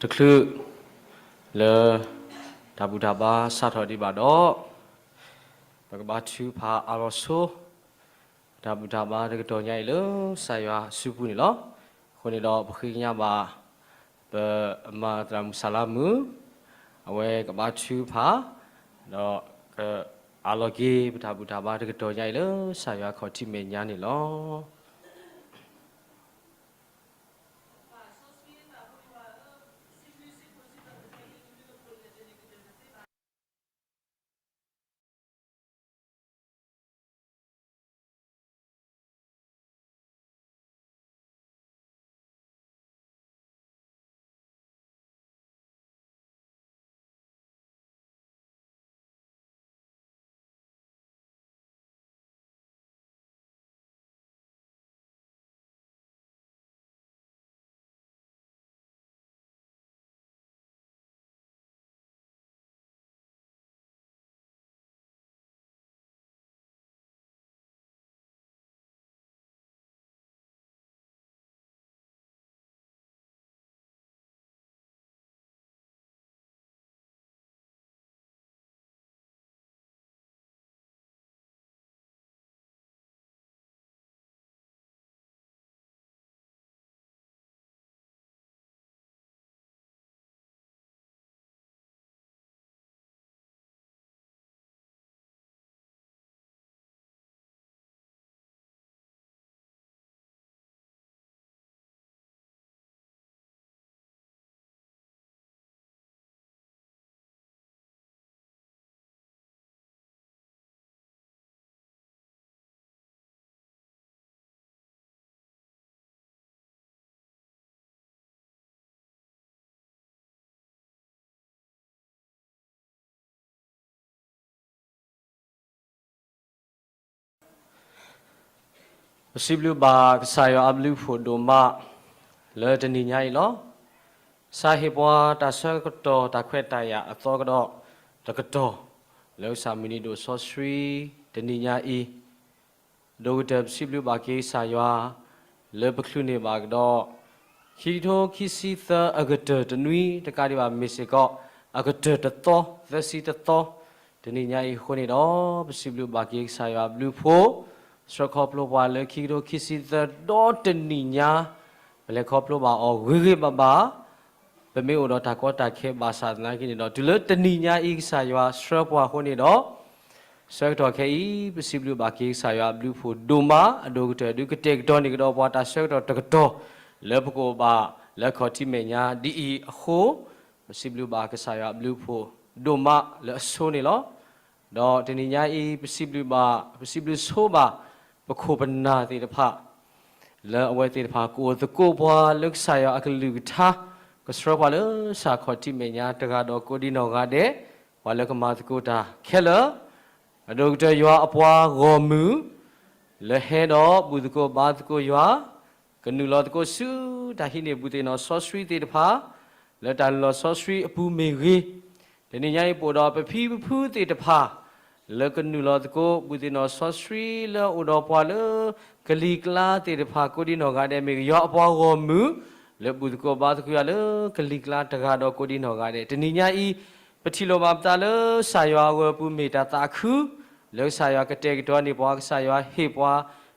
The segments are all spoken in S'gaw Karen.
တချုးလၢတၢ်ဘူၣ်တၢ်ဘါစးထီၣ်ဒံးဘၣ်ဒီး, ပကဘါထုကဖၣ်အါလီၤဆိ တၢ်ဘူၣ်တၢ်ဘါတကတီၢ်ညါအံၤလၢကစၢ်ယွၤအစုပူၤန့ၣ်လီၤ. အဃိန့ၣ်ဒီး ပဃ့ကညးဘၣ် ပမၤသရၣ်မုၣ်စၢ်လါမုၣ်, အဝဲကဘါထုကဖၣ် ဒီးကအးလီၤက့ၤ ပတၢ်ဘူၣ်တၢ်ဘါတကတီၢ်ညါအံၤလၢကစၢ်ယွၤခီၣ်ထံးမဲာ်ညါန့ၣ်လီၤ.ပစံးဘျုးဘၣ်ကစၢ်ယွၤအဘျုးဖှိၣ်ဒိၣ်မး လၢတနံၤညါအံၤလီၤ. ကစၢ်ဟ့ၣ်ပှၤတၢ်ဆၢကတီၢ်တၢ်ခွဲးတၢ်ယာ်အသီကဒီးတကတီၢ် လၢကစၢ်မုၢ်နံၤဒိၣ်စီဆှံတနံၤညါအံၤ ဒိၣ်ကတၢၢ်ပစံးဘျုးဘၣ်က့ၤကစၢ်ယွၤ လၢပချုးန့ၢ်ဘၣ်ကဒီး ခံကထိခံဆံသၢအကတၢၢ်တနွံတကးဒံးဘၣ် မ့ၢ်စ့ၢ်ကီး အကတၢၢ်တသီ သၢဆံတသီ တနံၤညါအံၤအဃိန့ၣ်ဒီး ပစံးဘျုးဘၣ်က့ၤကစၢ်ယွၤအဘျုးဖှိၣ် ဆှၢခီဖျိပှၤလၢခံကထိခံဆံသၢဒီတနံၤညါ ပလဲၤခီဖျိဘၣ်အီၤဂ့ၤဂ့ၤဘၣ်ဘၣ် ပမ့ၢ်အိၣ်ဒီးတၢ်ကီတၢ်ခဲဘၣ်ဆၣ်သနာ်က့န့ၣ်ဒီး တုၤလၢတနံၤညါအံၤကစၢ်ယွၤဆှၢပှၤအဃိန့ၣ်ဒီး ဆၢကတီၢ်ခဲအံၤ ပစံးဘျုးဘၣ်က့ၤကစၢ်ယွၤအဘျုးဖှိၣ်ဒိၣ်မး အဒိၣ်ကတၢၢ်ဒုးကတဲာ်ကတီၤန့ၢ်ကဒီးပှၤတၢ်ဆၢကတီၢ်တကတီၢ် လၢပကအိၣ်ဘၣ်လၢခီၣ်ထံးမဲာ်ညါဒ်အံၤအဃိ ပစံးဘျုးဘၣ်ကစၢ်ယွၤအဘျုးဖှိၣ်ဒိၣ်မးလၢအဆိန့ၣ်လီၤ. ဒီးတနံၤညါအံၤ ပစံးဘျုးဘၣ် ပစံးဘျုးဆိဘၣ် ပခိၣ်ပနၢ်သ့ၣ်တဖၣ် လၢအဝဲသ့ၣ်တဖၣ်ကအိၣ်သကိးပှၤလၢကစၢ်ယွၤအကလုၢ်ကထါ ကဆှၢပှၤလၢကစၢ်ခီၣ်ထံးမဲာ်ညါတဂၤဒီးကိးဒံနီၢ်ဂၤဒဲး ပှၤလၢကမၤသကိးတၢ်ခဲလၢာ် အဒိၣ်ကတၢၢ်ယွၤအပှၤဂီၢ်မုၢ် လၢဟဲဒီးဘူၣ်သကိးဘါသကိးယွၤ ကနုာ်လီၤသကိးဆူတၢ်ဟံးန့ၢ်ဘူၣ်သ့ၣ်နီၣ်စီဆှံသ့ၣ်တဖၣ် လၢတၢ်နုာ်လီၤစီဆှံအပူၤမ့ၢ်ဂ့ၤ, တနံၤညါအံၤပအိၣ်ဒီးပဖံပဖုသ့ၣ်တဖၣ် လၢကနုာ်လီၤသကိး ဘူၣ်သ့ၣ်နီၣ်စီဆှံလၢအအိၣ်ဒီးပှၤလၢကလံၤကျါသ့ၣ်တဖၣ် ကိးဒံနီၢ်ဂၤဒဲး မ့ၢ်ယွၤအပှၤဂီၢ်မုၢ် လၢဘူၣ်သကိးဘါသကိးယွၤလၢကလံၤကျါတဂၤဒီးကိးဒံနီၢ်ဂၤဒဲး တနံၤညါအံၤ ပထံၣ်လိာ်ဘၣ်ပသးလၢကစၢ်ယွၤအဂီၢ်ပူၤမ့ၢ်တၢ်သးခု လၢကစၢ်ယွၤကတဲာ်ကတီၤန့ၢ်ပှၤ ကစၢ်ယွၤဟ့ၣ်ပှၤ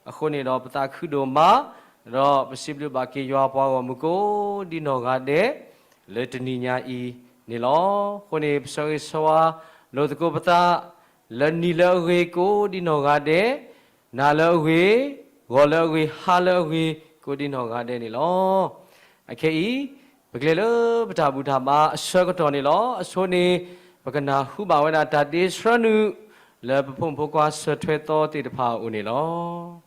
အဃိန့ၣ်ဒီး ပသးခုဒိၣ်မး ဒီးပစံးဘျုးဘၣ်က့ၤယွၤအပှၤဂီၢ်မုၢ်ကိးဒံနီၢ်ဂၤဒဲး လၢတနံၤညါအံၤန့ၣ်လီၤ. အဃိန့ၣ် ပဆၢဂ့ၤဆၢဝါလိာ်သကိးပသး လၢနံၤလၢအဂ့ၤကိးဒံနီၢ်ဂၤဒဲး, နၤလၢအဂ့ၤ, ဂီၤလၢအဂ့ၤ, ဟါလၢအဂ့ၤ ကိးဒံနီၢ်ဂၤဒဲးန့ၣ်လီၤ. အခဲအံၤ ပကလဲၤလၢပတၢ်ဘူၣ်တၢ်ဘါအဆၢကတီၢ်န့ၣ်လီၤ. အဆိန့ၣ် ပကနၢ်ဟူဘၣ်ဝဲဒၣ်တၢ်ဒ့ဆှၢနုာ် လၢပဖိမုၣ်ဖိခွါဆၢထွဲသီသ့ၣ်တဖၣ်အအိၣ်န့ၣ်လီၤ.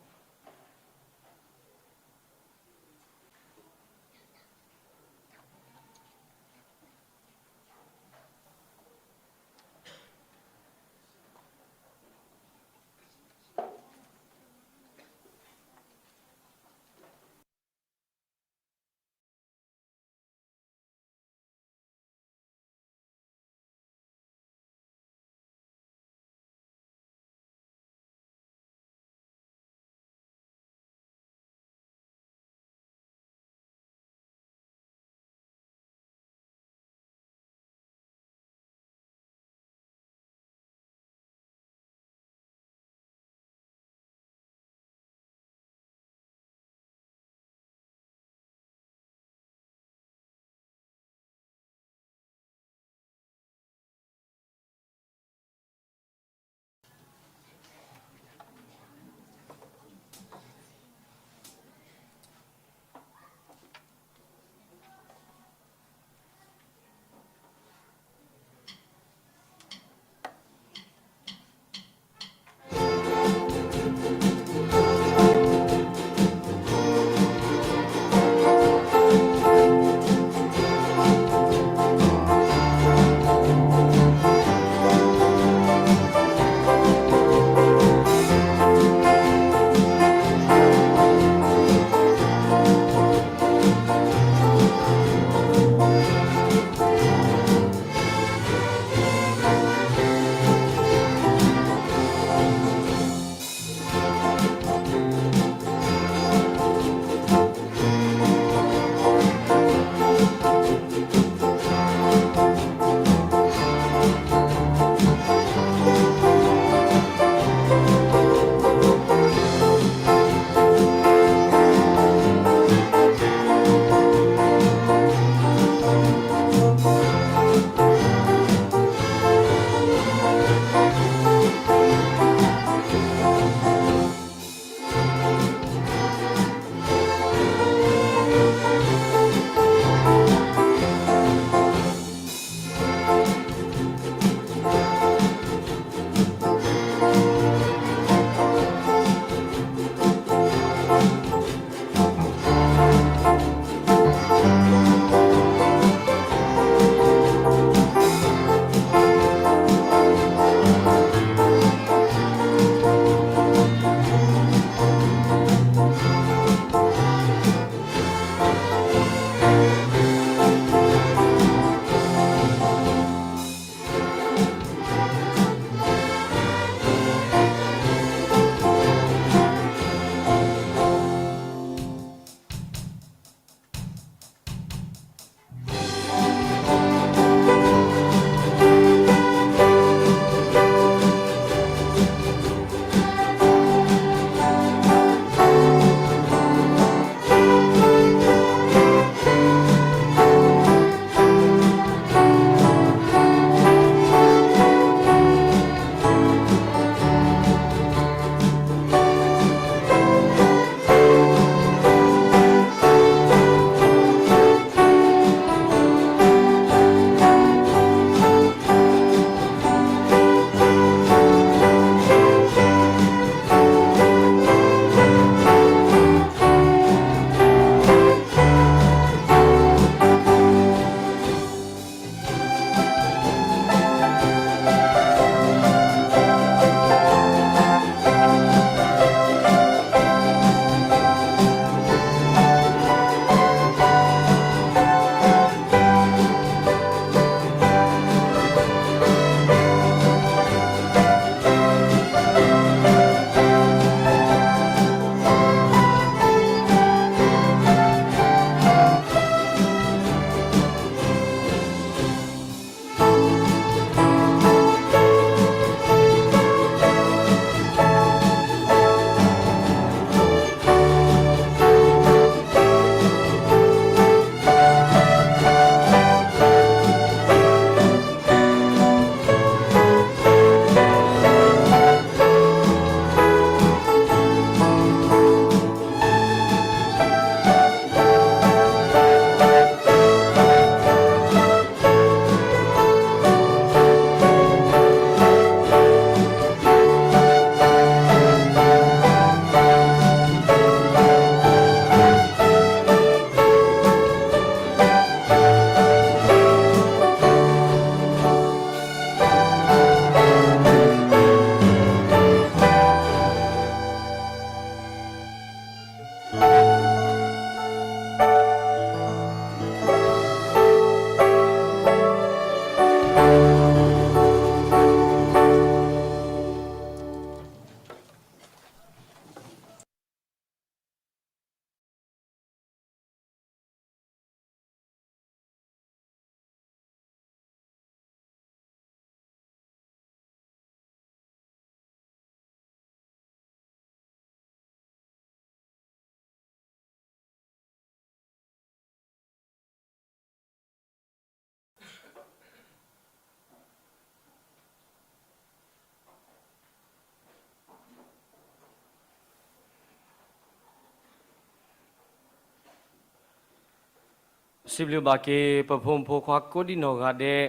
စံးဘျုးဘၣ်က့ၤ ပဖိမုၣ်ဖိခွါကိးဒံနီၢ်ဂၤဒဲး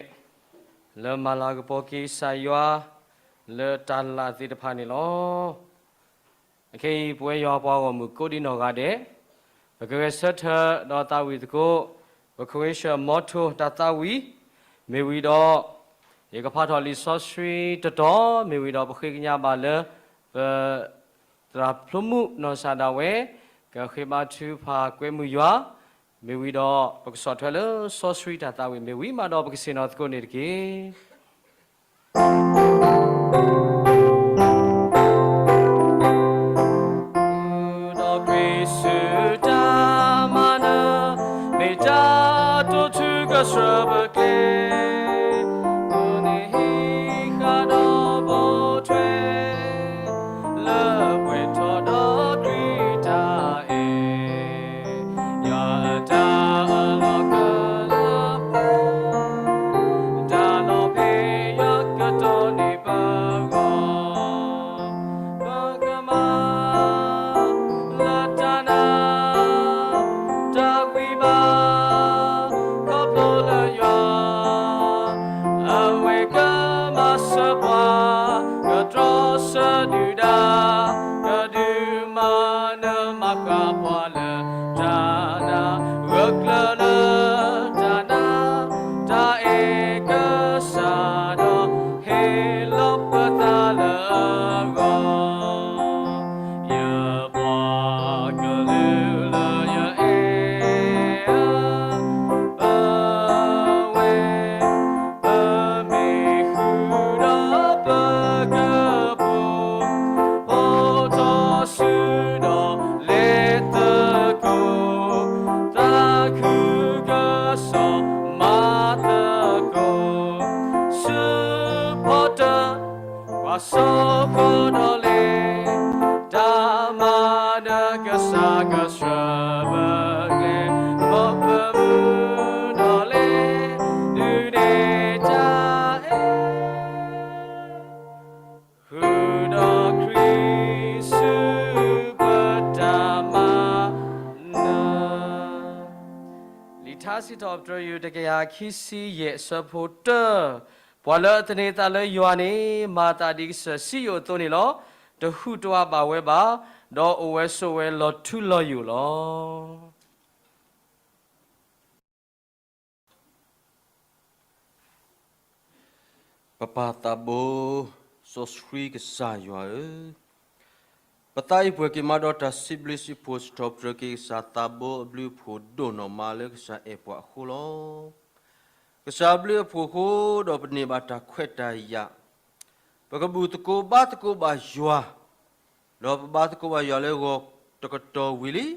လၢမၤလၤကပီၤက့ၤကစၢ်ယွၤ လၢတၢ်လၢ်သ့ၣ်တဖၣ်န့ၣ်လီၤ. အခဲအံၤ ပဝဲယွၤပှၤဂီၢ်မုၢ်ကိးဒံနီၢ်ဂၤဒဲး ပကဂဲၤဆၢထၢၣ်ဒီးသးဝံၣ်သကိး ပ Croatian မီထိ တၢ်သးဝံၣ် မ့ၢ်ဝံၤဒီး ယကဖးထီၣ်လံာ်စီဆှံတတီၤ မ့ၢ်ဝံၤဒီး ပဃ့ကညးဘၣ်လၢ ပ သရၣ်ဖျိမုၣ်နီၢ်စၢ်ဒၣ်ဝဲ ကဃ့ဘါထုကဖၣ်ကွဲမုာ်ယွၤ မ့ၢ်ဝံၤဒီး ပကဆီၣ်ထွဲလၢစီဆှံတၢ်သးဝံၣ် မ့ၢ်ဝံၤမးဒီး ပကဆ့ၣ်နီၤသကိးန့ၣ်တက့ၢ်. ဒီးခရံာ်ဆူတၢ်မၤနၢၤ မ့ၢ်တၢ်တိာ်ထူကဆှၢပကျဲ အဃိန့ၣ်ဟံးဃာ်ဒီးပိာ်ထွဲ လၢပှဲၤထီၣ်ဒီးခရံာ်တၢ်အဲၣ် ယွၤအတၢ်အလီၢ်ကလၢပှဲၤ တၢ်လီၤဖဲးယွၤကတီၢ်န့ၢ်ပဂီၢ် ပကမၤ လၢတၢ်နာ် တၢ်ဂံၢ်ဘါ ခီဖျိလၢယွၤ အဝဲကမၤစၢၤပှၤ ကတြီဆၢဒုၣ်ဒါ ကဒုးမၤနၢၤမၤဃၣ်ပှၤလၢ တၢ်နာ် ဂၢၢ်ကျၢၤလၢတၢ်နာ် တၢ်အဲၣ်ကစၢ်ဒီး ဟ့ၣ်လီၤပသးလၢအဂီၢ် ယပှၤကလုာ်လၢယအဲၣ်အပၢ်ဝဲ ပမ့ၢ်ဃုာ်ဒီးပကပူၤ ဖီၣ်ထီၣ်စုဒီးလဲၤသကိး သးခုကစီၣ်မၤသကိး စုဖီတၢၣ် ပှၤစီၤဃီၤဒီးလဲၤ တၢ်မၤနၢၤကစၢ်ကဆှၢပကျဲ မ်ပမုၢ်ဒီးလဲၤ ဒုးနဲၣ်တၢ်အဲၣ် ဃုာ်ဒီးခရံာ်ဆူပတၢ်မၤနၢၤ လံာ်ထါစံးထီၣ်ပတြၢၤ ယူၢ်တကယၤခံဆံယဲၢ် အဆၢဖိတၢ ပှၤလၢအသန့ၤသးလၢယွၤန့ၣ် မၤသးဒ်ကစၢၢ်စံယိၣ်အသိးန့ၣ်လီၤ. တဟူးတဝးဘၣ်ဝဲဘၣ်, ဒီးအိၣ်ဝဲဆိးဝဲလီၤထူလီၤယိာ်လီၤ. ပပၢ်သးဘိ စီဆှံကစၢ်ယွၤဧၢ, ပသးအံၤပှဲၤက့ၤမးဒီးတၢ်စံးဘျုးစံးဖှိၣ် စံးထီၣ်ပတြၢၤက့ၤကစၢ်သးဘိ အဘျုးအဖှိၣ်ဒိၣ်နီၢ်မးလၢကစၢ်အဲၣ်ပှၤအဃိလီၤ. ကစၢ်အဘျုးအဖှိၣ်အဃိဒီး ပန့ၢ်ဘၣ်တၢ်ခွဲးတၢ်ယာ်, ပကဘူၣ်သကိးဘါသကိးဘၣ်ယွၤ ဒီးပဘါသကိးဘၣ်ယွၤလၢဂီၤတကတီၢ်ဝံၤ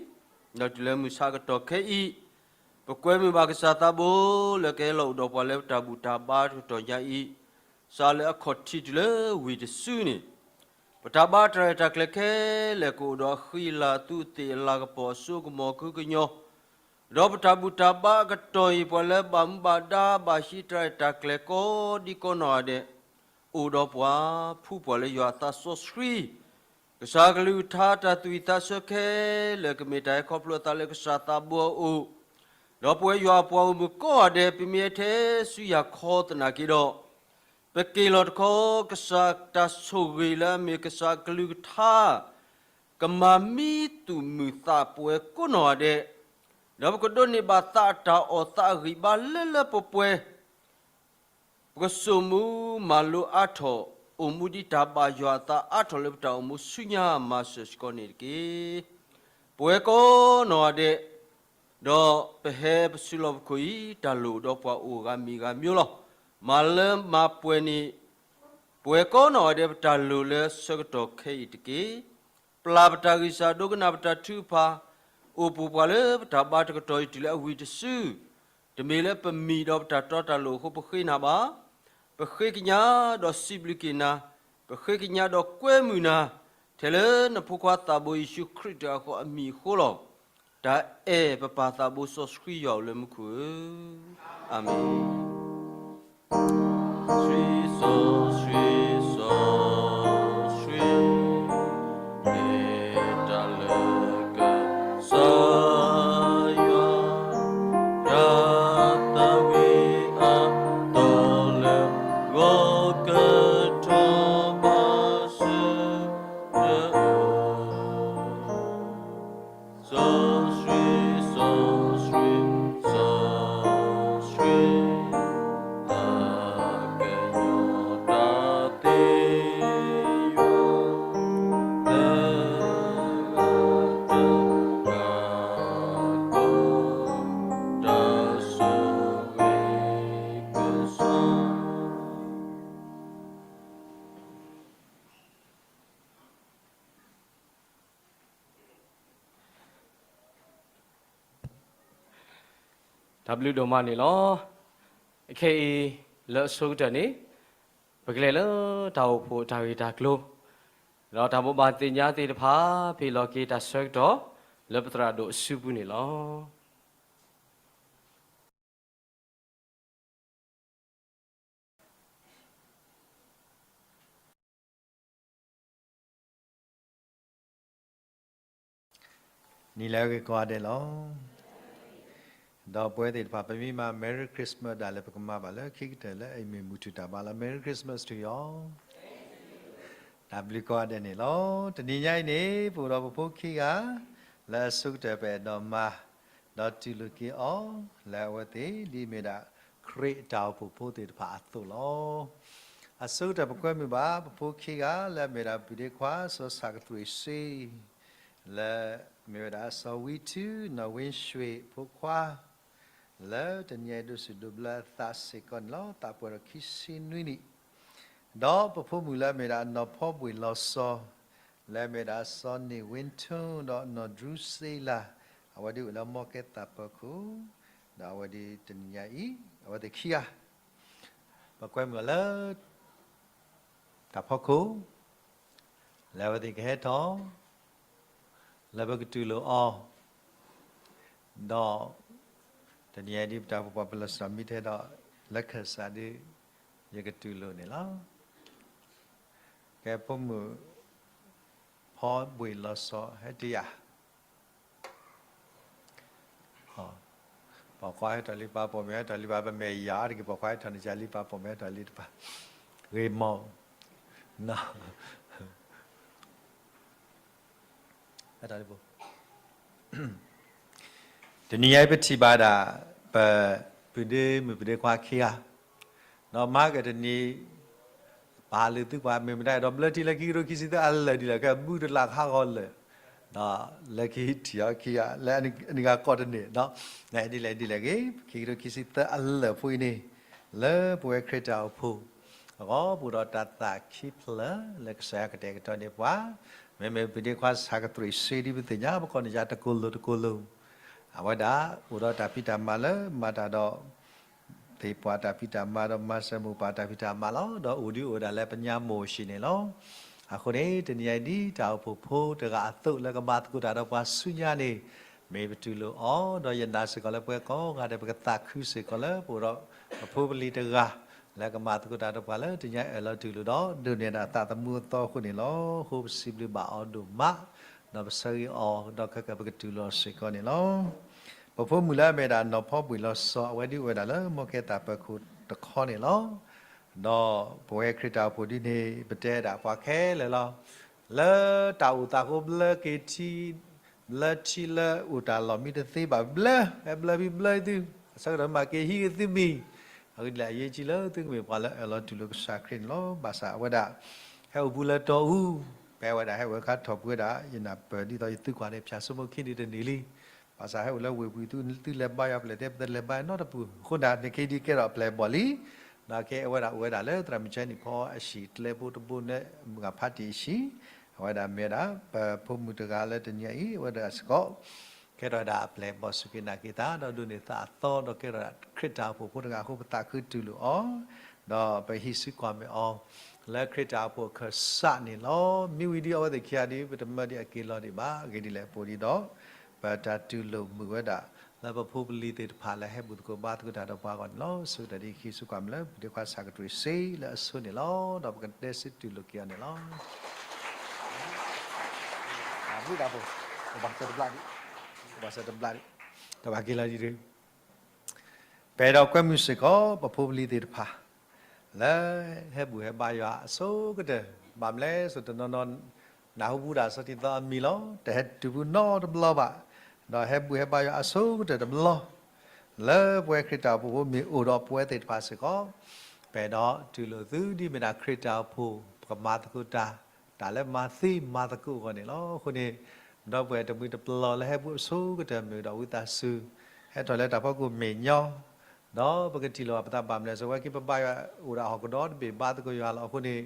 လံ, ဒီးတုၤလၢမုၢ်ဆါကတီၢ်ခဲအံၤ, ပကွဲမုာ်ဘၣ်ကစၢ်သးဘိ လၢကဟဲလီၤအိၣ်ဒီးပှၤလၢပတၢ်ဘူၣ်တၢ်ဘါတကတီၢ်ညါအံၤ, စးလၢအခီၣ်ထံးတုၤလၢဝံၤတစုန့ၣ်, ပတၢ်ဘါတၢ်ရဲၣ်တၢ်ကျဲၤခဲလၢာ် ကအိၣ်ဒီးအဃံအလၤ အသူးအသ့ၣ် အလၤကပီၤ အစိကမီၤ အကုကညီ ဒီးပတၢ်ဘူၣ်တၢ်ဘါအကတီၢ်အံၤ ပှၤလၢဘၣ်မူဘၣ်ဒါ ဘၣ်ဟံးတၢ်ရဲၣ်တၢ်ကျဲၤကိးဒံကိးနီၢ်ဂၤဒဲး, အိၣ်ဒီးပှၤဖှူပှၤလၢယွၤအသးစီဆှံ, ကစၢ်ကလုၢ်ကထါ တၢ်သူၣ်ဝံၣ်သးဆၢခဲလၢာ် ကမ့ၢ်တၢ်ဟဲခီဖျိအသးလၢကစၢ်သးဘိအအိၣ်, ဒီးပဝဲယွၤအပှၤဂီၢ်မုၢ်ကိးဂၤဒဲး ပမ့ၢ်ဟဲထဲဆူယၤခီသနာ်က့ဒီး, ပက့ၤလီၤတခီ ကစၢ်တၢ်ဆိၣ်ဂ့ၤလၢအမ့ၢ်ကစၢ်ကလုၢ်ကထါ ကမၤမံသူၣ်မုာ်သးပဝဲကိးနီၢ်ဂၤဒဲး, ဒီးပကဒိးန့ၢ်ဘၣ်သးအတၢ်အီၣ်သးအဂံၢ်ဘါလၢလၢပှဲၤပှဲၤ, ပကစိာ်မူမၤလိအါထီၣ် အိၣ်မူဒ်တၢ်ဘၣ်ယွၤအသးအါထီၣ်လၢပတၢ်အိၣ်မူဆူညါမၤစၢၤစ့ၢ်ကီးန့ၣ်တက့ၢ်. ပဝဲကိးနီၢ်ဂၤဒဲး, ဒီးပဟဲပစုလီၢ်ပခိၣ်အံၤ တၢ်လိၣ်ဒီးပှၤအိၣ်ဂၤမံၤဂၤမံၤလီၤ. မၤလၢမၤပှဲၤန့ၣ် ပဝဲကိးနီၢ်ဂၤဒဲး ပတၢ်လိၣ်လၢဆၢကတီၢ်ခဲအံၤတက့ၢ်. ပျၢ်ပတၢ်ဂံၢ်စၢ် ဒိကနၣ်ပတၢ်ထုကဖၣ်, အိၣ်ပိၢ်ပှၤလၢပတၢ်ဘါတကတီၢ်အံၤတုၤလၢအဝံၤတစု, တမ့ၢ်လၢပမံၤဒီးပတၢ်တီတၢ်လိၤအဃိပဃ့နၤဘၣ်. ပဃ့ကညးဒီးစံးဘျုးက့ၤနၤ, ပဃ့ကညးဒီးကွဲမုာ်နၤ, ထဲလၢနဖိခွါသးဘိယ့ၣ်ၡူးခရံာ်တဂၤဃီအမံၤအဃိလီၤ. တၢ်အဲၣ်ပပၢ်သးဘိစီဆှံယွၤအိၣ်လၢမူခိၣ်ဧၢ, အၤမ့ၣ်. ဆှံစီဆှံစီဆှံ, မ့ၢ်တၢ်လၢကစၢ်ယွၤ, တၢ် တၢ်ဘျုးဒိၣ်မးန့ၣ်လီၤ. အခဲအံၤ လၢအဆိကတၢၢ်န့ၣ် ပကလဲၤလၢတၢ်အိၣ်ဖှိၣ်တၢ်ဂ့ၢ်တၢ်ကျိၤ ဒီးတၢ်ဘိးဘၣ်သ့ၣ်ညါသ့ၣ်တဖၣ် ဖဲလီၤက့ၤတၢ်ဆၢကတီၢ် လၢပသရၣ်ဒိၣ်အစုပူၤန့ၣ်လီၤ. နံၤလၢအဂ့ၤကိးဂၤဒဲးလီၤ. ဒီးပဝဲသ့ၣ်တဖၣ် ပမ့ၢ်မၤ Merry Christmas ဒၣ်လဲာ် ပကမၤဘၣ်လၢခံကတၢၢ်လၢအမ့ၢ်မုၢ်ထူၣ်တၢ်ဘါလီၤ. Merry Christmas to you all. တၢ်ဘျုးကိးဂၤဒဲးန့ၣ်လီၤ. တနံၤညါအံၤန့ၣ် ပအိၣ်ဒီးပဖိခံဂၤ လၢအဆိကတၢၢ်ပအဲၣ်ဒိးမၤ ဒီးတူၢ်လိာ်က့ၤအီၤ လၢအဝဲသ့ၣ်ဒ်မ့ၢ်ဒၣ် ခရံာ်အတၢ်အိၣ်ဖှိၣ်ဖိသ့ၣ်တဖၣ်အသိးလီၤ. အဆိကတၢၢ်ပကွဲမုာ်ဘၣ် ပဖိခံဂၤလၢအမ့ၢ်ဒၣ် ပုၢ်ဒ့ခွါ စီၤဆၣ်ကသွ့ၣ်စ့ လၢမ့ၢ်ဝဲဒၣ် စီၤဝံထူ နီၢ်ဝ့ၣ်ရွှ့ၣ် ဖိခွါ လၢတနံၤအံၤဒိးစူၣ်ဒိးဘျၢအသးစ့ၢ်ကီးန့ၣ်လီၤ. သးပှဲၤဒီးခံဆံနွံနံၣ် ဒီးပဖိမုၣ်လၢအမ့ၢ်ဒၣ်နီၢ်ဖီဘှ့ၣ်လီၤစီၤ လၢအမ့ၢ်ဒၣ် စီၤန့ၣ်ဝ့ထူ ဒီးနီၢ်ဒြူစ့လး အဝဲဒၣ်အိၣ်လၢမီၢ်ကဲသးပၢၤခိၣ် ဒီးအဝဲဒၣ်တနံၤညါအံၤ အဝဲသ့ၣ်ခံဂၤ ပကွဲမုာ်အီၤလၢ တၢ်ဖီခိၣ် လၢအဝဲသ့ၣ်ကဟဲထီၣ် လၢပကတူၢ်လိာ်အီၤ ဒီး တနံၤအံၤဒ်ပတၢ်အိၣ်ဖှိၣ်ပှၤပလီၢ်စီၤမံထဲဒီး လၢခၢၣ်စးဒ် ယကတူၢ်လိာ်န့ၣ်လီၤ. ကဲဖိမုၣ် ဖီဘှ့ၣ်လီၤစီၤ ဟဲတ့ၢ်ယၤ ပိာ်ခွါဟဲထီၣ်လံပၢ် ပိာ်မုၣ်ဟဲထီၣ်လံပၢ် ပမဲာ်ယၤအါတက့ၢ် ပိာ်ခွါဟဲထီၣ်န့ၣ် ယၤလံပၢ် ပိာ်မုၣ်ဟဲထီၣ်လံတပၢ် ဂ့ၤမီၢ် ဟဲထီၣ်လံပ တနံၤညါအံၤပထံၣ်ဘၣ်ဒၣ် ပပုၢ်ဒ့မုၣ်ပုၢ်ဒ့ခွါခံဂၤ ဒီးမၤကတနံၤ ပာ်လုၢ်သုပှၤမ့ၢ်မတၤ ဒီးဘျၢထံလၢခံကထိခံဆံသၢအလၢာ်ဒ်လဲၣ် ကဲဘုတလးခါဂီၤလၢာ် ဒီးလၢခံထံၣ်အီၤခံဂၤ လၢအနံၤဂၤကိးတန့ၢ် ဒ်လဲၣ်ဒ်လဲၣ်ဂ့ၤ ခံကထိခံဆံသၢအလၢာ်ဖိအံၤန့ၣ် လၢပဝဲခရံာ်တၢ်အိၣ်ဖှိၣ်အဂီၢ် ပအိၣ်ဒီးတၢ်သးခံဖျၢၣ် လၢကစၢ်ယွၤကတဲာ်ကတီၤန့ၢ်ပှၤ မ့မ့ၢ်ပုၢ်ဒ့ခွါဆၣ်ကသွ့ၣ်စ့ဒ်ပသ့ၣ်ညါ ပကိးန့ၣ်ယၤတကိၢ်လိၤတကိၢ်လိၤ အဝဲဒၣ်အိၣ်ဒီးတၢ်ဖံးတၢ်မၤလၢမၤတၢ်ဒီး သ့ၣ်ပှၢ်တၢ်ဖံးတၢ်မၤဒီးမၤစၢၤမိၢ်ပၢ်တၢ်ဖံးတၢ်မၤလီၤ. ဒီးအိၣ်ဒံးအိၣ်ဝဲဒၣ်လၢပညါမိၢ်အိၣ်ဆံးန့ၣ်လီၤ. အဃိန့ၣ် တနံၤအံၤဒ်တၢ်အိၣ်ဖှိၣ်ဖိတဂၤအသိးလၢကမၤသကိးတၢ်ဒီးပှၤဆူညါန့ၣ် မ့ၢ်ပတူၢ်လိာ်အီၤ ဒီးယနာ်စ့ၢ်ကီးလၢပဝဲကိးဂၤဒဲး ပကသးခုစ့ၢ်ကီးလၢပအိၣ်ဒီးပဖိပလံၤတဂၤ လၢကမၤသကိးတၢ်ဒီးပှၤလၢတနံၤအံၤအၢၣ်လီၤတူၢ်လိာ်ဒီး ဒိးန့ၢ်ဒၣ်သးသမူအသီအဃိန့ၣ်လီၤ. အဃိပစံးဘျုးဘၣ်အီၤဒိၣ်မး ဒီးပဆၢဂ့ၤအီၤ ဒီးခဲကၢၢ်ပကတူၢ်လိာ်စ့ၢ်ကီးန့ၣ်လီၤ. ပဖိမုၣ်လၢအမ့ၢ်ဒၣ်နီၢ်ဖီဘှ့ၣ်လီၤစီၤ အဝဲဒၣ်အိၣ်ဝဲဒၣ်လၢမီၢ်ကဲသးပၢၤခိၣ်တခီန့ၣ်လီၤ. ဒီးပဝဲခရံာ်တၢ်အိၣ်ဖှိၣ်ဒ်န့ၣ် ပတဲဒၣ်ပှၤခဲလၢာ်လီၤ. လၢတၢ်အိၣ်သးဃိဘျၢက့ၤထံ ဘျၢထံလၢအိၣ်တၢ်လီၢ်မံတသ့ဘၣ် ဘျၢ ဟဲဘျၢဖံဘျၢသု အဆၢကတီၢ်မၤက့ၤဟံးဂ့ၤသုမံၤ အဂ့ၢ်ဒ်လဲၣ်အရေးကြီးလၢသုကမ့ၢ်ပှၤလၢအၢၣ်လီၤတူၢ်လိာ်ကစၢ်ခရံာ်န့ၣ်လီၤ. ဘၣ်ဆၣ်အဝဲဒၣ် ဟဲအိၣ်ဘူးလၢတီအူ ဖဲဝဲဒၣ်ဟဲအိၣ်ဝဲခါထီၣ်ပှဲၤဝဲဒၣ် ယနၢ်ပၢၢ်ဒ်သိးယသုကွၢ်န့ၣ် ဖၠၣ်စိမိၣ်ခံနံၤတနံၤလံ. ဘၣ်ဆၣ်ဟဲအိၣ်လၢဝ့ၢ်ပူၤသု သုလဲၤဘါယွၤပျဲၢ်တဲ ပတလဲၤဘါနီတပူၤ အဃိန့ၣ် နခ့ဒံကဲထီၣ်အပျဲၢ်အဘီၣ်လံ. ဒီးကဲအဝဲဒၣ်အိၣ်ဝဲဒၣ်လၢသရၣ်မုၣ်ကၠဲနံၣ်ဖီအဟံၣ် ကျဲဘိတဘိန့ၣ် မုၢ်ဂၤဖးတံၢ်အဟံၣ် အဝဲဒၣ်မ့ၢ်ဝဲဒၣ် ပဖိမုၣ်တဂၤလၢတနံၤအံၤ အဝဲဒၣ်စ့ၢ်ကီး ကဲထီၣ်ဝဲဒၣ်အပျဲၢ်အဘီၣ်စူၢ်က့ၤနာ်က့ၤသး ဒီးဒိးန့ၢ်သးအသီ ဒီးကဲထီၣ်ဝဲဒၣ်ခရံာ်တၢ်အိၣ်ဖှိၣ်ဖိတဂၤအဃိ ပသးခုတူၢ်လိာ်အီၤ ဒီးပဟံးစုကွၢ်မဲာ်အီၤ လၢခရံာ်တၢ်အိၣ်ဖှိၣ်အခၢၣ်စးန့ၣ်လီၤ. မ့ၢ်ဝံၤဒ်အဝဲသ့ၣ်ခံဂၤဒ် ပတမၢဒ်အက့ၤလီၤဒံးဘၣ် အဂ့ၢ်ဒ်လဲၣ်အပူၤဒ်ဒီး ပတၢ်တူၢ်လိာ်မုာ်ဝဲဒၣ် လၢပဖိပလံၤသ့ၣ်တဖၣ်လၢဟဲဘူၣ်သကိးဘါသကိးတၢ်ဒီးပှၤအဂီၢ်န့ၣ်လီၤ. ဆိကတၢၢ်ဒ်ဟံးစုကွၢ်မဲာ်လၢ ပုၢ်ဒ့ခွါဆၣ်ကသွ့ၣ်စ့လၢအဆိန့ၣ်လီၤ. ဒီးပကတဲစ့တူၢ်လိာ်က့ၤအီၤန့ၣ်လီၤ. ဘၣ်ဘျုးတၢ်ဖိ ဘၣ်ဆၢတဘျါဒံး ဘၣ်ဆၢတဘျါဒံး တဘၣ်က့ၤလီၤဒံး ပအဲၣ်ဒိးကွဲမုာ်စ့ၢ်ကီး ပဖိပလံၤသ့ၣ်တဖၣ် လၢဟဲဘူၣ်ဟဲဘါယွၤအဆိကတၢၢ် ဘၣ်မနုၤလဲၣ် စိၤတနီၤနီၤ နၢ်ဟူဘူးဒၣ်စီၤတံၤသီအမံၤလီၤ. တဟဲတုၤဖုနီတဘျီဘၣ်, ဒီးဟဲဘူၣ်ဟဲဘါယွၤအဆိကတၢၢ်တဘျီ လၢပဝဲခရံာ်တၢ်အိၣ်ဖှိၣ်ဖိမ့ၢ်အိၣ်ဒီးပဝဲသ့ၣ်တဖၣ်စ့ၢ်ကီး ပအဲၣ်ဒိးတူၢ်လိာ်သုဒ်မ့ၢ်ဒၣ်ခရံာ်တၢ်အိၣ်ဖှိၣ် ပကမၤသကိးတၢ် တၢ်လၢမၤသံမၤသကိးအဂီၢ်န့ၣ်လီၤ. အဃိန့ၣ် ဒီပုၢ်ဝဲၢ်တမှံၤတပျီၤလၢဟဲဘူၣ်အဆိကတၢၢ်မ့ၢ်ဒီးဝံသးစူၤ ဟဲထီၣ်လၢတၢ်ဖီခိၣ်မဲာ်ညီ ဒီးပကထံၣ်လိာ်ဘၣ်ပသးဘၣ်မနုၤလဲၣ် စဝဲက့ၤပဘါယွၤအိၣ်ဒၣ်ဟီၣ်ကဒီးတဘ့ၣ်ဘါသကိးယွၤလီၤ. အဃိန့ၣ်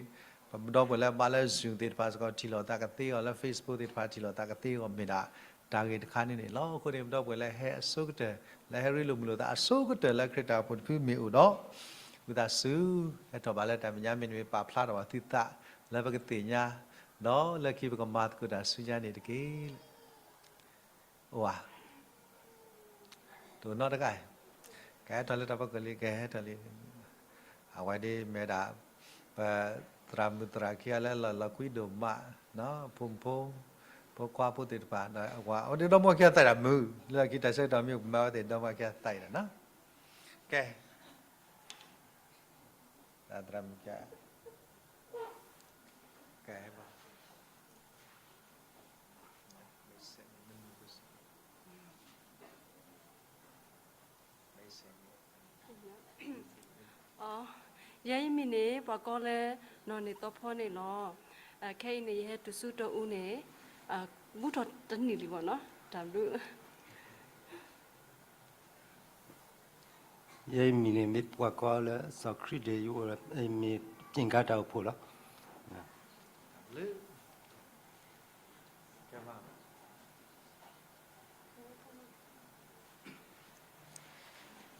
ပဒီပုၢ်ဝဲၢ်လၢဘါလၢ Zoom သ့ၣ်တဖၣ်စ့ၢ်ကီးထံၣ်လိာ်သးကသ့အဂီၢ် လၢ Facebook သ့ၣ်တဖၣ်ထံၣ်လိာ်သးကသ့အဂီၢ်မ့ၢ်ဒၣ် တၢ်ဂ့ၢ်တခါန့ၣ်န့ၣ်လီၤ. အဃိန့ၣ် ပဒီပုၢ်ဝဲၢ်လၢဟဲအဆိကတၢၢ် လၢဟဲရ့လိာ်မုာ်လိာ်သးအဆိကတၢၢ်လၢခရံာ်တၢ်အိၣ်ဖှိၣ်တဖုမ့ၢ်အိၣ်ဒီး ဝံသးစူၤ ဟဲထီၣ်ဘၣ်လၢတၢ်မဲာ်ညါမ့ၢ်တမ့ၢ် ပာ်ဖျါထီၣ်ဘၣ်သုသးလၢပကသ့ၣ်ညါ ဒီးလၢခံပကမၤသကိးတၢ်ဆူညါန့ၣ်တက့ၢ်. အိၣ်ဧါ. တအိၣ်နီတဂၤ, ကဟဲထီၣ်လၢတၢ်ဖီခိၣ်လံ ကဟဲထီၣ်လံ. အဝဲဒ်မ့ၢ်ဒၣ် ပသရၣ်မုၣ်သရၣ်ခံဂၤလၢလီၤလီၤကွံဒိၣ်မး, ဖိမုၣ်ဖိ ဖိခွါဖိသ့ၣ်တဖၣ် ဒီးအဝဲ အဝဲဒ်ဒီမါဝၤခံဂၤသးဒၣ်မုၢ် လၢခံတၢ်ဆၢကတီၢ်မ့ၢ်အိၣ် ကမၤဝဲသ့ၣ်ဒီမါဝၤခံဂၤသးဒၣ်နီၤ. ကဲ သရၣ်မုၣ် ကဲ ယဲအံၤမံၤန့ၣ် ပှၤကိးလၢ နီၢ်န့ၢ်သီဖီန့ၣ်လီၤ. ခဲအံၤန့ၣ် ယဟဲတုၤဆူတီအူန့ၣ် ဘူးထီၣ်တနံၣ်လံဘၣ်နီၤ. တၢ်ဘျုး ယဲအံၤမံၤန့ၣ် မ့ၢ်ပှၤကိးလၢစီၤခရံာ်ဒ့ၣ် ယအိၣ်မ့ၢ်ပျံၤကါတၢ်အိၣ်ဖှိၣ်လီၤ.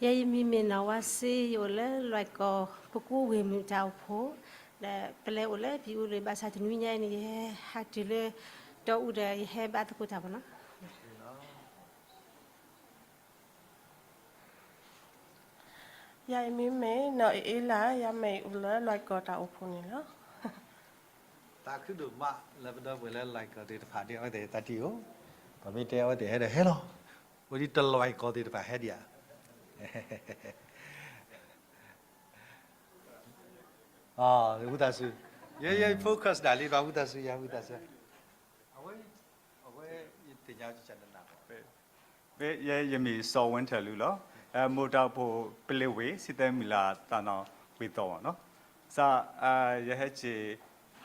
ယဲအံၤမံၤမ့ၢ်နီၢ်ဝါစ့ ယအိၣ်လၢလွဲၢ်ကီၢ် ပကူဝ့ၢ်မုၢ်တၢ်အိၣ်ဖှိၣ် ဒီးပလဲၤအိၣ်လၢဖံအူရ့ၣ် ဘၣ်ဆၣ်တနွံညါအံၤန့ၣ် ယဟဲဟးတုၤလၢ တီအူဒီးယဟဲဘါသကိးတၢ်ဘၣ်နီၤ. ယၤအံၤမံၤမ့ၢ်နီၢ်အ့အ့လး ယၤမ့ၢ်အိၣ်လၢလွဲၢ်ကီၢ်တၢ်အိၣ်ဖှိၣ်န့ၣ်လီၤ. သးခုဒိၣ်မးလၢပဒီပုၢ်ဝဲၢ်လၢလွဲၢ်ကီၢ်သ့ၣ်တဖၣ်ဒ်အဝဲသ့ၣ်သးတံၢ်အိၣ်, ပမ့ၢ်တဲအဝဲသ့ၣ်ဟဲဒီးဟဲလီၤ, အိၣ်ဒ်တလွဲၢ်ကီၢ်သ့ၣ်တဖၣ်ဟဲဒံးဧါ. ဝံသးစူၤ, ယဲ ယဲ focus ဒၣ်လံဒီး ဝံသးစူၤ ယၤ ဝံသးစူၤ, အဝဲ အဝဲယသ့ၣ်ညါနနၢ် ယမံၤစီၤဝ့ထၢၣ်လူလီၤ. မိၢ်တၢ်အိၣ်ဖှိၣ်ပလ့ၤဝ့ၢ် စံးသဲမုၢ်လၢ်သးနီၣ်ဝ့ၢ်သီဘၣ်နီၤ. စး ယဟဲက့ၤ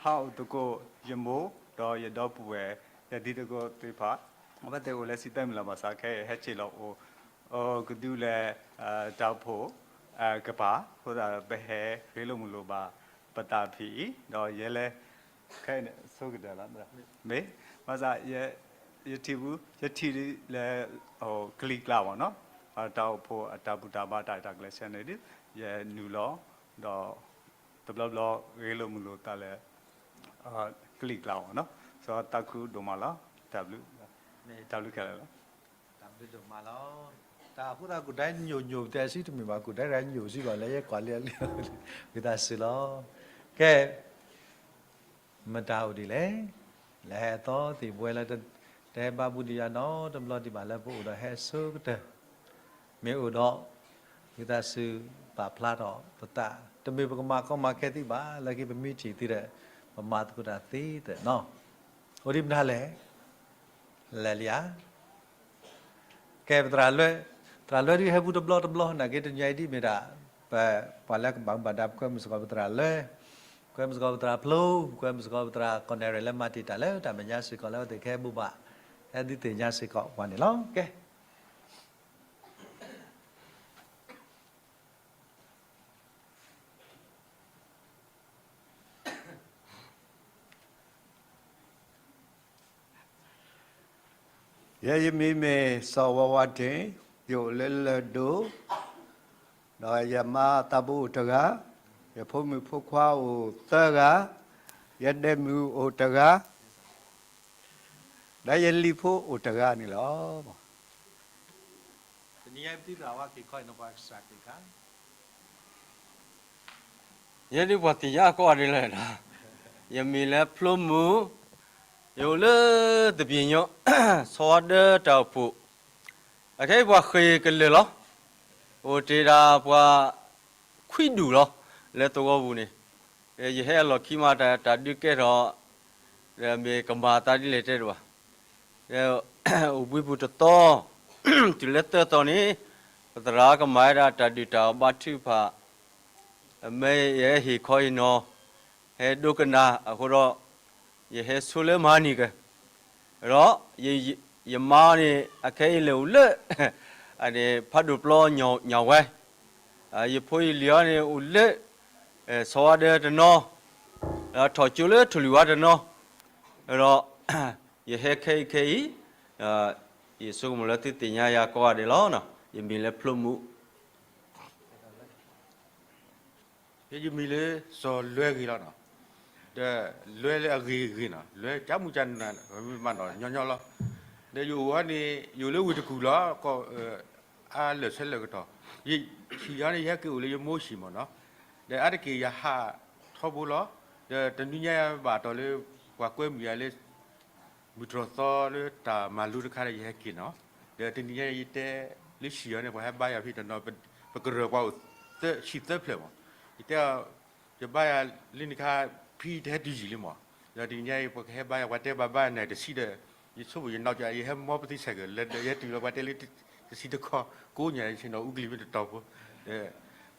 ဟးအိၣ်သကိးယမိၢ် ဒီးယဒီပုၢ်ဝဲၢ် ယဒ်သကိးသ့ၣ်တဖၣ် အဝဲသ့ၣ်အိၣ်လၢစံးသဲမုၢ်လၢ်ဘၣ်ဆၣ် ခဲအံၤဟဲက့ၤလီၤအိၣ် ကဒုလၢ တၢ်အိၣ်ဖှိၣ် ကပၤ အဃိသတး ပဟဲရ့လိာ်မုာ်လိာ်ဘၣ်ပသးဖဲအံၤ ဒီးယဲလဲၣ် ခဲအံၤန့ၣ် ဆိကတၢၢ်လီၤ. မ့ၢ် ဘၣ်ဆၣ် ယထံၣ်ဘူး ယထံၣ်လၢ ကလံၤကျါဘၣ်နီၤ, တၢ်အိၣ်ဖှိၣ်အတၢ်ဘူၣ်တၢ်ဘါတၢ် တၢ်ကျဲးစၢးန့ၣ်ဒီး ယနုာ်လီၤ ဒီး တဘျီဘျီရ့လိာ်မုာ်လိာ်သးလၢ ကလံၤကျါဘၣ်နီၤ, စီၤသးခုဒိၣ်မးလီၤ. တၢ်ဘျုး တၢ်ဘျုးခဲလၢာ်လီၤ. တၢ်ဘျုးဒိၣ်မးလီၤ. တၢ်အဃိသတး ကူၣ်ဒဲညိၣ်ညိၣ် ပတဲစံတမ့ၢ်ဘၣ် ကူၣ်ဒဲရၤညိၣ်စံဘၣ်လၢယဲကွၢ်လံအလံ ဝံသးစူၤလီၤ. ကဲ မတၤအိၣ်ဒ်လဲၣ်, လဲၤဟဲအသီသ့ၣ်ပဝဲလၢ တဟဲဘါဘူးဒံးယၤနီတဘျီဒံးဘၣ်လၢပအိၣ်ဒီးဟဲအဆိကတၢၢ်, မ့ၢ်အိၣ်ဒီး ဝံသးစူၤပာ်ဖျါထီၣ်ပသး, တမ့ၢ်ပကမၤကီမၤခဲသုဘၣ် လၢခံပမ့ၢ်ထံၣ်သုဒီး ပမၤသကိးတၢ်သ့သၢနီၤ, အိၣ်ဒံးမတၤလဲၣ်, လဲၤလံဧါ. ကဲ ပသရၣ်လွဲ, သရၣ်လွဲဒ်ဟဲဘူးတဘျီတဘျီ နာ်က့တနံၤအံၤဒ်မ့ၢ်ဒၣ် ပ ပှၤလၢကဘၣ်မူဘၣ်ဒါ ပကွဲမုာ်စ့ၢ်ကီးပသရၣ်လွဲ, ကွဲမုာ်စ့ၢ်ကီးပသရၣ်ဖျိ, ကွဲမုာ်စ့ၢ်ကီးပသရၣ်ကီၢ်နဲၣ်ရဲၣ်လၢမၤတ့ၢ်တၢ်လၢတၢ်မဲာ်ညါစ့ၢ်ကီးလၢအဝဲသ့ၣ်ကဟဲဘိးဘၣ် ဟဲဒုးသ့ၣ်ညါစ့ၢ်ကီးပှၤန့ၣ်လီၤ. ကဲ ယဲယမံၤမ့ၢ်စီၤဝါဝါတ့ၢ်, ယအိၣ်လၢလၢၢ်ဒိၣ်, ဒီးယမါသးဘိအိၣ်တဂၤ, ယဖိမုၣ်ဖိခွါအိၣ်သၢဂၤ, ယဒဲမုၣ်အိၣ်တဂၤ, ဒီးယလံၤဖိအိၣ်တဂၤန့ၣ်လီၤ. တနံၤအံၤပသံသရၣ်ဝါက့ၤခီအံၤနီၢ်ပှၤကစၢ်က့ၤခါ ယဲဒ်ပှၤသ့ၣ်ညါကီးဒ်လဲၣ်, ယမံၤလၢဖျိမုၢ်, ယအိၣ်လၢသပ့ၤညီ ဆီဝါဒၢတၢ်အိၣ်ဖှိၣ်, အခဲအံၤပှၤဃ့ၢ်ကလၢာ်လီၤ. အိၣ်တ့ၢ်ဒၣ်ပှၤခွံဒူၣ်လီၤ လၢသဝီပူၤန့ၣ်, ယဟဲအလီၢ်ခံမး တၢ်ဒုးကဲထီၣ် ဒီးမ့ၢ်ကမၤသးဒ်လဲၣ်တဲတဘၣ်. အိၣ်ဘှံးပူၤတသီ, တုၤလၢသၢသီန့ၣ် ပသရၣ်ကမၤဝဲဒၣ်တၢ်ဒုၣ်တၢ်အီၣ်ဘါထုကဖၣ်, မ့ၢ်ယဟဲဟ့ၣ်ခီဟ့ၣ်နီၤ, ဟဲဒိကနၣ်အဃိဒီး, ယဟဲဆိလၢမဟါနံၤက့ၤ, ဒီး ယမါန့ၣ် အခဲအံၤလဲၤအိၣ်လၢ ဖးဒိၣ်ပျီညၣ်ဝဲ, ယဖိယလံၤအံၤန့ၣ်အိၣ်လၢ ဆီဝါဒၢတနီၤ, ဒီးထီၣ်ကၠိလၢထိၣ်လွံၢ်ဝါတနီၤ, ဒီး ယဟဲခဲအံၤခဲအံၤ, ယဆိကမိၣ်လၢသုသ့ၣ်ညါယၤကိးဂၤဒဲးလီၤ. ယမံၤလၢဖျိမူ ယမံၤလၢစီၤလွဲဂ့ၤလီၤနီၤ. ဒီးလွဲလၢအဂ့ၤဂ့ၤနီၤ, လွဲကၠါမူကၠါနး မ့ၢ်မးနီၤ ညီညီလီၤ. ဒီးယအိၣ်ဝဲန့ၣ် ယအိၣ်လၢဝ့ၢ်တကူၣ်လီၤ, ကီၢ် အါလၢာ်ဆဲးလၢာ်ကတီၢ်, ယဟံၣ်ယၤန့ၣ် ယဟဲက့ၤအိၣ်လၢယမိၢ်ဟံၣ်မးနီၤ. ဒီးအါတက့ၢ်ယဟးထီဘိလီၤ. ဒီးတနွံညါယဘၣ်တီၢ်လၢ ပှၤကွဲမုာ်ယၤလၢ မုၢ်တြီၢ်သီလၢတၢ်မၤလိတခါဒီး ယဟဲက့ၤနီၤ. ဒီးတနံၤညါယတဲလၢဟံၣ်အီၤန့ၣ် ပှၤဟဲဘါယၤဖဲတနီၤ, ပကရၢၢ်ပှၤအိၣ်သၢဆံသၢဖျၢၣ်မး. ယတဲအီၤ ယဘါယၤလၢနခါ ဖံတဟဲတုၤယံာ်လံမး. ဒီးတနံၤညါအံၤ ပှၤကဟဲဘါယၤ ပှၤတဲဘၣ်ဘါယၤနၤတဆံဒီး ယဆိကမိၣ်ယနီၢ်ကၠီ ယဟဲမီပသံဆဲးကၢးလၢဒီး ယဟဲတုၤလီၤ ပှၤတဲလၢတဆံတခီ ကိးညါ ယဆ့ၣ်နီၤအူကလံၤမ့ၢ်တတီၤဖိ,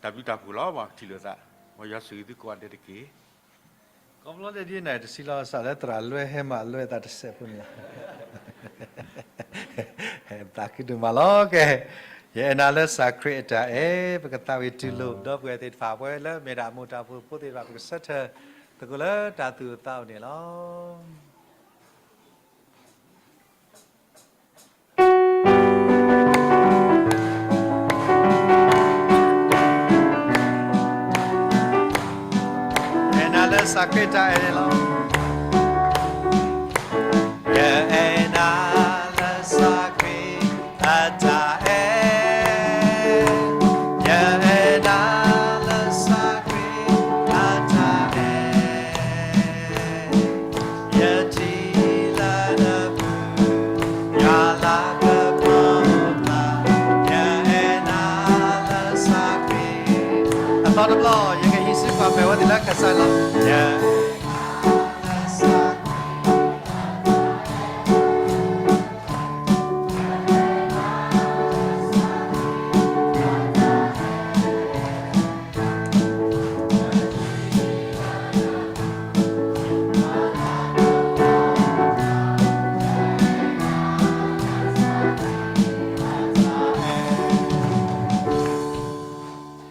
ဒီးတၢ်ဘျုးတၢ်ဖှိၣ်လီၤ ပှၤထံၣ်လိာ်သး, မ်ယွၤဆိၣ်ဂ့ၤသုကိးဂၤဒဲးတက့ၢ်. ခီဖျိလၢဒ်နၤတဆံလီၤ စးလၢသရၣ်လွဲဟဲမၤလွဲသးတစဲးဖိန့ၣ်လီၤ. သးခုဒိၣ်မးလီၤ. ကဲ, ယအဲၣ်နၤလၢကစၢ်ခရံာ်အတၢ်အဲၣ်, ပကသးဝံၣ်တူၢ်လိာ် ဒီပုၢ်ဝဲၢ်သ့ၣ်တဖၣ် ပဝဲလၢမ့ၢ်ဒၣ်မိၢ်တၢ်ဖိဖိသ့ၣ်တဖၣ် ပကဆၢထၢၣ်သကိးလၢတၢ်သူၣ်အိၣ်သးအိၣ်န့ၣ်လီၤ. ယအဲၣ်နၤလၢကစၢ်ခရံာ်အတၢ်အဲၣ်န့ၣ်လီၤ. ယအဲၣ်နၤလၢကစၢ်ခရံာ်အတၢ်အဲၣ်, ယအဲၣ်နၤလၢကစၢ်ခရံာ်အတၢ်အဲၣ်, ယထံၣ်လၢနပူၤ ယွၤလၤကပီၤအိၣ်သး, ယအဲၣ်နၤလၢကစၢ်ခရံာ်, အသီတဘျီ ယကဟံးစုကွၢ်မဲာ်ဝဲသ့ၣ်လၢကစၢ်လီၤ. ယ တၢ်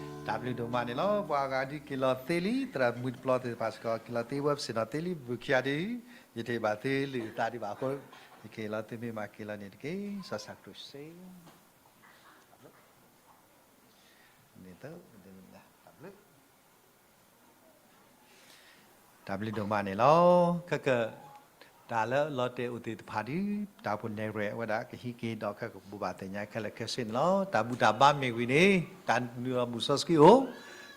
ဘျုးဒိၣ်မးန့ၣ်လီၤ. ပှၤဂၤဒ်က့ၤလီၤသ့လံ, သရၣ်မုၣ်တဘျီသ့ၣ်တဖၣ်စ့ၢ်ကီး က့ၤလီၤသ့ဝဲပစ့ၢ်နီၤသ့လံ, ဘုခါဒ် ယတဘၣ်သ့လံာ်သးဒံးဘၣ်အဃိ, ယက့ၤလီၤသ့မ့ၢ်မၤက့ၤလီၤန့ၣ်တက့ၢ်. စီၤစၢ်ကရူၢ်စ့ န့ၣ် တၢ်ဘျုး တၢ်ဘျုးဒိၣ်မးန့ၣ်လီၤ. ခဲက တၢ်လၢလီၤတဲာ်အိၣ်သ့ၣ်တဖၣ်ဒီး တၢ်ဖိနဲၣ်ရဲၣ်ဝဲဒၣ်ကဟံးက့ၤဒီး ခဲကဘိးဘၣ်သ့ၣ်ညါခဲလၢာ်ခဲဆ့န့ၣ်လီၤ. တၢ်ဘူၣ်တၢ်ဘါမ့ၢ်ဝံၤန့ၣ် တၢ်နုာ်လီၤမုၢ်စီဆှံအိၣ်,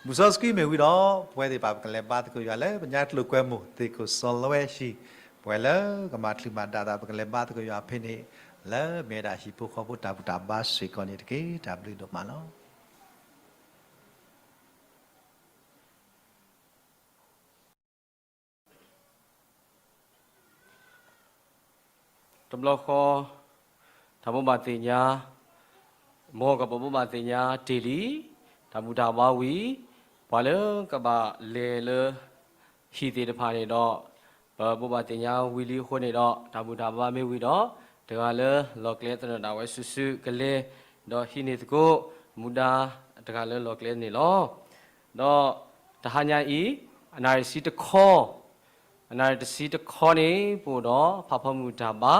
မုၢ်စီဆှံမ့ၢ်ဝံၤဒီး ပဝဲသ့ၣ်တဖၣ်ပကလဲၤဘါသကိးယွၤလၢ ပညါကျိၤကွဲမုာ် သ့ၣ်ခိၣ်စီၤလဝဲဟံၣ်, ပှၤလၢကမၤချုးမၤဒၣ်သး ပကလဲၤဘါသကိးယွၤဖဲန့ၣ် လၢမ့ၢ်ဝဲဒၣ်ဟံၣ်ဖိဃီဖိတၢ်ဘူၣ်တၢ်ဘါစ့ၢ်ကီးန့ၣ်တက့ၢ်. တၢ်ဘျုးဒိၣ်မးလီၤ. တဘျီဃီ တၢ်ဘိးဘၣ်သ့ၣ်ညါ, မ်ကဘိးဘၣ်သ့ၣ်ညါတ့ၢ်လံ, တၢ်ဘူၣ်တၢ်ဘါဝံၤ, ပှၤလၢကဘၣ်လဲၤလၢ ဟံၣ်သ့ၣ်တဖၣ်န့ၣ်ဒီး ပဘိးဘၣ်သ့ၣ်ညါဝံၤလံအဃိန့ၣ်ဒီး တၢ်ဘူၣ်တၢ်ဘါမ့ၢ်ဝံၤဒီး တဂၤလၢလီၢ်ကျဲသနၢၣ်ဒၣ်ဝဲစုာ်စုာ်ကလဲၤ, ဒီးဟံးန့ၢ်သကိး မူဒါတဂၤလၢလီၢ်ကျဲန့ၣ်လီၤ. ဒီးတဟါညါအံၤ အနၣ်ရံၣ်တဆံတခီ, အနၣ်ရံၣ်တဆံတခီန့ၣ် ပအိၣ်ဒီးဖးဖီမုၢ်တၢ်ဘါ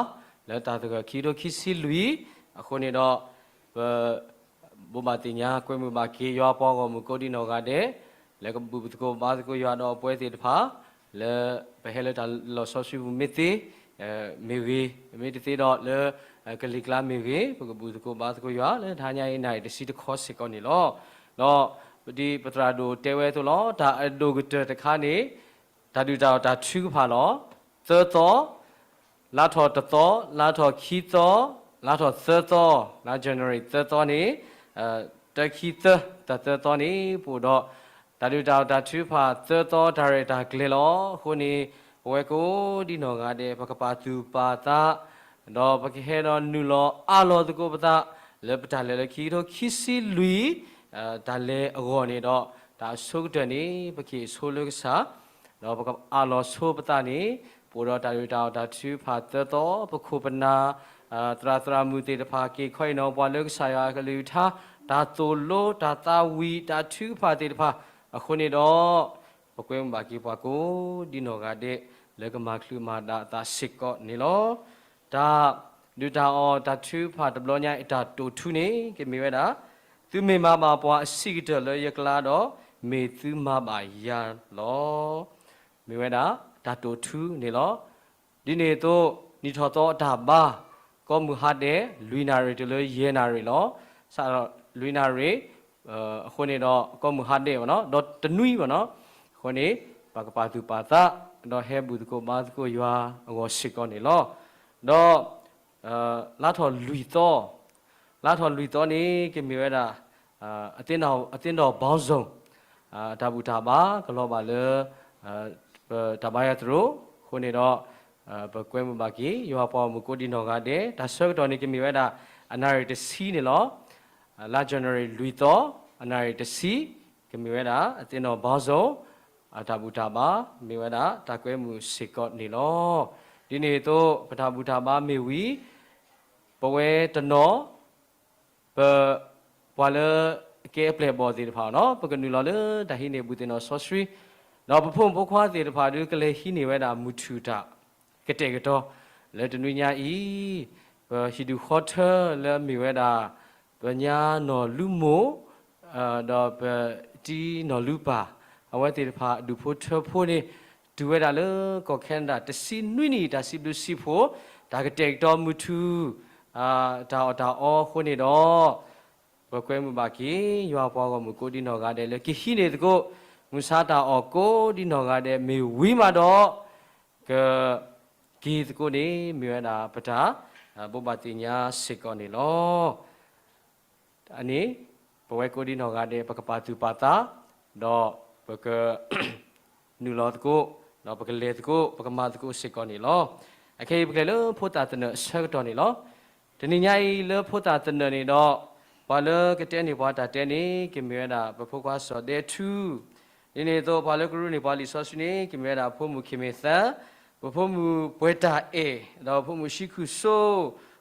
လၢတၢ်သဂၢၢ်ခံကထိခံဆံလွံၢ်, အဃိန့ၣ်ဒီး ပ ဘိးဘၣ်သ့ၣ်ညါကွဲမုာ်ဘၣ်က့ၤယွၤပှၤဂီၢ်မုၢ်ကိးဒံနီၢ်ဂၤဒဲး, လၢကဘူၣ်သကိးဘါသကိးယွၤဒီးပဝဲသ့ၣ်တဖၣ်, လၢပဟဲလၢတၢ်လီၤဆီဆူပူၤမ့ၢ်သ့, မ့ၢ်ဂ့ၤ, မ့ၢ်တသ့ဒီးလၢ ကလံၤကျါမ့ၢ်ဂ့ၤ, ပကဘူၣ်သကိးဘါသကိးယွၤလၢတဟါညါအံၤ နၣ်ရံၣ်တဆံတခီစ့ၢ်ကီးန့ၣ်လီၤ. ဒီးဒ်ပသရၣ်ဒိၣ်တဲဝဲအသိးလီၤ, တၢ်အဒိၣ်ကတၢၢ်တခါန့ၣ် တၢ်ဒုၣ်တၢ်အီၣ်တၢ်ထုကဖၣ်လီၤ. သၢသီ, လါထီၣ်တသီ, လါထီၣ်ခံသီ, လါထီၣ်သၢသီ, လါ January သၢသီန့ၣ်, တၢခံသၢ တၢ်သၢသီန့ၣ် ပအိၣ်ဒီး တၢ်ဒုၣ်တၢ်အီၣ်တၢ်ထုကဖၣ်သၢသီတၢ်ရဲၣ်တၢ်ကျဲၤလီၤ. အဃိန့ၣ် ပဝဲကိးဒံနီၢ်ဂၤဒဲး ပကပာ်သူၣ်ပာ်သး ဒီးပကဟဲဒီးနုာ်လီၤအးလီၤသကိးပသး လၢပတၢ်လဲၤလၢခံကထိခံဆံလွံၢ် တၢ်လဲၤအဂီၢ်န့ၣ်ဒီး တၢ်အဆိကတၢၢ်န့ၣ် ပက့ၤဆိလၢကစၢ် ဒီးပကအးလီၤဆိပသးန့ၣ် ပအိၣ်ဒီးတၢ်ဒုၣ်တၢ်အီၣ်တၢ်ထုကဖၣ်သၢသီ ပခိၣ်ပနၢ် သရၣ်သရၣ်မုၣ်သ့ၣ်တဖၣ် က့ၤခီအံၤနီၤ ပှၤလၢကစၢ်ယွၤအကလုၢ်ကထါ တၢ်သိၣ်လိ တၢ်သးဝံၣ် တၢ်ထုကဖၣ်သ့ၣ်တဖၣ် အဃိန့ၣ်ဒီး ပကွဲမုာ်ဘၣ်က့ၤပှၤကိးဒံနီၢ်ဂၤဒဲး လၢကမၤချုးမၤဒၣ်သးစ့ၢ်ကီးန့ၣ်လီၤ. တၢ် ဒုးတၢ်အီၣ်တၢ်ထုကဖၣ်တဘျီညါအံၤ တၢ်တိာ်ထူန့ၣ် ကမ့ၢ်ဝဲဒၣ်, သုမ့ၢ်မၤဘၣ်ပှၤအဆံးကတၢၢ်လၢယကျါဒီး, မ့ၢ်သုမၤဘၣ်ယၤလီၤ. မ့ၢ်ဝဲဒၣ်တၢ်တိာ်ထူန့ၣ်လီၤ. ဒ်န့ၣ်အသိး နံၣ်ထီၣ်သီအတၢ်ဘါ ကိးမုၢ်ဟါဒဲး လွံၢ်နၣ်ရံၣ်တုၤလၢယဲၢ်နၣ်ရံၣ်လီၤ. စးထီၣ်လွံၢ်နၣ်ရံၣ် အဃိန့ၣ်ဒီး ကိးမုၢ်ဟါဒဲးဘၣ်နီၤ ဒီးတနွံဘၣ်နီၤ, အဃိန့ၣ် ပကပာ်သူၣ်ပာ်သး ဒီးဟဲဘူၣ်သကိးဘါသကိးယွၤအဂီၢ်စ့ၢ်ကီးန့ၣ်လီၤ. ဒီး လါထီၣ်လွံၢ်သီ, လါထီၣ်လွံၢ်သီန့ၣ် ကမ့ၢ်ဝဲဒၣ် အသင်းတော်ပေါင်းစုံ တၢ်ဘူၣ်တၢ်ဘါ ကလီၤဘၣ်လၢ ပတၢ်ဘါယွၤသရိာ်အဃိန့ၣ်ဒီး ပကွဲမုာ်ဘၣ်က့ၤ ယွၤပှၤဂီၢ်မုၢ်ကိးဒံနီၢ်ဂၤဒဲး တၢ်ဆၢကတီၢ်န့ၣ် ကမ့ၢ်ဝဲဒၣ် အနၣ်ရံၣ်တဆံန့ၣ်လီၤ. လါ January လွံၢ်သီ အနၣ်ရံၣ်တဆံ ကမ့ၢ်ဝဲဒၣ် အသင်းတော်ပေါင်းစုံ အတၢ်ဘူၣ်တၢ်ဘါ မ့ၢ်ဝဲဒၣ် တၢ်ကွဲမုာ်စ့ၢ်ကီးန့ၣ်လီၤ. ဒ်န့ၣ်အသိး ပတၢ်ဘူၣ်တၢ်ဘါမ့ၢ်ဝံၤ ပဝဲတနီၤ ပ ပှၤလၢအကဲအပျဲၢ်အဘီၣ်သ့ၣ်တဖၣ်နီၤ ပကနုာ်လီၤလၢတၢ်ဟံးန့ၢ်ဘူၣ်သ့ၣ်နီၣ်စီဆှံ, ဒီးပဖိမုၣ်ဖိခွါသ့ၣ်တဖၣ်ဒုးကလဲၤဟံးန့ၢ်ဝဲဒၣ်မုၢ်ထူၣ်တၢ်ကတဲာ်ကတီၤ လၢတနွံညါအံၤ ပဟံၣ်ဒူၣ်ဃီထၢလၢအမ့ၢ်ဝဲဒၣ် ပညါနီၢ်လူမူး ဒီးပတံနီၢ်လူပၢ် အဝဲသ့ၣ်တဖၣ်အဒူၣ်ဖိထၢဖိန့ၣ် တုၤဝဲဒၣ်လၢကီၢ်ခဲနဒၤ တဆံနွံနံၣ် တၢ်စံးဘျုးစံးဖှိၣ် တၢ်ကတဲာ်ကတီၤမုၢ်ထူၣ် တၢ်အီၣ်တၢ်အီအဃိန့ၣ်ဒီး ပကွဲမုာ်ဘၣ်က့ၤ ယွၤပှၤဂီၢ်မုၢ်ကိးဒံနီၢ်ဂၤဒဲးလၢကဟံးန့ၢ်သကိး မုၢ်ဆါတၢ်အီၣ်ကိးဒံနီၢ်ဂၤဒဲး မ့ၢ်ဝံၤမးဒီး က က့ၤသကိးန့ၣ် မ့ၢ်ဝဲဒၣ်ပတၢ် ဘိးဘၣ်သ့ၣ်ညါစ့ၢ်ကီးန့ၣ်လီၤ. အန့ၣ် ပဝဲကိးဒံနီၢ်ဂၤဒဲး ပကပာ်သူၣ်ပာ်သး ဒီးပက နုာ်လီၤသကိး ဒီးပကလဲၤသကိး ပကမၤသကိးစ့ၢ်ကီးန့ၣ်လီၤ. အခဲအံၤ ပကလဲၤလၢဖိသၣ်သနၢၣ်အဆၢကတီၢ်န့ၣ်လီၤ. တနံၤညါအံၤလၢဖိသၣ်သနၢၣ်န့ၣ်ဒီး ပှၤလၢကတဲန့ၢ်ပှၤတၢ်တဲန့ၣ် ကမ့ၢ်ဝဲဒၣ် ပဖိခွါစီၤဒဲထူ ဒ်န့ၣ်အသိး ပှၤလၢကရူၢ်န့ၢ်ပှၤလံာ်စီဆှံန့ၣ် ကမ့ၢ်ဝဲဒၣ် ဖိမုၣ်ခ့မ့ၢ်သၢ, ပဖိမုၣ်ပှဲၤတၢ်အဲၣ်, ဒီးဖိမုၣ်ဆံခုၣ်စိ,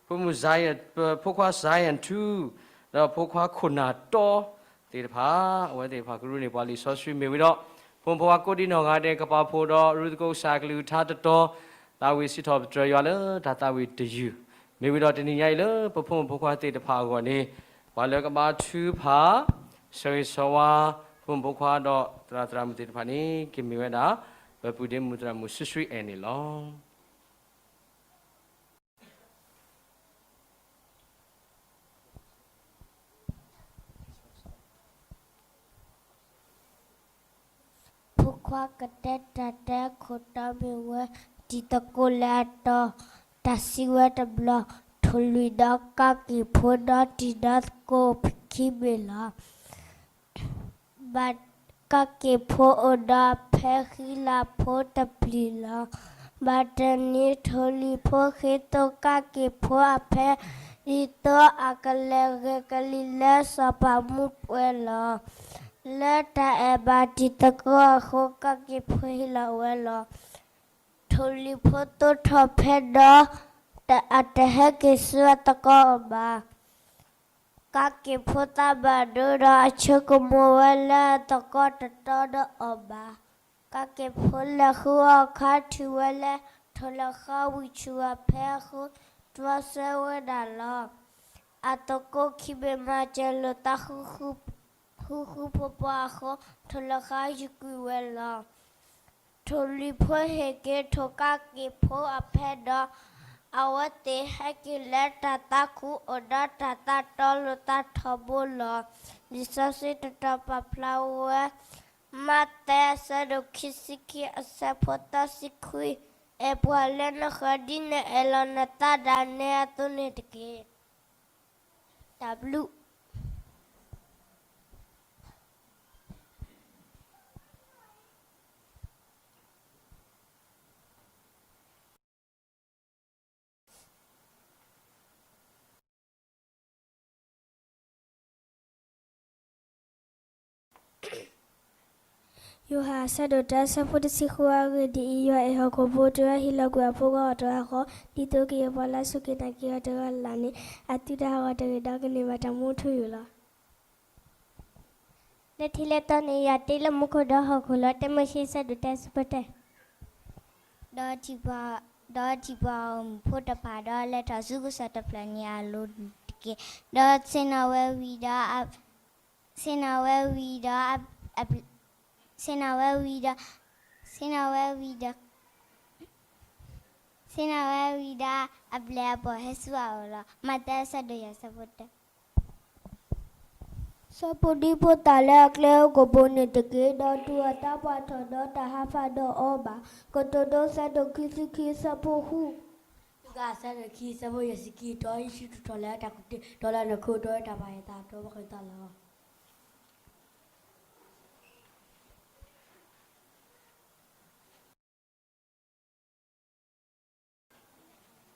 ဖိမုၣ် Zion, ပဖိခွါ Zion ထူ, ဒီးဖိခွါခိၣ်နၢ်တီသ့ၣ်တဖၣ် အဝဲသ့ၣ်တဖၣ်ကရူၢ်န့ၢ်ပှၤလံာ်စီဆှံမ့ၢ်ဝံၤဒီး ဖိမုၣ်ဖိခွါကိးဒံနီၢ်ဂၤဒဲး ကပာ်ဖှိၣ်ဒီးရူၢ်သကိးကစၢ်အကလုၢ်ကထါတတီၤ သးဝံၣ်စံးထီၣ်ပတြၢၤယွၤလၢတၢ်သးဝံၣ်တယုၢ် မ့ၢ်ဝံၤဒီးတနံၤညါအံၤလၢပဖိမုၣ်ဖိခွါသ့ၣ်တဖၣ်အဂီၢ်န့ၣ် ပှၤလၢကဘါထုကဖၣ် ဆၢဂ့ၤဆၢဝါ ဖိမုၣ်ဖိခွါဒီးသရၣ်သရၣ်မုၣ်သ့ၣ်တဖၣ်န့ၣ် ကမ့ၢ်ဝဲဒၣ် ပပုၢ်ဒ့မုၣ်သရၣ်မုၣ်စုဆှံအဲၣ်န့ၣ်လီၤ. ဖိခွါကတဲတၢ်တဲခိၣ်တီမ့ၢ်ဝဲ တံၤသကိးလၢအတီၤ, တၢ်စံးဝဲတဘျီ, ထိၣ်လွံၢ်ဒီးကးက့ၤဖိဒီးတံၤဒီးသကိးခံဘ့ၣ်လီၤ. ဘၣ်ကးက့ၤဖိအိၣ်ဒီးဖဲဃံလၤဖိတပျုာ်လီၤ. ဘၣ်တနံၤထိၣ်လွံၢ်ဖိဃ့သိကးက့ၤဖိအဖဲ ဒ်သိးအကလဲၤဂဲၤကလံၤလၢစီၤပၤမူပှဲၤလီၤ. လၢတၢ်အဲၣ်ဘၣ်တံၤသကိးအဃိ ကးက့ၤဖိဟ့ၣ်လီၤဝဲလီၤ. ထိၣ်လွံၢ်ဖိသိးထီၣ်ဖဲဒီး အတဟဲက့ၤဆူအသကိးအအိၣ်ဘၣ်. ကးက့ၤဖိသးဘၣ်ဒိဒီး အဆိကမိၣ်ဝဲလၢအသကိးတတီဒီးအီၤဘၣ်. ကးက့ၤဖိလဲၤဃုအီၣ်ခါ ထံၣ်ဝဲလၢ ထိၣ်လီၤဃာ်ဝံၤဆူၣ်အဖဲအဃိ တြီဆၢဝဲဒၣ်လီၤ. အသကိးခံဘ့ၣ်မၤစၢၤလိာ်သး ဃူဃူဖိးဖိးအဃိ ထိၣ်လီၤဃာ်ယုၢ်ကွံာ်ဝဲလီၤ. ထိၣ်လွံၢ်ဖိဟ့ၣ်က့ၤထိၣ်ကးက့ၤဖိအဖဲဒီး အဝဲသ့ၣ်ဟဲက့ၤလၢတၢ်သးခုအိၣ်ဒီးတၢ်သးတီလိာ်သးထီဘိလီၤ. လံာ်စီဆှံတတီၤပာ်ဖျါဝဲ မးသဲအဆၢဒိၣ်ခံဆံခံ အဆၢဖိသၢဆံခွံ, အဲၣ်ပှၤလၢနဃၢၤဒ်နအဲၣ်လီၤနသးဒၣ်နဲအသိးန့ၣ်တက့ၢ်. တၢ်ဘျုး ယိၤဟၣ်အဆၢဒိၣ်တၢ အဆၢဖိတဆံဃုအဂ့ၢ်ဒ်အံၤ, ယွၤအဲၣ်ဟီၣ်ခိၣ်ဖိတဂၤ ဟ့ၣ်လီၤကွံာ်အဖိခွါအီၤတဂၤဃီ, ဒ်သိးကယဲၢ်ပှၤလၢအစူၢ်က့ၤနာ်က့ၤအီၤတဂၤလၢ်လၢ်န့ၣ် အသုတဟးဂီၤတဂ့ၤဒီးကန့ၢ်ဘၣ်တၢ်မူထူယိာ်လီၤ. လၢထံးလၢတီၤန့ၣ် ယွၤတ့လၢမူခိၣ်ဒီးဟီၣ်ခိၣ်လီၤ. တၢမိၤၡ့ အဆၢဒိၣ်တၢ အဆၢဖိတၢ ဒီးထံၣ်ပှၤ ဒီးထံၣ်ပှၤဂီၢ်မုၢ်ဖိတဖၣ်ဒီး လဲၤထီၣ်ဆူကစၢၢ်တဖျၢၣ်န့ၣ်အလိၤတက့ၢ်. ဒီးဆ့ၣ်နီၤဝဲဝံၤဒီး, ဆ့ၣ်နီၤဝဲဝံၤဒီး, ဆ့ၣ်နီၤဝဲဝံၤဒီး, ဆ့ၣ်နီၤဝဲဝံၤဒီး, ဆ့ၣ်နီၤဝဲဝံၤဒီး အပျဲၢ်အဘီၣ်ဟဲဆူအအိၣ်လီၤ. မးသဲ အဆၢဒိၣ်ယဲၢ် အဆၢဖိတၢ ဆၢဖိဒံဖိသၣ်လၢအကျဲအိၣ်ကပိာ်န့ၣ်တက့ၢ်. ဒီးတူၢ်အသးပှၢ်ထီၣ်ဒီးတၢ်ဟးဖးဒီးအီၤဘၣ်. ကတိၤဒိ အဆၢဒိၣ်ခံဆံခံ အဆၢဖိဃု, လူၤကၣ် အဆၢဒိၣ်ခံ အဆၢဖိယဲၢ်ဆံခံ, ဒီးယ့ၣ်ၡူးထူးထီၣ်လၢတၢ်ကူၣ်တ့ၢ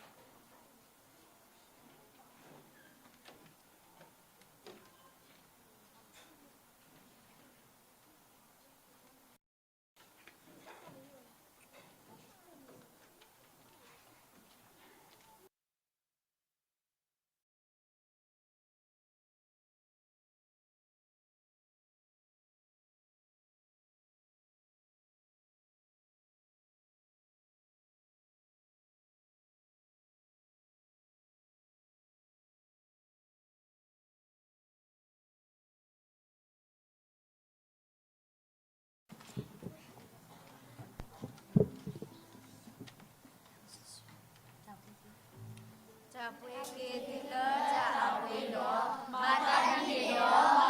်, ဒီးလၢနခိၣ်ဒီးတၢ်ဘၣ်ယသးဒီးဘၣ်ဃးသးလီၤ.တၢ်ပှ့ၤက့ၤသုလၢတၢ်အဝ့ၤလီၤ. မၤသးဒ်န့ၣ်ဒီး မၤ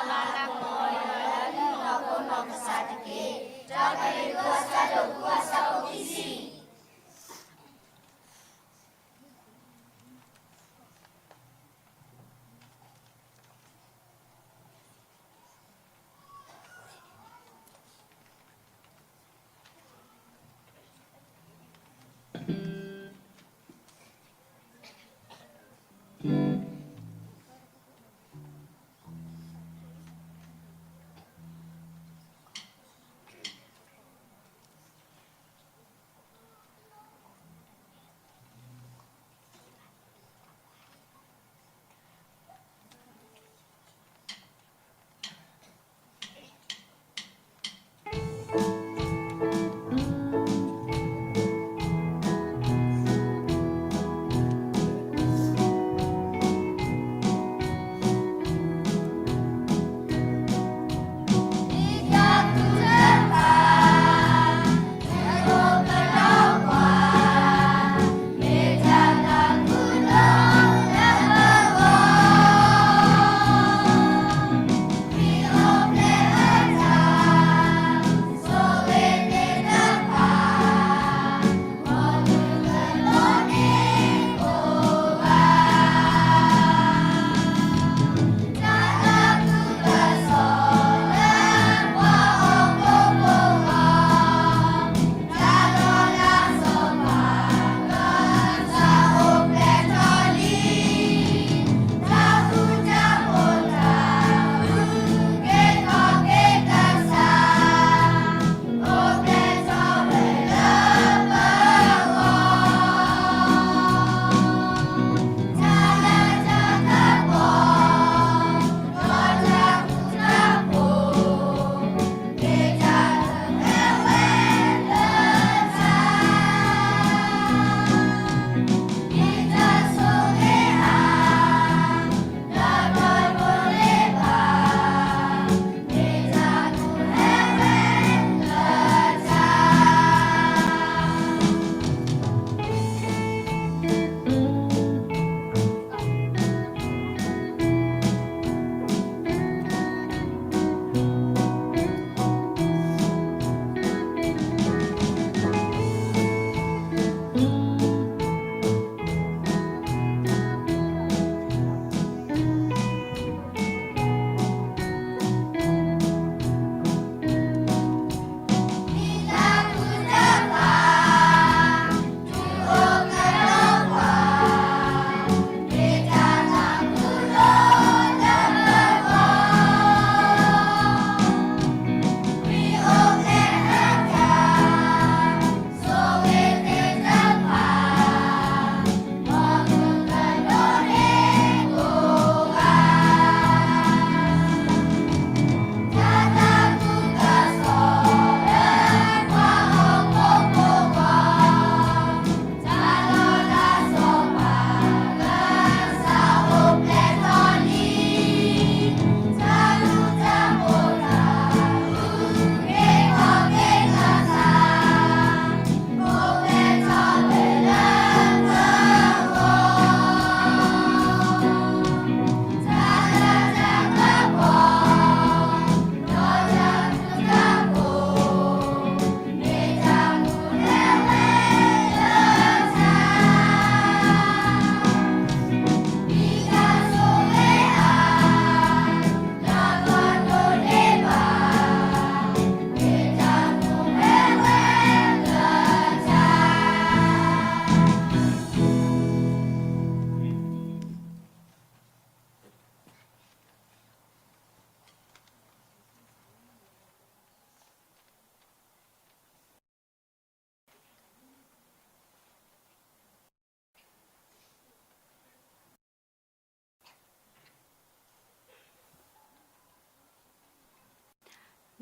လၤကပီၤလၢနီၢ်ခိနီၢ်ကစၢ်တက့ၢ်. တၢ်ကလုၢ်ဒိ အဆၢဒိၣ်ဃု အဆၢဖိခံဆံ.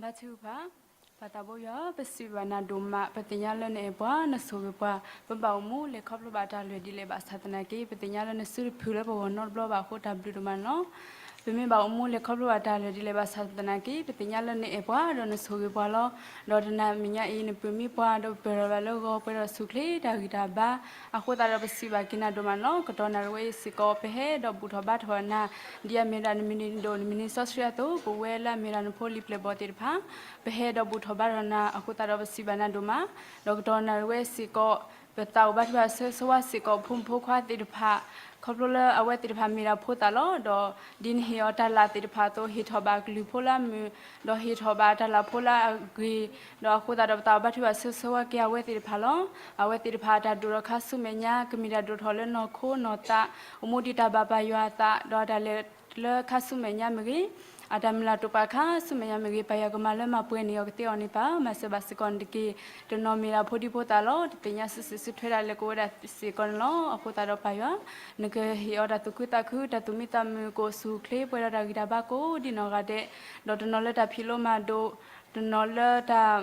ဘါထုကဖၣ်, ပၢ်သးဘိယွၤ, ပစံးဘျုးဘၣ်နၤဒိၣ်မး, ပသ့ၣ်ညါလၢနအဲၣ်ပှၤ, နဆိၣ်ဂ့ၤပှၤ, ပဘၣ်အိၣ်မူလဲၤခီဖျိဘၣ်တၢ်လဲၢ်ဒ်လဲၣ်ဘၣ်ဆၣ်သနာ်က့ ပသ့ၣ်ညါလၢနစုတဖုလၢပဂီၢ်နီတဘျီဘၣ်အဃိ တၢ်ဘျုးဒိၣ်မးန့ၣ်လီၤ. ပမ့ၢ်ဘၣ်အိၣ်မူလဲၤခီဖျိဘၣ်တၢ်လဲၢ်ဒ်လဲၣ်ဘၣ်ဆၣ်သနာ်က့ ပသ့ၣ်ညါလၢနအဲၣ်ပှၤဒီးနဆိၣ်ဂ့ၤပှၤလီၤ. ဒီးတနၤမဲာ်ညါအံၤ နပၢၢ်မံပှၤ ဒီးပပၢၢ်ထီၣ်ဘၣ်လၢဂီၤ ပှဲၤဒီးဆူၣ်ချ့တၢ်ဂံၢ်တၢ်ဘါ, အဃိသတးဒီးပစံးဘၣ်က့ၤနၤဒိၣ်မးန့ၣ်လီၤ. ကတီၢ်နၣ်ရံၣ်ဝဲအံၤစ့ၢ်ကီး ပဟဲဒီးဘူၣ်ထီၣ်ဘါထီၣ်နၤ ဒ်အမ့ၢ်ဒၣ်နမုၢ်နံၤဒိၣ် နမုၢ်နံၤစီဆှံအသိး ပဝဲလၢအမ့ၢ်ဒၣ်နဖိလံၤပျဲၢ်ဘီၣ်သ့ၣ်တဖၣ် ပဟဲဒီးဘူၣ်ထီၣ်ဘါထီၣ်နၤ အဃိသတးဒီးပစံးဘၣ်နၤဒိၣ်မး. ဒီးကတီၢ်နၣ်ရံၣ်ဝဲစ့ၢ်ကီး ပသးအိၣ်ဘါထုကဖၣ်ဆၢဂ့ၤဆၢဝါစ့ၢ်ကီး ဖိမုၣ်ဖိခွါသ့ၣ်တဖၣ် ခီဖျိလၢအဝဲသ့ၣ်တဖၣ်မ့ၢ်ဒၣ်ဖိသၣ်လီၤ. ဒီးဒ်နဟ့ၣ်အီၤတၢ်လၢ်သ့ၣ်တဖၣ်အသိး ဟ့ၣ်ထီၣ်ဘၣ်ကလုၢ်ဖိလၢအမုာ်, ဒီးဟ့ၣ်ထီၣ်ဘၣ်တၢ်လၢ်ဖိလၢအဂ့ၤ, ဒီးအဃိသတးဒီးပသးအိၣ်ဘါထုကဖၣ်ဆၢဂ့ၤဆၢဝါက့ၤအဝဲသ့ၣ်တဖၣ်လီၤ. အဝဲသ့ၣ်တဖၣ်အတၢ်ဒိၣ်ထီၣ်ခါဆူမဲာ်ညါ ကမ့ၢ်တၢ်ဒိၣ်ထီၣ်လၢနီၢ်ခိနီၢ်သး, အိၣ်မူဒ်တၢ်ဘၣ်ပၢ်ယွၤအသး ဒီးအတၢ်လဲၤလၢခါဆူမဲာ်ညါမ့ၢ်ဂ့ၤ, အတၢ်မုၢ်လၢ်တိာ်ပာ်ခါဆူမဲာ်ညါမ့ၢ်ဂ့ၤ, ပၢ်ယွၤကမၤလၢမၤပှဲၤန့ၢ်အီၤကသ့အီၤန့ၣ် ပၢ်မၤစၢၤဘၣ်စ့ၢ်ကီးန့ၣ်တက့ၢ်. တနီၤမ့ၢ်ဒၣ်ဖိဒံဖိသၣ်လီၤ. တသ့ၣ်ညါစုစ့ၣ်စုထွဲဒၣ်လဲာ်ကအိၣ်ဝဲဒၣ်စ့ၢ်ကီးန့ၣ်လီၤ. အဃိသတးဒီးပၢ်ယွၤ နကဟ့ၣ်အီၤတၢ်သူၣ်ခုသးခု တၢ်သူၣ်မံသးမုာ် ကအိၣ်ဆူၣ်အိၣ်ချ့ပှဲၤဒီးတၢ်ဂံၢ်တၢ်ဘါကိးဒ်နီၢ်ဂၤဒဲး, ဒီးတနီၤလၢတၢ်ဖံးလိမၤဒိး, တနီၤလၢတၢ်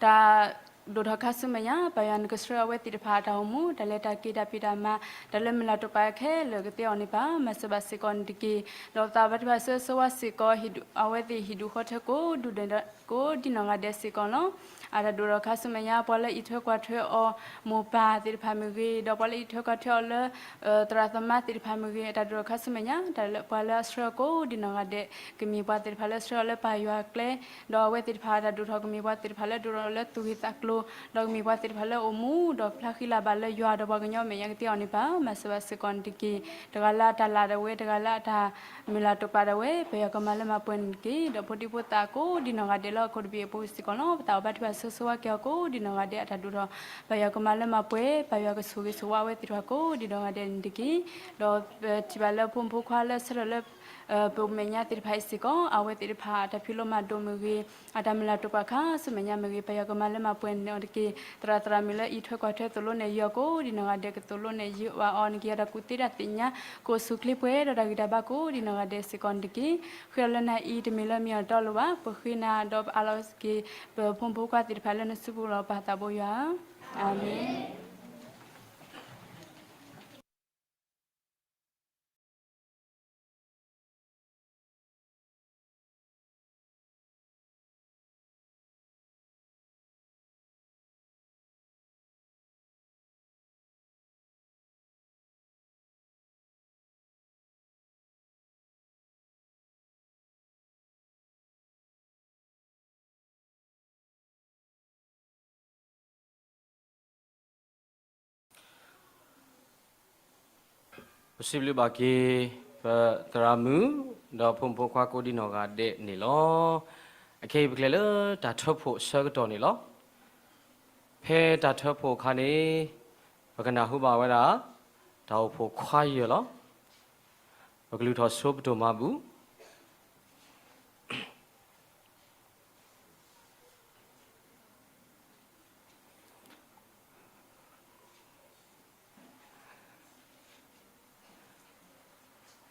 တၢ်ဒိၣ်ထီၣ်ခါဆူမဲာ်ညါ, ပၢ်ယွၤနကဆှၢအဝဲသ့ၣ်တဖၣ်အတၢ်အိၣ်မူ တၢ်လဲၤတၢ်က့ၤတၢ်ဖံးတၢ်မၤ, တၢ်လၢမုၢ်လၢ်တိာ်ပာ်ခဲလၢာ်ကသ့အီၤန့ၣ် ပၢ်မၤစၢၤဘၣ်စ့ၢ်ကီးန့ၣ်တက့ၢ်. ဒီးပသးအိၣ်ဘါထုကဖၣ်ဆၢဂ့ၤဆၢဝါစ့ၢ်ကီး အဝဲသ့ၣ်ဟံၣ်ဒူၣ်ဃီထၢကိးဒူၣ်ဒဲး ကိးဒ်နီၢ်ဂၤဒဲးစ့ၢ်ကီးလီၤ. အတၢ်ဒိၣ်ထီၣ်ခါဆူမဲာ်ညါ ပှၤလၢအအံးထွဲကွၢ်ထွဲအီၤ မိၢ်ပၢ်သ့ၣ်တဖၣ်မ့ၢ်ဂ့ၤ, ဒီးပှၤလၢအအံးထွဲကွၢ်ထွဲအီၤလၢ သရၣ်သမါသ့ၣ်တဖၣ်မ့ၢ်ဂ့ၤ, အတၢ်ဒိၣ်ထီၣ်ခါဆူမဲာ်ညါ တၢ်လၢပှၤလၢအဆှၢအီၤကိးဒ်နီၢ်ဂၤဒဲး, ကမ့ၢ်ပှၤသ့ၣ်တဖၣ်လၢဆှၢအီၤလၢပၢ်ယွၤကျဲ, ဒီးအဝဲသ့ၣ်တဖၣ်အတၢ်ဒိၣ်ထီၣ်ကမ့ၢ်ပှၤသ့ၣ်တဖၣ်လၢဒိၣ်ထီၣ်လၢသူၣ်ဂ့ၤသးကျိၤ, ဒီးကမ့ၢ်ပှၤသ့ၣ်တဖၣ်လၢအိၣ်မူ ဒီးဖျါဃံလၤဘၣ်လၢယွၤဒီးပှၤကညီမဲာ်ညါကသ့အီၤန့ၣ် ပၢ်မၤစၢၤဘၣ်စ့ၢ်ကီးန့ၣ်တက့ၢ်. တဂၤလၢအတၢ်လၢ်ဒၣ်ဝဲ, တဂၤလၢအတၢ်မုၢ်လၢ်တိာ်ပာ်ဒၣ်ဝဲ, ပၢ်ယွၤကမၤလၢမၤပှဲၤန့ၣ်တက့ၢ်. ဒီးဖိဒံဖိသၣ်ကိးဒ်နီၢ်ဂၤဒဲးလၢဟီၣ်ခိၣ်တဘ့ၣ်အပူၤစ့ၢ်ကီးလီၤ. ပသးအိၣ်ဘါထုကဖၣ်ဆၢဂ့ၤဆၢဝါက့ၤအီၤကိးဒ်နီၢ်ဂၤဒဲးအတၢ်ဒိၣ်ထီၣ်, ပၢ်ယွၤကမၤလၢမၤပှဲၤ, ပၢ်ယွၤကဆိၣ်ဂ့ၤဆိၣ်ဝါအဝဲသ့ၣ်တဖၣ်ကိးဒ်နီၢ်ဂၤဒဲးန့ၣ်တက့ၢ်. ဒီးပထံၣ်ဘၣ်လၢဖိမုၣ်ဖိခွါလၢဆၢထၢၣ်လၢ ပမဲာ်ညါသ့ၣ်တဖၣ်အံၤစ့ၢ်ကီး အဝဲသ့ၣ်တဖၣ်အတၢ်ဖံးလိမၤဒိးမ့ၢ်ဂ့ၤ, အတၢ်မုၢ်လၢ်တိာ်ပာ်ခါဆူမဲာ်ညါမ့ၢ်ဂ့ၤ, ပၢ်ယွၤကမၤလၢမၤပှဲၤန့ၢ်အီၤတက့ၢ်. သရၣ်သရၣ်မုၣ်လၢအံးထွဲကွၢ်ထွဲသိၣ်လိနဲၣ်ယွၤကိးဒ်နီၢ်ဂၤဒဲး ကသိၣ်လိနဲၣ်ယွၤအီၤန့ၣ် ကယဲၢ်တၢ်ကူၣ်သ့တၢ်သ့ၣ်ညါ ကအိၣ်ဆူၣ်အိၣ်ချ့ပှဲၤဒီးတၢ်ဂံၢ်တၢ်ဘါကိးဒ်နီၢ်ဂၤဒဲးစ့ၢ်ကီးန့ၣ်တက့ၢ်. ဃ့လီၤလၢနၤအံၤ တမ့ၢ်လၢမ့ၢ်အီၤတၢ်လိၣ်ဘၣ်, ပဃ့နၤဒီးပအးလီၤက့ၤ ပဖိမုၣ်ဖိခွါသ့ၣ်တဖၣ်လၢနစုပူၤလီၤ. ပၢ်သးဘိယွၤ, အၤမ့ၣ်. ပစံးဘျုးဘၣ်က့ၤ ပသရၣ်မုၣ် ဒီးဖိမုၣ်ဖိခွါကိးဒ်နီၢ်ဂၤဒဲးန့ၣ်လီၤ. အခဲအံၤပကလဲၤလၢတၢ်ထၢဖှိၣ်အဆၢကတီၢ်န့ၣ်လီၤ. ဖဲတၢ်ထၢဖှိၣ်အခါန့ၣ် ပကနၢ်ဟူဘၣ်ဝဲဒၣ် တၢ်အိၣ်ဖှိၣ်ခွါယဲၢ်လီၤ. ပကလုၢ်ထီၣ်ဆိပတိၢ်မၤဘူၣ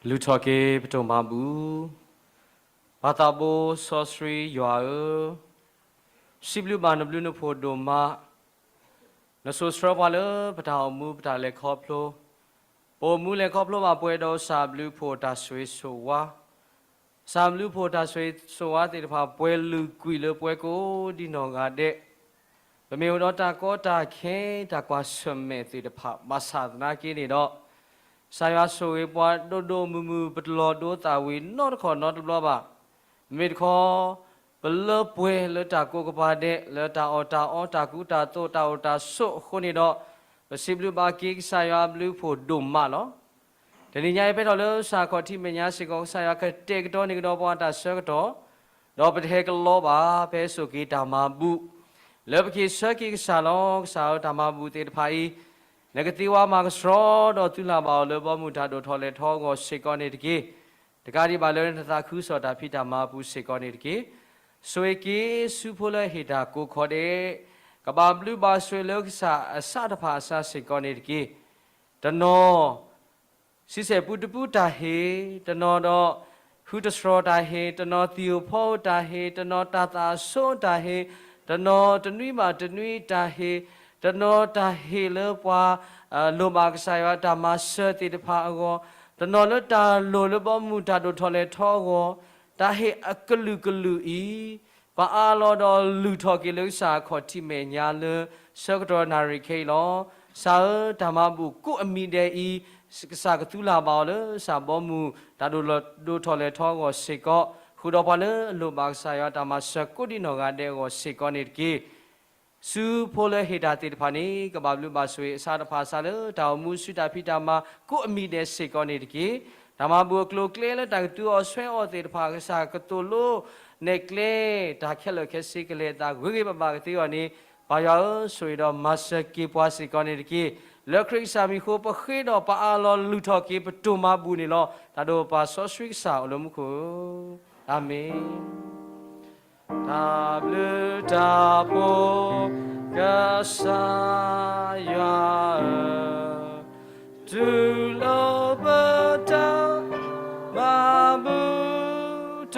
် လုၢ်ထီၣ်က့ၤပတိၢ်မၤဘူၣ်. ပၢ်သးဘိစီဆှံယွၤဧၢ, စံးဘျုးဘၣ်နဘျုးနဖှိၣ်ဒိၣ်မး, နစိာ်ဆှၢပှၤလၢပတၢ်အိၣ်မူပတၢ်လဲၤခီဖျိ, ပအိၣ်မူလဲၤခီဖျိဘၣ်ပှဲၤဒီးစၢ်ဘျုးဖှိၣ်တၢ်ဆိၣ်ဂ့ၤဆိၣ်ဝါ စၢ်ဘျုးဖှိၣ်တၢ်ဆိၣ်ဂ့ၤဆိၣ်ဝါသ့ၣ်တဖၣ် ပှဲၤလုာ်ကွံာ်လၢပှဲၤကိးဒ်နီၢ်ဂၤဒဲး, ပမ့ၢ်အိၣ်ဒီးတၢ်ကီတၢ်ခဲ တၢ်ကွၢ်ဆၢၣ်မဲာ်သ့ၣ်တဖၣ် ဘၣ်ဆၣ်သနာ်က့န့ၣ်ဒီး ကစၢ်ယွၤဆိၣ်ဂ့ၤပှၤဒိၣ်ဒိၣ်မုၢ်မုၢ် ပတလီၤဒိသးဝံၤနီတခီၣ်နီတဘျီဘၣ်. မ့မ့ၢ်တခီ ပလၢပှဲၤလၢတၢ်ကိးကပၤဒဲး လၢတၢ်အီၣ်တၢ်အီ တၢ်ကူတၢ်သိး တၢ်အိၣ်တၢ်ဆိးအဃိန့ၣ်ဒီး ပစံးဘျုးဘၣ်က့ၤကစၢ်ယွၤအဘျုးအဖှိၣ်ဒိၣ်မးလီၤ. တနံၤညါအံၤ ဖဲထီၣ်လၢစၢ်ခီၣ်ထံးမဲာ်ညါစ့ၢ်ကီး ကစၢ်ယွၤကတဲာ်ကတီၤန့ၢ်ကဒီးပှၤတၢ်ဆၢကတီၢ်, ဒီးပတဟဲကလီဘၣ် ဖဲစိာ်က့ၤတၢ်မၤဘူၣ် လၢပက့ၤဆၢက့ၤကစၢ်လီၤ. ကစၢ်ဧၢ တၢ်မၤဘူၣ်သ့ၣ်တဖၣ်အံၤ နကသ့ဝါမၤကဆှီ ဒီးသုလၢ်ဘၣ်အီၤလၢဘီမုၢ်တၢ်ဒိၣ်ထီၣ်လဲၤထီအဂီၢ်စ့ၢ်ကီးန့ၣ်တက့ၢ်. တကးဒံးဘၣ်လၢနသးခုကစီၣ်တၢ်ဖံးတၢ်မၤအပူၤစ့ၢ်ကီးန့ၣ်တက့ၢ်. ဆိၣ်ဂ့ၤက့ၤဆူဖိလၢအဟ့ၣ်တၢ်ကိးခီဒဲး, ကဘၣ်ဘျုးဘၣ်ဆိၣ်ဂ့ၤလၢကစၢ်အစၢ်တဖၣ်အစၢ်စ့ၢ်ကီးန့ၣ်တက့ၢ်. တနီၤ ဆံဆဲၣ်ပူတပူတၢ်ဟ့ၣ်, တနီၤဒီး ဃုတတြီတၢ်ဟ့ၣ်, တနီၤသံၣ်ဧိၤဖီဧိၤတၢ်ဟ့ၣ်, တနီၤတၢ်သးအဆိတၢ်ဟ့ၣ်, တနီၤတနွံဘၣ်တနွံတၢ်ဟ့ၣ်, တနီၤတၢ်ဟ့ၣ်လၢပှၤ လိၣ်ဘၣ်ကစၢ်ယွၤတၢ်မၤစၢၤသ့ၣ်တဖၣ်အဂီၢ်, တနီၤလၢတၢ်လိၣ်လၢဘီမုၢ်တၢ်ဒိၣ်ထီၣ်လဲၤထီအဂီၢ်, တၢ်ဟ့ၣ်အကလုာ်ကလုာ်အံၤ ပအးလီၤဒီးလုၢ်ထီၣ်က့ၤလၢကစၢ်အခီၣ်ထံးမဲာ်ညါလၢ ဆၢကတီၢ်နၣ်ရံၣ်ခဲအံၤလီၤ. ကစၢ်ဧၢ, တၢ်မၤဘူၣ်ကိးအမံၤဒဲးအံၤ, ကစၢ်ကသူလၢ်ဘၣ်အီၤလၢ ကစၢ်ဘီမုၢ်တၢ်ဒိၣ်ထီၣ်လဲၤထီအဂီၢ်စ့ၢ်ကီး, ဃုာ်ဒီးပှၤလၢအလိၣ်ဘၣ်ကစၢ်ယွၤတၢ်မၤစၢၤကိးဒံနီၢ်ဂၤဒဲးအဂီၢ်စ့ၢ်ကီးန့ၣ်တက့ၢ်. ဆူဖိလၢဟ့ၣ်တၢ်သ့ၣ်တဖၣ်န့ၣ် ကဘၣ်ဘျုးဘၣ်ဆိၣ်ဂ့ၤအဆၣ်တဖၣ်အဆၣ်လၢတၢ်အိၣ်မူဆူတၢ်ဖံးတၢ်မၤကိးအမံၤဒဲးစ့ၢ်ကီးန့ၣ်တက့ၢ်. တၢ်မၤဘူၣ်အကျိၤအကျဲလၢတၢ်ကသူအီၤဆွဲအီၤသ့ၣ်တဖၣ် ကစၢ်ကသိၣ်လိနဲၣ်ကျဲ တၢ်ခဲလၢာ်ခဲဆ့ကလဲၤအသးဂ့ၤဂ့ၤဘၣ်ဘၣ်ကသ့အီၤန့ၣ် ပၢ်ယွၤဧၢ, ဆိၣ်ဂ့ၤဒီးမၤစၢၤက့ၤပှၤစ့ၢ်ကီးန့ၣ်တက့ၢ်. လၢခရံာ်ကစၢ်မံၤအဃိ ပဃ့ဒီးပအးလီၤလုၢ်ထီၣ်က့ၤပတိၢ်မၤဘူၣ်န့ၣ်လီၤ. တၢ်ဒိၣ်ပၢ်စီဆှံကစၢ်အိၣ်လၢမူခိၣ်ဧၢ, အၤမ့ၣ်. တၢ်ဘျုးတၢ်ဖှိၣ်ကစၢ်ယွၤဧၢ, တူၢ်လိာ်ပတၢ်မၤဘူၣ်တ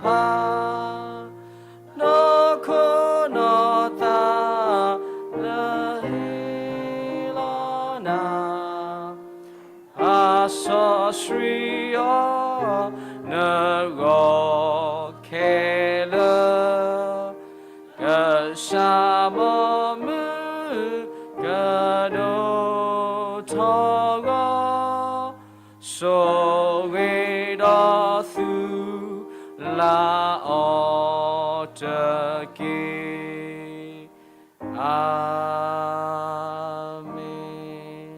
ဖၣ်, နီၢ်ခိနီၢ်သးလၢဟ့ၣ်လီၤနၤ အစီဆှံအီၤ နဂီၢ်ခဲလၢာ်, ကစၢ်ဘီမုၢ်ကဒိၣ်ထီၣ်ဂီၤ, ဆိၣ်ဂ့ၤဒီးသူလၢအီၤတက့ၢ်. အၤမ့ၣ်.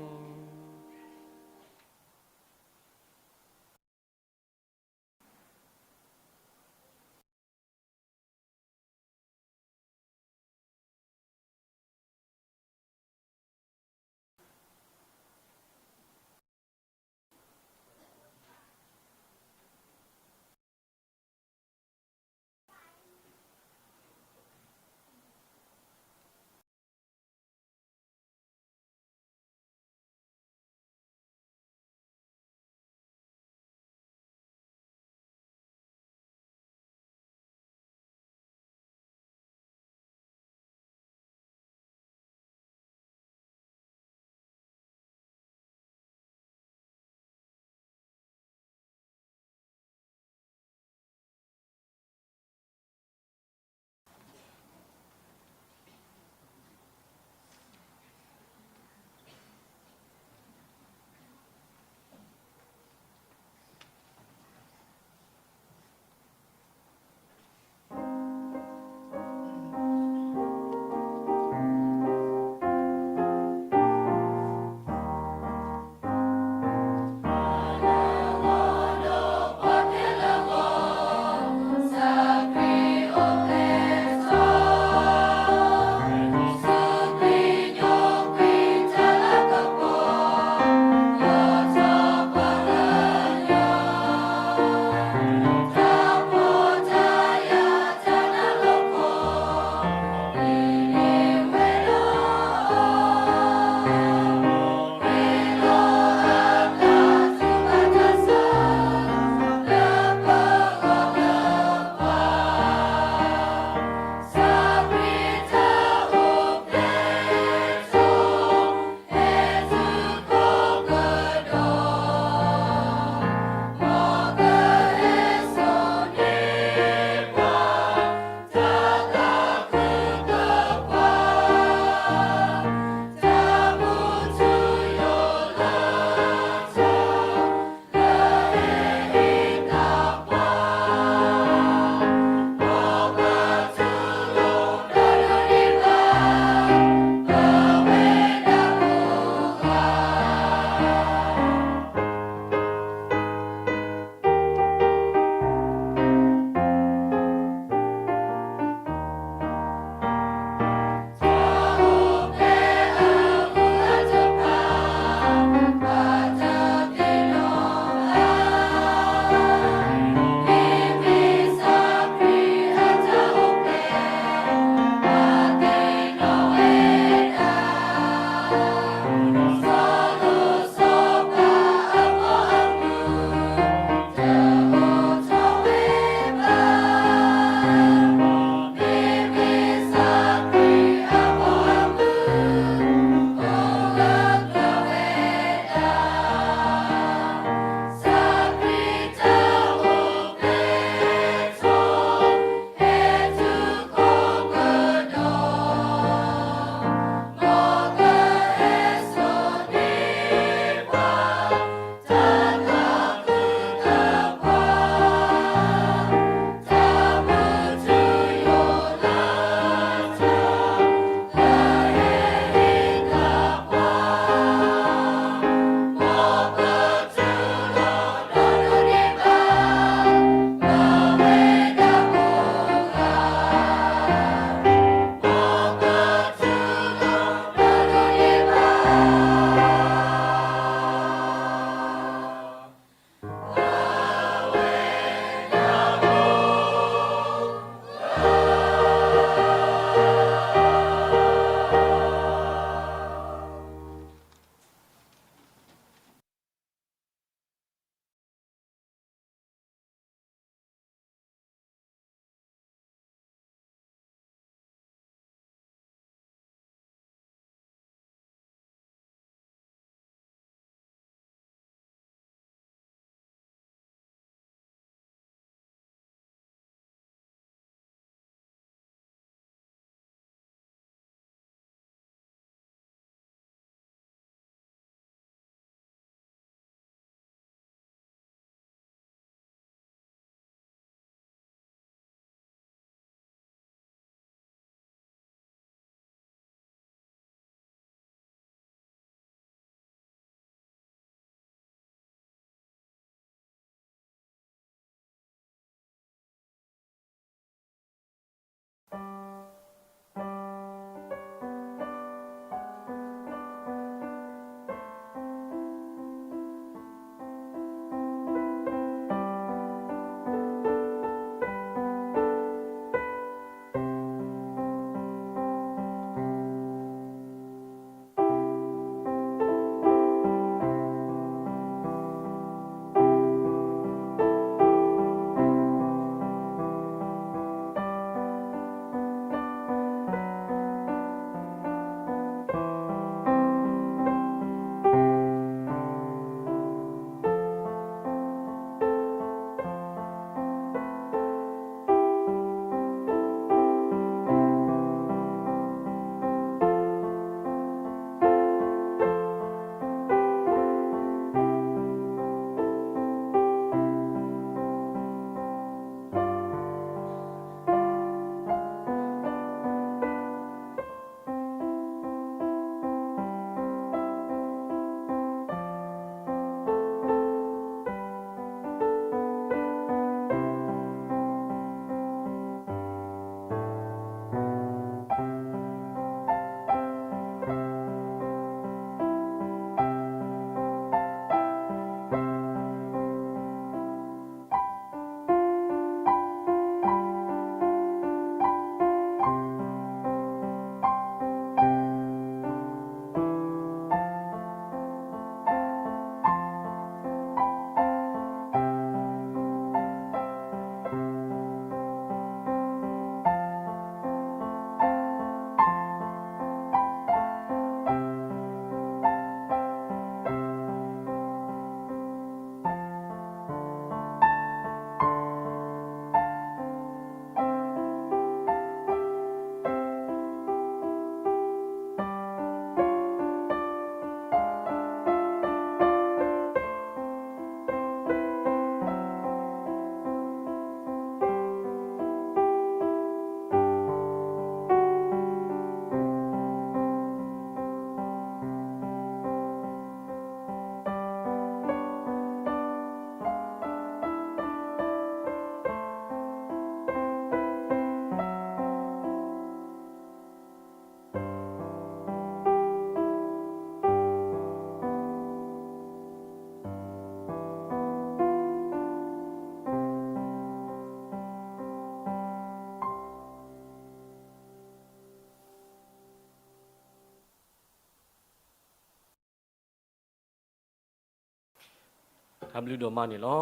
တၢ်ဘျုးဒိၣ်မးန့ၣ်လီၤ.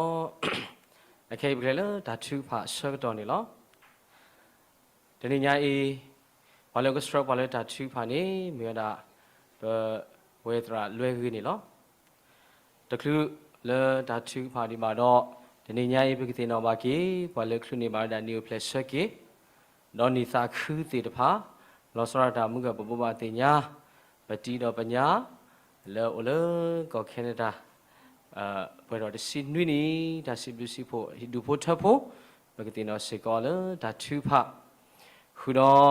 အခဲအံၤပကလဲၤလၢတၢ်ထုကဖၣ်အဆၢကတီၢ်န့ၣ်လီၤ. တနံၤညါအံၤ ပှၤလၢကဆှၢပှၤလၢတၢ်ထုကဖၣ်န့ၣ် မ့ၢ်ဝဲဒၣ် ပဝဲသရၣ်လွဲဂ့ၤန့ၣ်လီၤ. တချုးလၢတၢ်ထုကဖၣ်ဒံးဘၣ်ဒီး တနံၤညါအံၤ ပကသ့ၣ်နီၣ်ဘၣ်က့ၤ ပှၤလၢချုးန့ၢ်ဘၣ်ဝဲဒၣ် နံၣ်အိၣ်ဖျဲၣ်ဆၢက့ၤ ဒီးနံၣ်သးခုသ့ၣ်တဖၣ်, လီၤဆီဒၣ်တၢ်မုၢ်ဂၢၢ်ပဘိးဘၣ်သ့ၣ်ညါ ပတံၤဒီးပညါ လၢအိၣ်လၢကီၢ် Canada ပှဲၤထီၣ်တဆံနွံနံၣ် တၢ်စံးဘျုးစံးဖှိၣ် ဟံၣ်ဒူၣ်ဖိထၢဖိ ပကသ့ၣ်နီၣ်စ့ၢ်ကီးလၢတၢ်ထုကဖၣ် ဃုာ်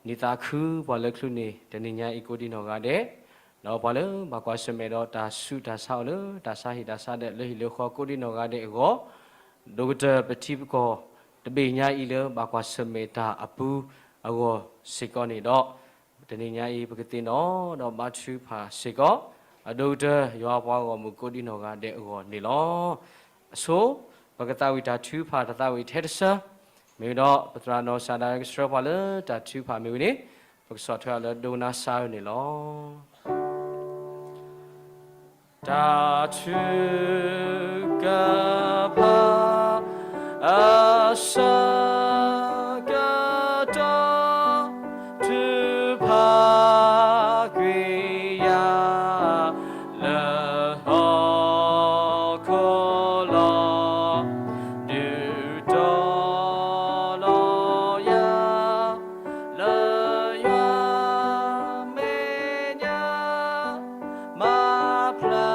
ဒီး နံၣ်သးခုပှၤလၢချုးန့ၢ် တနံၤညါအံၤ ကိးဒံနီၢ်ဂၤဒဲး, ဒီးပှၤလၢဘၣ်ကွၢ်ဆၢၣ်မဲာ်ဒီးတၢ်ဆူးတၢ်ဆါအိၣ်လၢ တၢ်ဆါဟံၣ်တၢ်ဆါဒဲးလၢဟံၣ်လၢဃီ ကိးဒံနီၢ်ဂၤဒဲးအဂီၢ်, ဒီကတၢၢ်ပထံပကီၢ် တဘ့ၣ်ညါအံၤလၢဘၣ်ကွၢ်ဆၢၣ်မဲာ်တၢ်အပူၤအဂီၢ်စ့ၢ်ကီးန့ၣ်ဒီး, တနံၤညါအံၤ ပကသ့ၣ်နီၣ်ဒီးဘါထုကဖၣ်စ့ၢ်ကီး အဒိကတၢၢ် ယွၤအပှၤဂီၢ်မုၢ် ကိးဒံနီၢ်ဂၤဒဲးအဂီၢ်န့ၣ်လီၤ. အဆိ ပကသးဝံၣ်တၢ်ထုကဖၣ်တၢ်သးဝံၣ်ထဲတဆၢ, မ့ၢ်ဝဲဒီး ပသရၣ်နီၢ်စၢ်ဒၣ်ဝဲကဆှၢပှၤလၢတၢ်ထုကဖၣ်မ့ၢ်ဝံၤန့ၣ်, ပကဆီၣ်ထွဲအီၤလၢဒိကနၣ်စၢ်န့ၣ်လီၤ. တၢ်ထုကဖၣ် အဆၢကတီၢ် ထုကဖၣ်ကွံာ်ယၤ လၢဟီၣ်ခိၣ်လီၤ, ဒုးတီၤလီၤယၤ လၢယွၤမဲာ်ညါ မၤဖျါ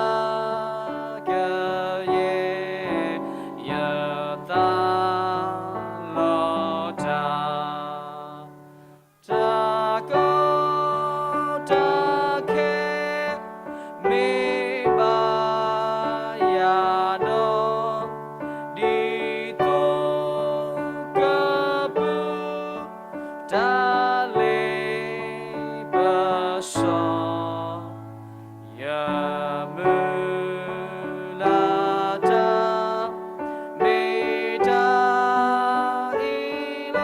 ကယဲၢ် ယသးလီၤတၢ်, တၢ်ကီတၢ်ခဲ မ့ၢ်ဘၣ်ယၤဒီး ဒ်သိးကပူၤ တၢ်လ့ပစီ ယမုၢ်လၢ်တၢ် မ့ၢ်တၢ်အံၤလီၤ.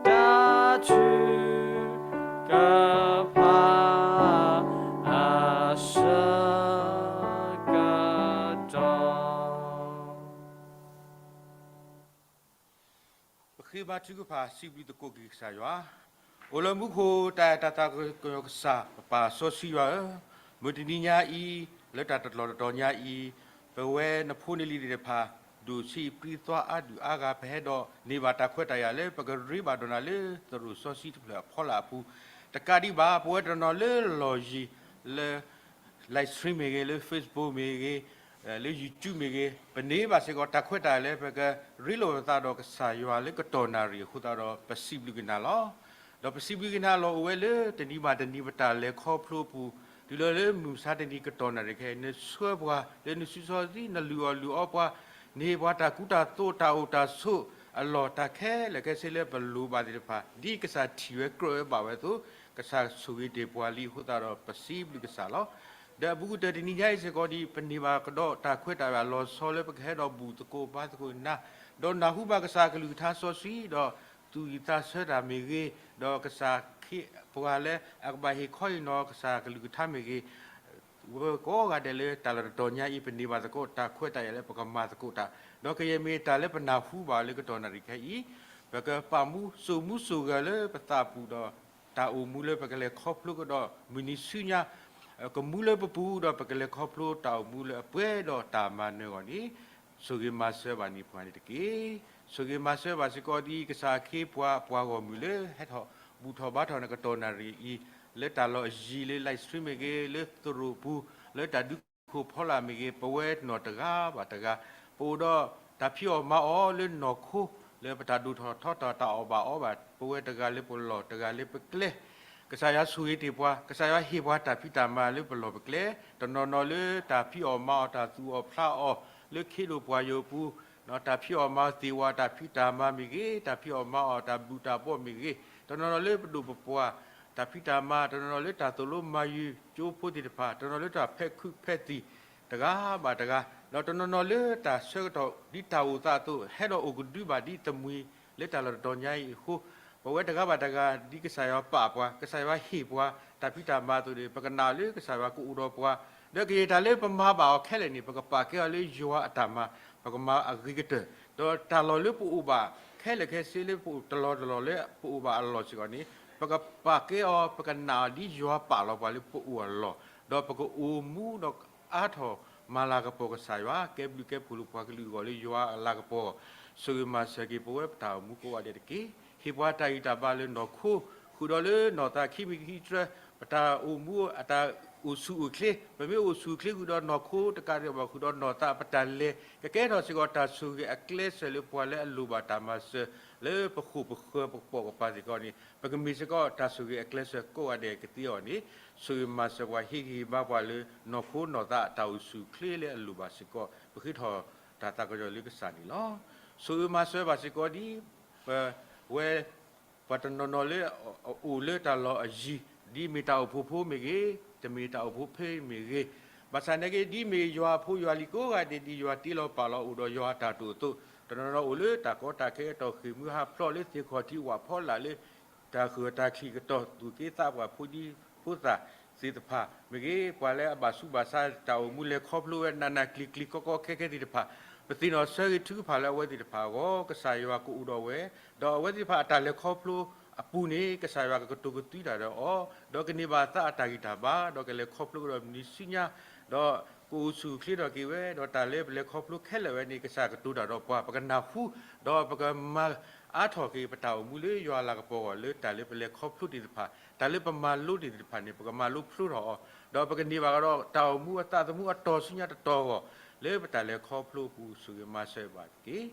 တၢ်ထုကဖၣ် အဆၢကတီၢ် ပဃ့ဘါထုကဖၣ် စံးဘျုးသကိးက့ၤကစၢ်ယွၤ, အိၣ်လၢမူခိၣ် တၢ်အဲၣ်တၢ်သးကညီၤကစၢ် ပပၢ်စီဆှံယွၤဧၢ, မုၢ်တနံၤညါအံၤ လၢတၢ်တလီၢ်တတီၤညါအံၤ, ပဝဲနဖိနလံၤသ့ၣ်တဖၣ် ဒိၣ်ဆံးပြံသွါအါဒုၣ်အါဂၤ ပဟဲဒီးန့ၢ်ဘၣ်တၢ်ခွဲးတၢ်ယာ်လၢ ပကရ့ဘၣ်ဒိးနၤလၢသရိာ်စီဆှံတဖျၢၣ်အဖီလာ်အပူၤ, တကးဒံးဘၣ် ပဝဲတနီၤနီၤလၢလီၢ်ယံၤ လၢ live stream မ့ၢ်ဂ့ၤ, လၢ Facebook မ့ၢ်ဂ့ၤ, လၢ YouTube မ့ၢ်ဂ့ၤ, ပန့ၢ်ဘၣ်စ့ၢ်ကီးတၢ်ခွဲးတၢ်ယာ်လၢ ပကရ့လိာ်ပသးဒီးကစၢ်ယွၤလၢကတီၢ်နၣ်ရံၣ်အဃိသတးဒီး ပစံးဘျုးက့ၤနၤလီၤ. ဒီးပစံးဘျုးက့ၤနၤလီၤ အိၣ်ဝဲလၢတနံၤဘၣ်တနံၤပတၢ်လဲၤခီဖျိအပူၤ, တုၤလီၤလၢမုၢ်မဆါတနံၤကတီၢ်နၣ်ရံၣ်ခဲအံၤ နဆှၢပှၤလၢနစုစီသံ နလုၢ်အီၣ်လုၢ်အီပှၤ, နဟ့ၣ်ပှၤတၢ်ကူတၢ်သိးတၢ်အိၣ်တၢ်ဆိးအလီၢ်တၢ်ခဲလၢာ်ခဲဆ့လၢပလိၣ်ဘၣ်သ့ၣ်တဖၣ် ဒ်ကစၢ်ထံၣ်ဝဲကြၢးဝဲဘၣ်ဝဲအသိး, ကစၢ်ဆိၣ်ဂ့ၤတ့ၢ်ပှၤလံအဃိသတးဒီး ပစံးဘျုးကစၢ်လီၤ. ဒီးအဘူးကတၢၢ်တနံၤညါအံၤစ့ၢ်ကီး ဒ်ပန့ၢ်ဘၣ်ကဒီးတၢ်ခွဲးတၢ်ယာ်လီၤဆီလၢပကဟဲဒီးဘူၣ်သကိးဘါသကိးနၤ, ဒီးနၢ်ဟူဘၣ်ကစၢ်အကလုၢ်ကထါစီဆှံ ဒီးသူၣ်ဝံၣ်သးဆၢတၢ်မ့ၢ်ဂ့ၤ, ဒီးကစၢ်ခ့ပှၤလၢအကဘၣ်ဟ့ၣ်ခီဟ့ၣ်နီၤကစၢ်အကလုၢ်ကထါမ့ၢ်ဂ့ၤ, ဝဲကိးဂၤဒဲးလၢတၢ်လီၢ်တတီၤညါအံၤ ပန့ၢ်ဘၣ်သကိးတၢ်ခွဲးတၢ်ယာ်လၢပကမၤသကိးတၢ်, ဒီးကယဲၢ်မ့ၢ်တၢ်လၢပနၢ်ဟူဘၣ်လၢကတီၢ်နၣ်ရံၣ်ခဲအံၤ, ပကပာ်မူစိာ်မူစိာ်ဂဲၤလၢပသးပူၤဒီး တၢ်အိၣ်မူလၢပကလဲၤခီဖျိကဒီးမုၢ်နံၤဆူညါ, ကမူလၢပပူၤဒီး ပကလဲၤခီဖျိတၢ်အိၣ်မူလၢအပှဲၤဒီးတၢ်မၤနၢၤအဂီၢ်န့ၣ်, ဆိၣ်ဂ့ၤမၤစၢၤဘၣ်န့ၢ်ပှၤန့ၣ်တက့ၢ်. ဆိၣ်ဂ့ၤမၤစၢၤဘၣ်စ့ၢ်ကီးဒ်ကစၢ်အခ့အပှၤ အပှၤဂီၢ်မုၢ်လၢဟဲထီၣ်ဘူၣ်ထီၣ်ဘါထီၣ်န့ၣ် ကတီၢ်နၣ်ရံၣ်အံၤ, လၢတၢ်လီၢ်အယံၤလၢ live stream မ့ၢ်ဂ့ၤ, လၢသရိာ်ပူၤ, လၢတၢ်ဒုးခိၣ်ဖီလာ်မ့ၢ်ဂ့ၤ, ပဝဲတနီၤတဂၤဘၣ်တဂၤ, ပအိၣ်ဒီးတၢ်ဖံးအီၣ်မၤအီၣ်လၢနီၢ်ခိ, လၢပတၢ်ဒိၣ်ထီၣ်ထီထီၣ်တၢ်အီၣ်ဘၣ်အီဘၣ်, ပဝဲတဂၤလၢပလီၢ်တဂၤလၢပကျဲ, ကစၢ်ယွၤဆိၣ်ဂ့ၤတ့ၢ်ပှၤ, ကစၢ်ယွၤဟ့ၣ်ပှၤတၢ်ဖံးတၢ်မၤလၢပလီၢ်ပကျဲ, တနီၤနီၤလၢတၢ်ဖံးအီၣ်မၤအီၣ်တၢ်သူၣ်အီၣ်ဖျးအီၣ်လၢခ့ဒိၣ်ပှၢ်ယိာ်ပူၤ, တၢ်ဖံးအီၣ်မၤအီၣ်သ့ၣ်ဝါတၢ်ဖံးတၢ်မၤမ့ၢ်ဂ့ၤ, တၢ်ဖံးအီၣ်မၤအီၣ်တၢ်ဘျုးတၢ်ဘှီၣ်မ့ၢ်ဂ့ၤ, တနီၤနီၤလၢပဒိၣ်ပပှၢ်တၢ်ဖံးတၢ်မၤ, တနီၤနီၤလၢတၢ်သိၣ်လိမၤယုၤကၠိဖိသ့ၣ်တဖၣ်, တနီၤလၢတၢ်ဖဲးခုးဖဲးသံၣ်တဂၤဘၣ်တဂၤ, ဒီးတနီၤနီၤလၢတၢ်ဆၢကတီၢ်ဒ်တၢ်အိၣ်သးအသိး ဟဲဒီးအိၣ်ကဒုဘၣ်ဒ်တမှံၤလၢတၢ်လီၢ်တတီၤညါအံၤအဃိ, ပဝဲတဂၤဘၣ်တဂၤ ဒ်ကစၢ်ယွၤပာ်ပှၤ, ကစၢ်ယွၤဟ့ၣ်ပှၤတၢ်ဖံးတၢ်မၤအသိးန့ၣ်, ပကနၣ်လၢကစၢ်ယွၤကအိၣ်ဒီးပှၤ ဒီးကယဲၢ်တၢ်လၢပမၤဘၣ်အီၤခဲလၢာ်န့ၣ် ပကပာ်ကဲအီၤလၢယွၤအတၢ်မၤ, ပကမၤအဂ့ၤကတၢၢ်, ဒီးတၢ်လီၢ်လၢပအိၣ်ဘၣ်ခဲလၢာ်ခဲဆ့လၢပအိၣ်တလီၢ်တလီၢ်လၢ ပအိၣ်ဘၣ်အလီၢ်စ့ၢ်ကီးန့ၣ် ပကပာ်ကဲအီၤ ပကနာ်အီၤဒ်ယွၤပာ်လီၤပှၤလၢပအိၣ်အလီၢ်, ဒီးပကအိၣ်မူဒီးအါထီၣ်မၤလၤကပီၤကစၢ်ယွၤ ကဲဘျုးကဲဖှိၣ်လိာ်ပှၤကလုာ်အဂီၢ်လၢယွၤအလၤကပီၤအဂီၢ်, ဆိၣ်ဂ့ၤမၤစၢၤက့ၤပဝဲပတၢ်အိၣ်မူကိးဂၤဒဲးတက့ၢ်. ဟ့ၣ်ပှၤတၢ်ဂံၢ်တၢ်ဘါလၢနီၢ်ခိ, ဃုာ်ဒီးလၢနီၢ်သးခံမံၤခံဆံတၢ, ပတၢ်အိၣ်မူအတၢ်အိၣ်ဆူၣ်အိၣ်ချ့, ပမ့ၢ်အိၣ်ဆူၣ်အိၣ်ချ့ဃုာ်ဒီးနီၢ်ခိတကးဒံးဘၣ် ဃုာ်ဒီးနီၢ်သးပတၢ်လဲၤ ကကဲထီၣ်စ့ၢ်ကီးတၢ်ဆိၣ်ဂ့ၤအကျဲစၢၤလၢပှၤလၢအလိၣ်ဘၣ်တၢ်မၤစၢၤ လၢပဃိၣ်ပဃၢၤပကပိာ်ကပၤစ့ၢ်ကီးန့ၣ် ပကမ့ၢ်စ့ၢ်ကီးတၢ်ဆိၣ်ဂ့ၤအကျဲစၢၤကိးဂၤဒဲးကသ့အဂီၢ်န့ၣ် ဆိၣ်ဂ့ၤမၤစၢၤပှၤ ဟ့ၣ်ဂံၢ်ဟ့ၣ်ဘါပှၤလၢနီၢ်ခိနီၢ်သးအတၢ်အိၣ်ဆူၣ်အိၣ်ချ့လၢအလိၣ်ဘၣ်စ့ၢ်ကီး ပဃ့ထီၣ်တၢ်သးကညီၤလၢကစၢ်န့ၣ်လီၤ. ဆိၣ်ဂ့ၤမၤစၢၤဘၣ်စ့ၢ်ကီးဒ် ပဝဲ ပှၤတနီၤနီၤလၢအအိၣ်လၢတၢ်လီၢ်အယံၤ ဒ်မ့ၢ်တၢ်အိၣ်ဖှိၣ်ဖိမ့ၢ်ဂ့ၤ, တမ့ၢ်တၢ်အိၣ်ဖှိၣ်ဖိမ့ၢ်ဂ့ၤ, ဘၣ်ဆၣ်နာ်က့ ဒ်မ့ၢ်ယွၤအဖိယွၤလံၤကိးဂၤဒဲး ဒ်ယွၤတ့လီၤပာ်လီၤအိၣ်ဒီးယွၤအတၢ်တိာ်အသိး, တနီၤနီၤအိၣ်လၢတၢ်ကီတၢ်ခဲအတီၢ် ဃ့ၢ်မှံဟးဖျိးလၢသ့ၣ်ခီၣ်ထံးဝၣ်ဖီလာ်လၢ တၢ်ဃုာ်တၢ်ချံးကတီၢ် သူၣ်က့သးပှၢ်ဖိဒံဖိသၣ်သ့ၣ်တဖၣ်မ့ၢ်ဂ့ၤ, ပှၤလၢအဘၣ်ဆူးဘၣ်ဆါတၢ်အိၣ်မူလဲၤခီဖျိဝဲနးနးကျံၤကျံၤကီကီခဲခဲသ့ၣ်တဖၣ်, ပသ့ၣ်နီၣ်ဆၢဂ့ၤထုကဖၣ်လၢအဝဲသ့ၣ်တဖၣ်အဂီၢ် ကစၢ်ယွၤကအိၣ်ဒီးဝဲ, ဒီးအဝဲသ့ၣ်တဖၣ်အတၢ်လဲၤခီဖျိအပူၤန့ၣ် ကစၢ်ယွၤကကတိၤကသွံတၢ်ဒီးအီၤ, ဒီးကန့ၢ်ဘၣ်အသးအတၢ်ဂံၢ်တၢ်ဘါ, ဒီးကလဲၤခီဖျိကဒီးမုၢ်နံၤဆူညါ, ဒီးကအိၣ်ဆူၣ်အိၣ်ချ့ထီၣ်က့ၤဝဲ, ဒီးတၢ်လၢပလဲၤခီဖျိခဲလၢာ်ဝဲန့ၣ် ကစၢ်ကတိၤတၢ်ဒီးပှၤ ပကနၢ်ဟူ, ဒီးပကမၤအါထီၣ်က့ၤပတၢ်အိၣ်မူလၢယွၤအလၤကပီၤအဂီၢ် လၢတၢ်လၢပလဲၤခီဖျိသ့ၣ်တဖၣ်, တၢ်လၢပမၤလိသ့ၣ်တဖၣ်န့ၣ် ပကမၤလိဖျိထီၣ်အီၤ, ဒီးပကန့ၢ်ဘၣ်ကဒီးတၢ်အိၣ်မူအသးသမူအတီၢ်ဆူညါတတီၤအဂီၢ်, လၢပတၢ်လဲၤခီဖျိအပူၤ ဆိၣ်ဂ့ၤမၤစၢၤဘၣ်တက့ၢ်.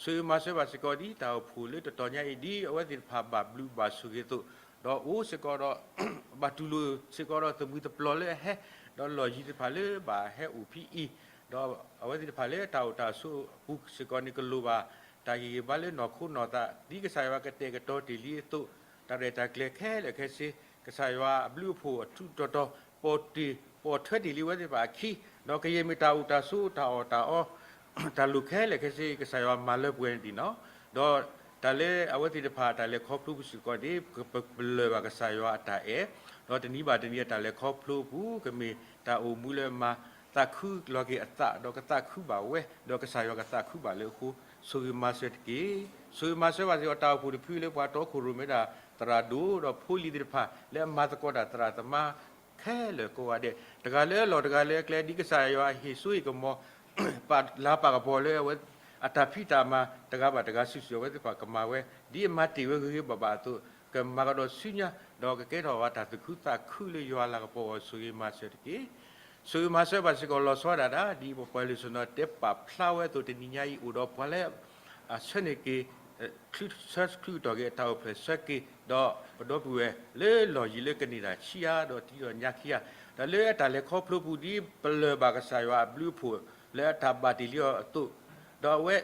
ဆိၣ်ဂ့ၤမၤစၢၤဘၣ်စ့ၢ်ကီးဒ်တၢ်အိၣ်ဖှိၣ်လၢတတီၤညါအံၤ ဒ်အဝဲသ့ၣ်တဖၣ်ဘၣ်ဘျုးဘၣ်ဆိၣ်ဂ့ၤအသိး, ဒီးအိၣ်စ့ၢ်ကီးဒီး ဘၣ်တူၢ်လိာ်စ့ၢ်ကီးဒီးသမုသပျီလၢအဟဲ, ဒီးလီၢ်ယံၤသ့ၣ်တဖၣ်လၢဘၣ်ဟဲအိၣ်ဖဲအံၤ, ဒီးအဝဲသ့ၣ်တဖၣ်လၢတၢ်အိၣ်တၢ်ဆိးအပူၤစ့ၢ်ကီးန့ၣ် ကလိၣ်ဘၣ်တၢ်ဟ့ၣ်ဂံၢ်ဟ့ၣ်ဘါလၢနီၢ်ခိနီၢ်သး ဒ်ကစၢ်ယွၤကတဲာ်ကတီၤတ့ၢ်လံအသိး, တၢ်ရဲၣ်တၢ်ကျဲၤခဲလၢာ်ခဲဆ့, ကစၢ်ယွၤအဘျုးအဖှိၣ်အထူးတီၤတီၤ ပိာ်တ့ၢ်ပိာ်ထွဲတ့ၢ်လံအဝဲသ့ၣ်တဖၣ်အခံ, ဒီးကယဲၢ်မ့ၢ်တၢ်အိၣ်တၢ်ဆိးတၢ်အီၣ်တၢ်အီ တၢ်လိၣ်ခဲလၢာ်ခဲဆ့ ကစၢ်ယွၤမၤလၢပှဲၤန့ၣ်တက့ၢ်နီၤ, ဒီးတၢ်လၢအဝဲသ့ၣ်တဖၣ်တၢ်လဲၤခီဖျိပူၤစ့ၢ်ကီးန့ၣ် ပလၢၢ်ဘၣ်ကစၢ်ယွၤအတၢ်အဲၣ်, ဒီးတနံၤဘၣ်တနံၤအတၢ်လဲၤခီဖျိအပူၤ ကမ့ၢ်တၢ်အိၣ်မူလၢမၤသးခုလီၤက့ၤအသး ဒီးကသးခုဘၣ်ဝဲ ဒီးကစၢ်ယွၤကသးခုဘၣ်လၢအဃိ ဆိၣ်ဂ့ၤမၤစၢၤတက့ၢ်. ဆိၣ်ဂ့ၤမၤစၢၤဘၣ်စ့ၢ်ကီးတၢ်အိၣ်ဖှိၣ်တဖုလၢပှၤတီခိၣ်ရိၣ်မဲဒၣ် သရၣ်ဒိၣ် ဒီးဖိလံၤသ့ၣ်တဖၣ် လၢအမၤသကိးတၢ်သရၣ်သမါ ခဲလၢာ်ကိးဂၤဒဲး တဂၤလၢအလီၢ်တဂၤလၢအကျဲ ဒ်ကစၢ်ယွၤဟ့ၣ်စိဟ့ၣ်ကမီၤ ပာ်လၤပာ်ကပီၤလၢအဝဲ အတၢ်ဖံးတၢ်မၤတဂၤဘၣ်တဂၤစုာ်စုာ် အဝဲသ့ၣ်တဖၣ်ကမၤဝဲ ဒ်အမၤတ့ၢ်ဝဲဂ့ၤဂ့ၤဘၣ်ဘၣ်အသိး ကမၤကဒီးဆူညါ ဒီးကကဲထီၣ်ဘၣ်တၢ်သူၣ်ခုသးခုလၢယွၤအလၤကပီၤအဂီၢ် ဆိၣ်ဂ့ၤမၤစၢၤတက့ၢ်. ဆိၣ်ဂ့ၤမၤစၢၤဘၣ်စ့ၢ်ကီးလီၤဆီဒၣ်တၢ် ဒ်ပပှၤလံာ်စီဆှံတဲပာ်ဖျါဝဲအသိး တနံၤညါအံၤအိၣ်ဒီးပှၤလၢ အဆၢန့ၢ်က့ၤ ဆၢဆှုကတီၢ်က့ၤအတၢ်အိၣ်ဖျဲၣ်ဆၢက့ၤ ဒီးပဒီပုၢ်ဝဲၢ်လၢလီၢ်ယံၤလၢကန့ၢ်တၢ်ဆံးအါ ဒီးတံၤဒီးညါခံဂၤ ဒီးလၢအတၢ်လဲၤခီဖျိပူၤဒ်ပလၢၢ်ဘၣ်ကစၢ်ယွၤအဘျုးအဖှိၣ်လၢအတၢ်ဘၣ်တ့ၢ်လံအီၤအသိး ဒီးအဝဲ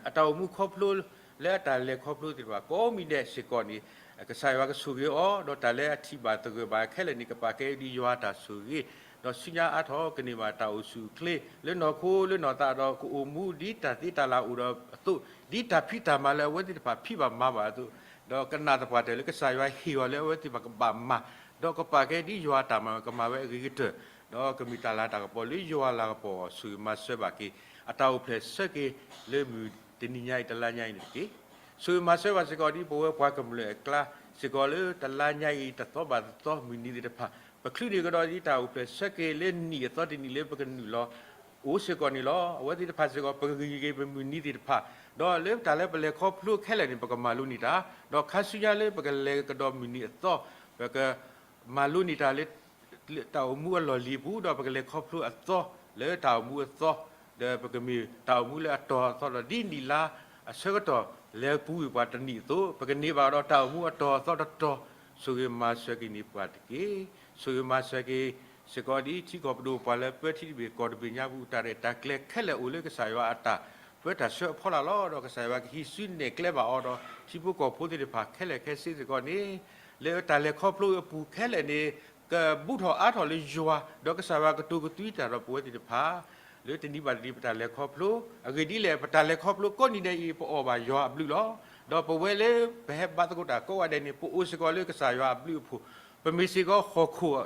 အတၢ်အိၣ်မူခီဖျိလၢအတၢ်လဲၤခီဖျိသ့ၣ်တဖၣ် ကိးမံၤဒဲးစ့ၢ်ကီးန့ၣ် ကစၢ်ယွၤကဆိၣ်ဂ့ၤအီၤ ဒီးတၢ်လၢအထံၣ်ဘၣ်သဂၢၢ်ဘၣ်ခဲလၢာ်န့ၣ် ကပာ်ကဲဒ်ယွၤတၢ်ဆိၣ်ဂ့ၤ ဒီးဆူညါအါထီၣ်ကန့ၢ်ဘၣ်တၢ်အိၣ်ဆူၣ်အိၣ်ချ့ လၢနီၢ်ခိလၢနီၢ်သးဒီးကအိၣ်မူဒ်တၢ်သ့တၢ်လၢ်အိၣ်ဒီးအသိး ဒ်တၢ်ဖံးတၢ်မၤလၢအဝဲသ့ၣ်တဖၣ်ဖံးဘၣ်မၤဘၣ်အသိး ဒီးကနာ်သပှၢ်တၢၢ်လၢကစၢ်ယွၤဟ့ၣ်အီၤလၢအဝဲသ့ၣ်တဖၣ်ကဘၣ်မၤ ဒီးကပာ်ကဲဒ်ယွၤတၢ်မၤကမၤဝဲအဂ့ၤကတၢၢ် ဒီးကမ့ၢ်တၢ်လၤတၢ်ကပီၤလၢယွၤလၤကပီၤအဂီၢ် ဆိၣ်ဂ့ၤမၤစၢၤဘၣ်က့ၤ အတၢ်အိၣ်ဖျဲၣ်ဆၢက့ၤလၢမုၢ်တနံၤညါအံၤတလါညါအံၤန့ၣ်တက့ၢ်. ဆိၣ်ဂ့ၤမၤစၢၤဘၣ်စ့ၢ်ကီးဒ်ပဝဲပှၤကမျၢၢ်အကျါစ့ၢ်ကီးလၢတလါညါအံၤတသီဘၣ်တသီမုၢ်နံၤသ့ၣ်တဖၣ် ပချုးန့ၢ်ကဒီးဒ်တၢ်အိၣ်ဖျဲၣ်ဆၢက့ၤလၢနံၣ်အသီတနံၣ်လၢပကနုာ်လီၤ အိၣ်စ့ၢ်ကီးန့ၣ်လီၤ. အဝဲသ့ၣ်တဖၣ်စ့ၢ်ကီး ပကဂံၢ်က့ၤပမုၢ်နံၤသ့ၣ်တဖၣ် ဒီးလၢတၢ်လၢပလဲၤခီဖျိခဲလၢာ်န့ၣ် ပကမၤလိန့ၢ်တၢ် ဒီးခါဆူညါလၢပကလဲၤကဒီးမုၢ်နံၤအသီ ပက မၤလိန့ၢ်တၢ်လၢ တၢ်အိၣ်မူအလီၢ်လံၤအပူၤ ဒီးပကလဲၤခီဖျိအသီ လၢတၢ်အိၣ်မူအသီ ဒီးပကမ့ၢ်တၢ်အိၣ်မူလၢအတီၤအသီဒီး ဒ်နံၣ်လါအဆၢကတီၢ်လဲၤပူၤကွံာ်ပှၤတနံၣ်အသိး ပကန့ၢ်ဘၣ်ဒီးတၢ်အိၣ်မူအတီၤအသီတတီၤ ဆိၣ်ဂ့ၤမၤစၢၤက့ၤန့ၢ်ပှၤတက့ၢ်. ဆိၣ်ဂ့ၤမၤစၢၤက့ၤ စ့ၢ်ကီးဒ်ထံကီၢ်ပဒိၣ်ပှၤလၢပၢထံတဘ့ၣ်ကီၢ်တဘ့ၣ်ညါပူၤ တၢ်ရဲၣ်တၢ်ကျဲၤခဲလၢာ်အိၣ်လၢကစၢ်ယွၤအတၢ်ပၢတၢ်ဆှၢအဖီလာ်လီၤ. ဒီးကစၢ်ယွၤကဟံးစုနဲၣ်ကျဲဘၣ်အီၤဒီး ထံဖိကီၢ်ဖိသ့ၣ်တဖၣ်ခဲလၢာ်ခဲဆ့စ့ၢ်ကီးန့ၣ် လၢတၢ်လဲၤခီဖျိအပူၤခဲလၢာ်န့ၣ် ကဘူၣ်ထီၣ်အါထီၣ်လၢယွၤ ဒီးကစၢ်ယွၤကတိၤကသွံတၢ်ဒီးပဝဲသ့ၣ်တဖၣ် လၢတနံၤဘၣ်တနံၤပတၢ်လဲၤခီဖျိ အဂ့ၢ်ဒ်လဲၣ် ပတၢ်လဲၤခီဖျိကိးနံၤဒဲးအံၤ ပအီၣ်ဘၣ်ယွၤအဘျုးလီၤ. ဒီးပဝဲလၢပဟဲဘါသကိးတၢ်ကိးဂၤဒဲးန့ၣ် ပအိၣ်စ့ၢ်ကီးလၢကစၢ်ယွၤအဘျုးအဖှိၣ် ပမ့ၢ်စ့ၢ်ကီးဟီၣ်ခိၣ်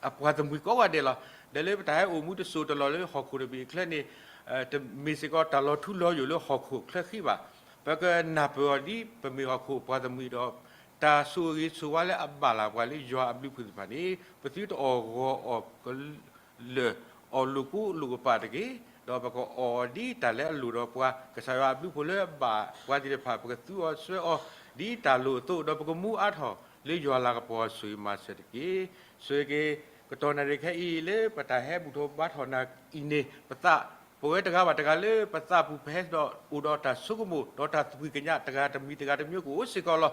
အပှၤသမူကိးဂၤဒဲးလီၤ. ဒီးလၢပတၢ်ဟဲအိၣ်မူတစိၢ်တလီၢ်လၢဟီၣ်ခိၣ်တဘ့ၣ်အချၢန့ၣ် တမ့ၢ်စ့ၢ်ကီးတၢ်လီၤထူလီၤယိာ်လၢဟီၣ်ခိၣ်ချၢဃံဘၣ်. ပကနၢ်ပၢၢ်အီၤဒ်ပမ့ၢ်ဟီၣ်ခိၣ်အပှၤသမူဒီး တၢ်ဆိၣ်ဂ့ၤဆိၣ်ဝါလၢအဘၣ်လၢပှၤလၢယွၤအဘျုးအဖှိၣ်သ့ၣ်တဖၣ်န့ၣ် ပသုတအီၣ်ဂီၤအီၣ်ကလၢၢ် အီၣ်လိာ်ကိးလိာ်ကပာ်တဂ့ၤ, ဒီးပကအီၣ်အီၤဒ်တၢ်လၢအလိၣ်ဒီးပှၤ ကစၢ်ယွၤအဘျုးအဖှိၣ်လၢအဘၣ်ပှၤသ့ၣ်တဖၣ် ပကသူအီၤစွဲအီၤဒ်တၢ်လိၣ်အသိး ဒီးပကမူအါထီၣ်လၢယွၤလၤကပီၤဆိၣ်ဂ့ၤမၤစၢၤတက့ၢ်. ဆိၣ်ဂ့ၤက့ၤ ကတီၢ်နၣ်ရံၣ်ခဲအံၤလၢပတၢ်ဟဲဘူၣ်ထီၣ်ဘါထီၣ်နၤအံၤန့ၣ် ပသး ပဝဲတဂၤဘၣ်တဂၤလၢပသးပူၤ ပဟဲဒီးအိၣ်ဒီးတၢ်ဆိကမိၣ် ဒီးတၢ်သူၣ်ဖှံသးညီ တဂၤတမံၤတဂၤတမံၤကအိၣ်စ့ၢ်ကီးလီၤ.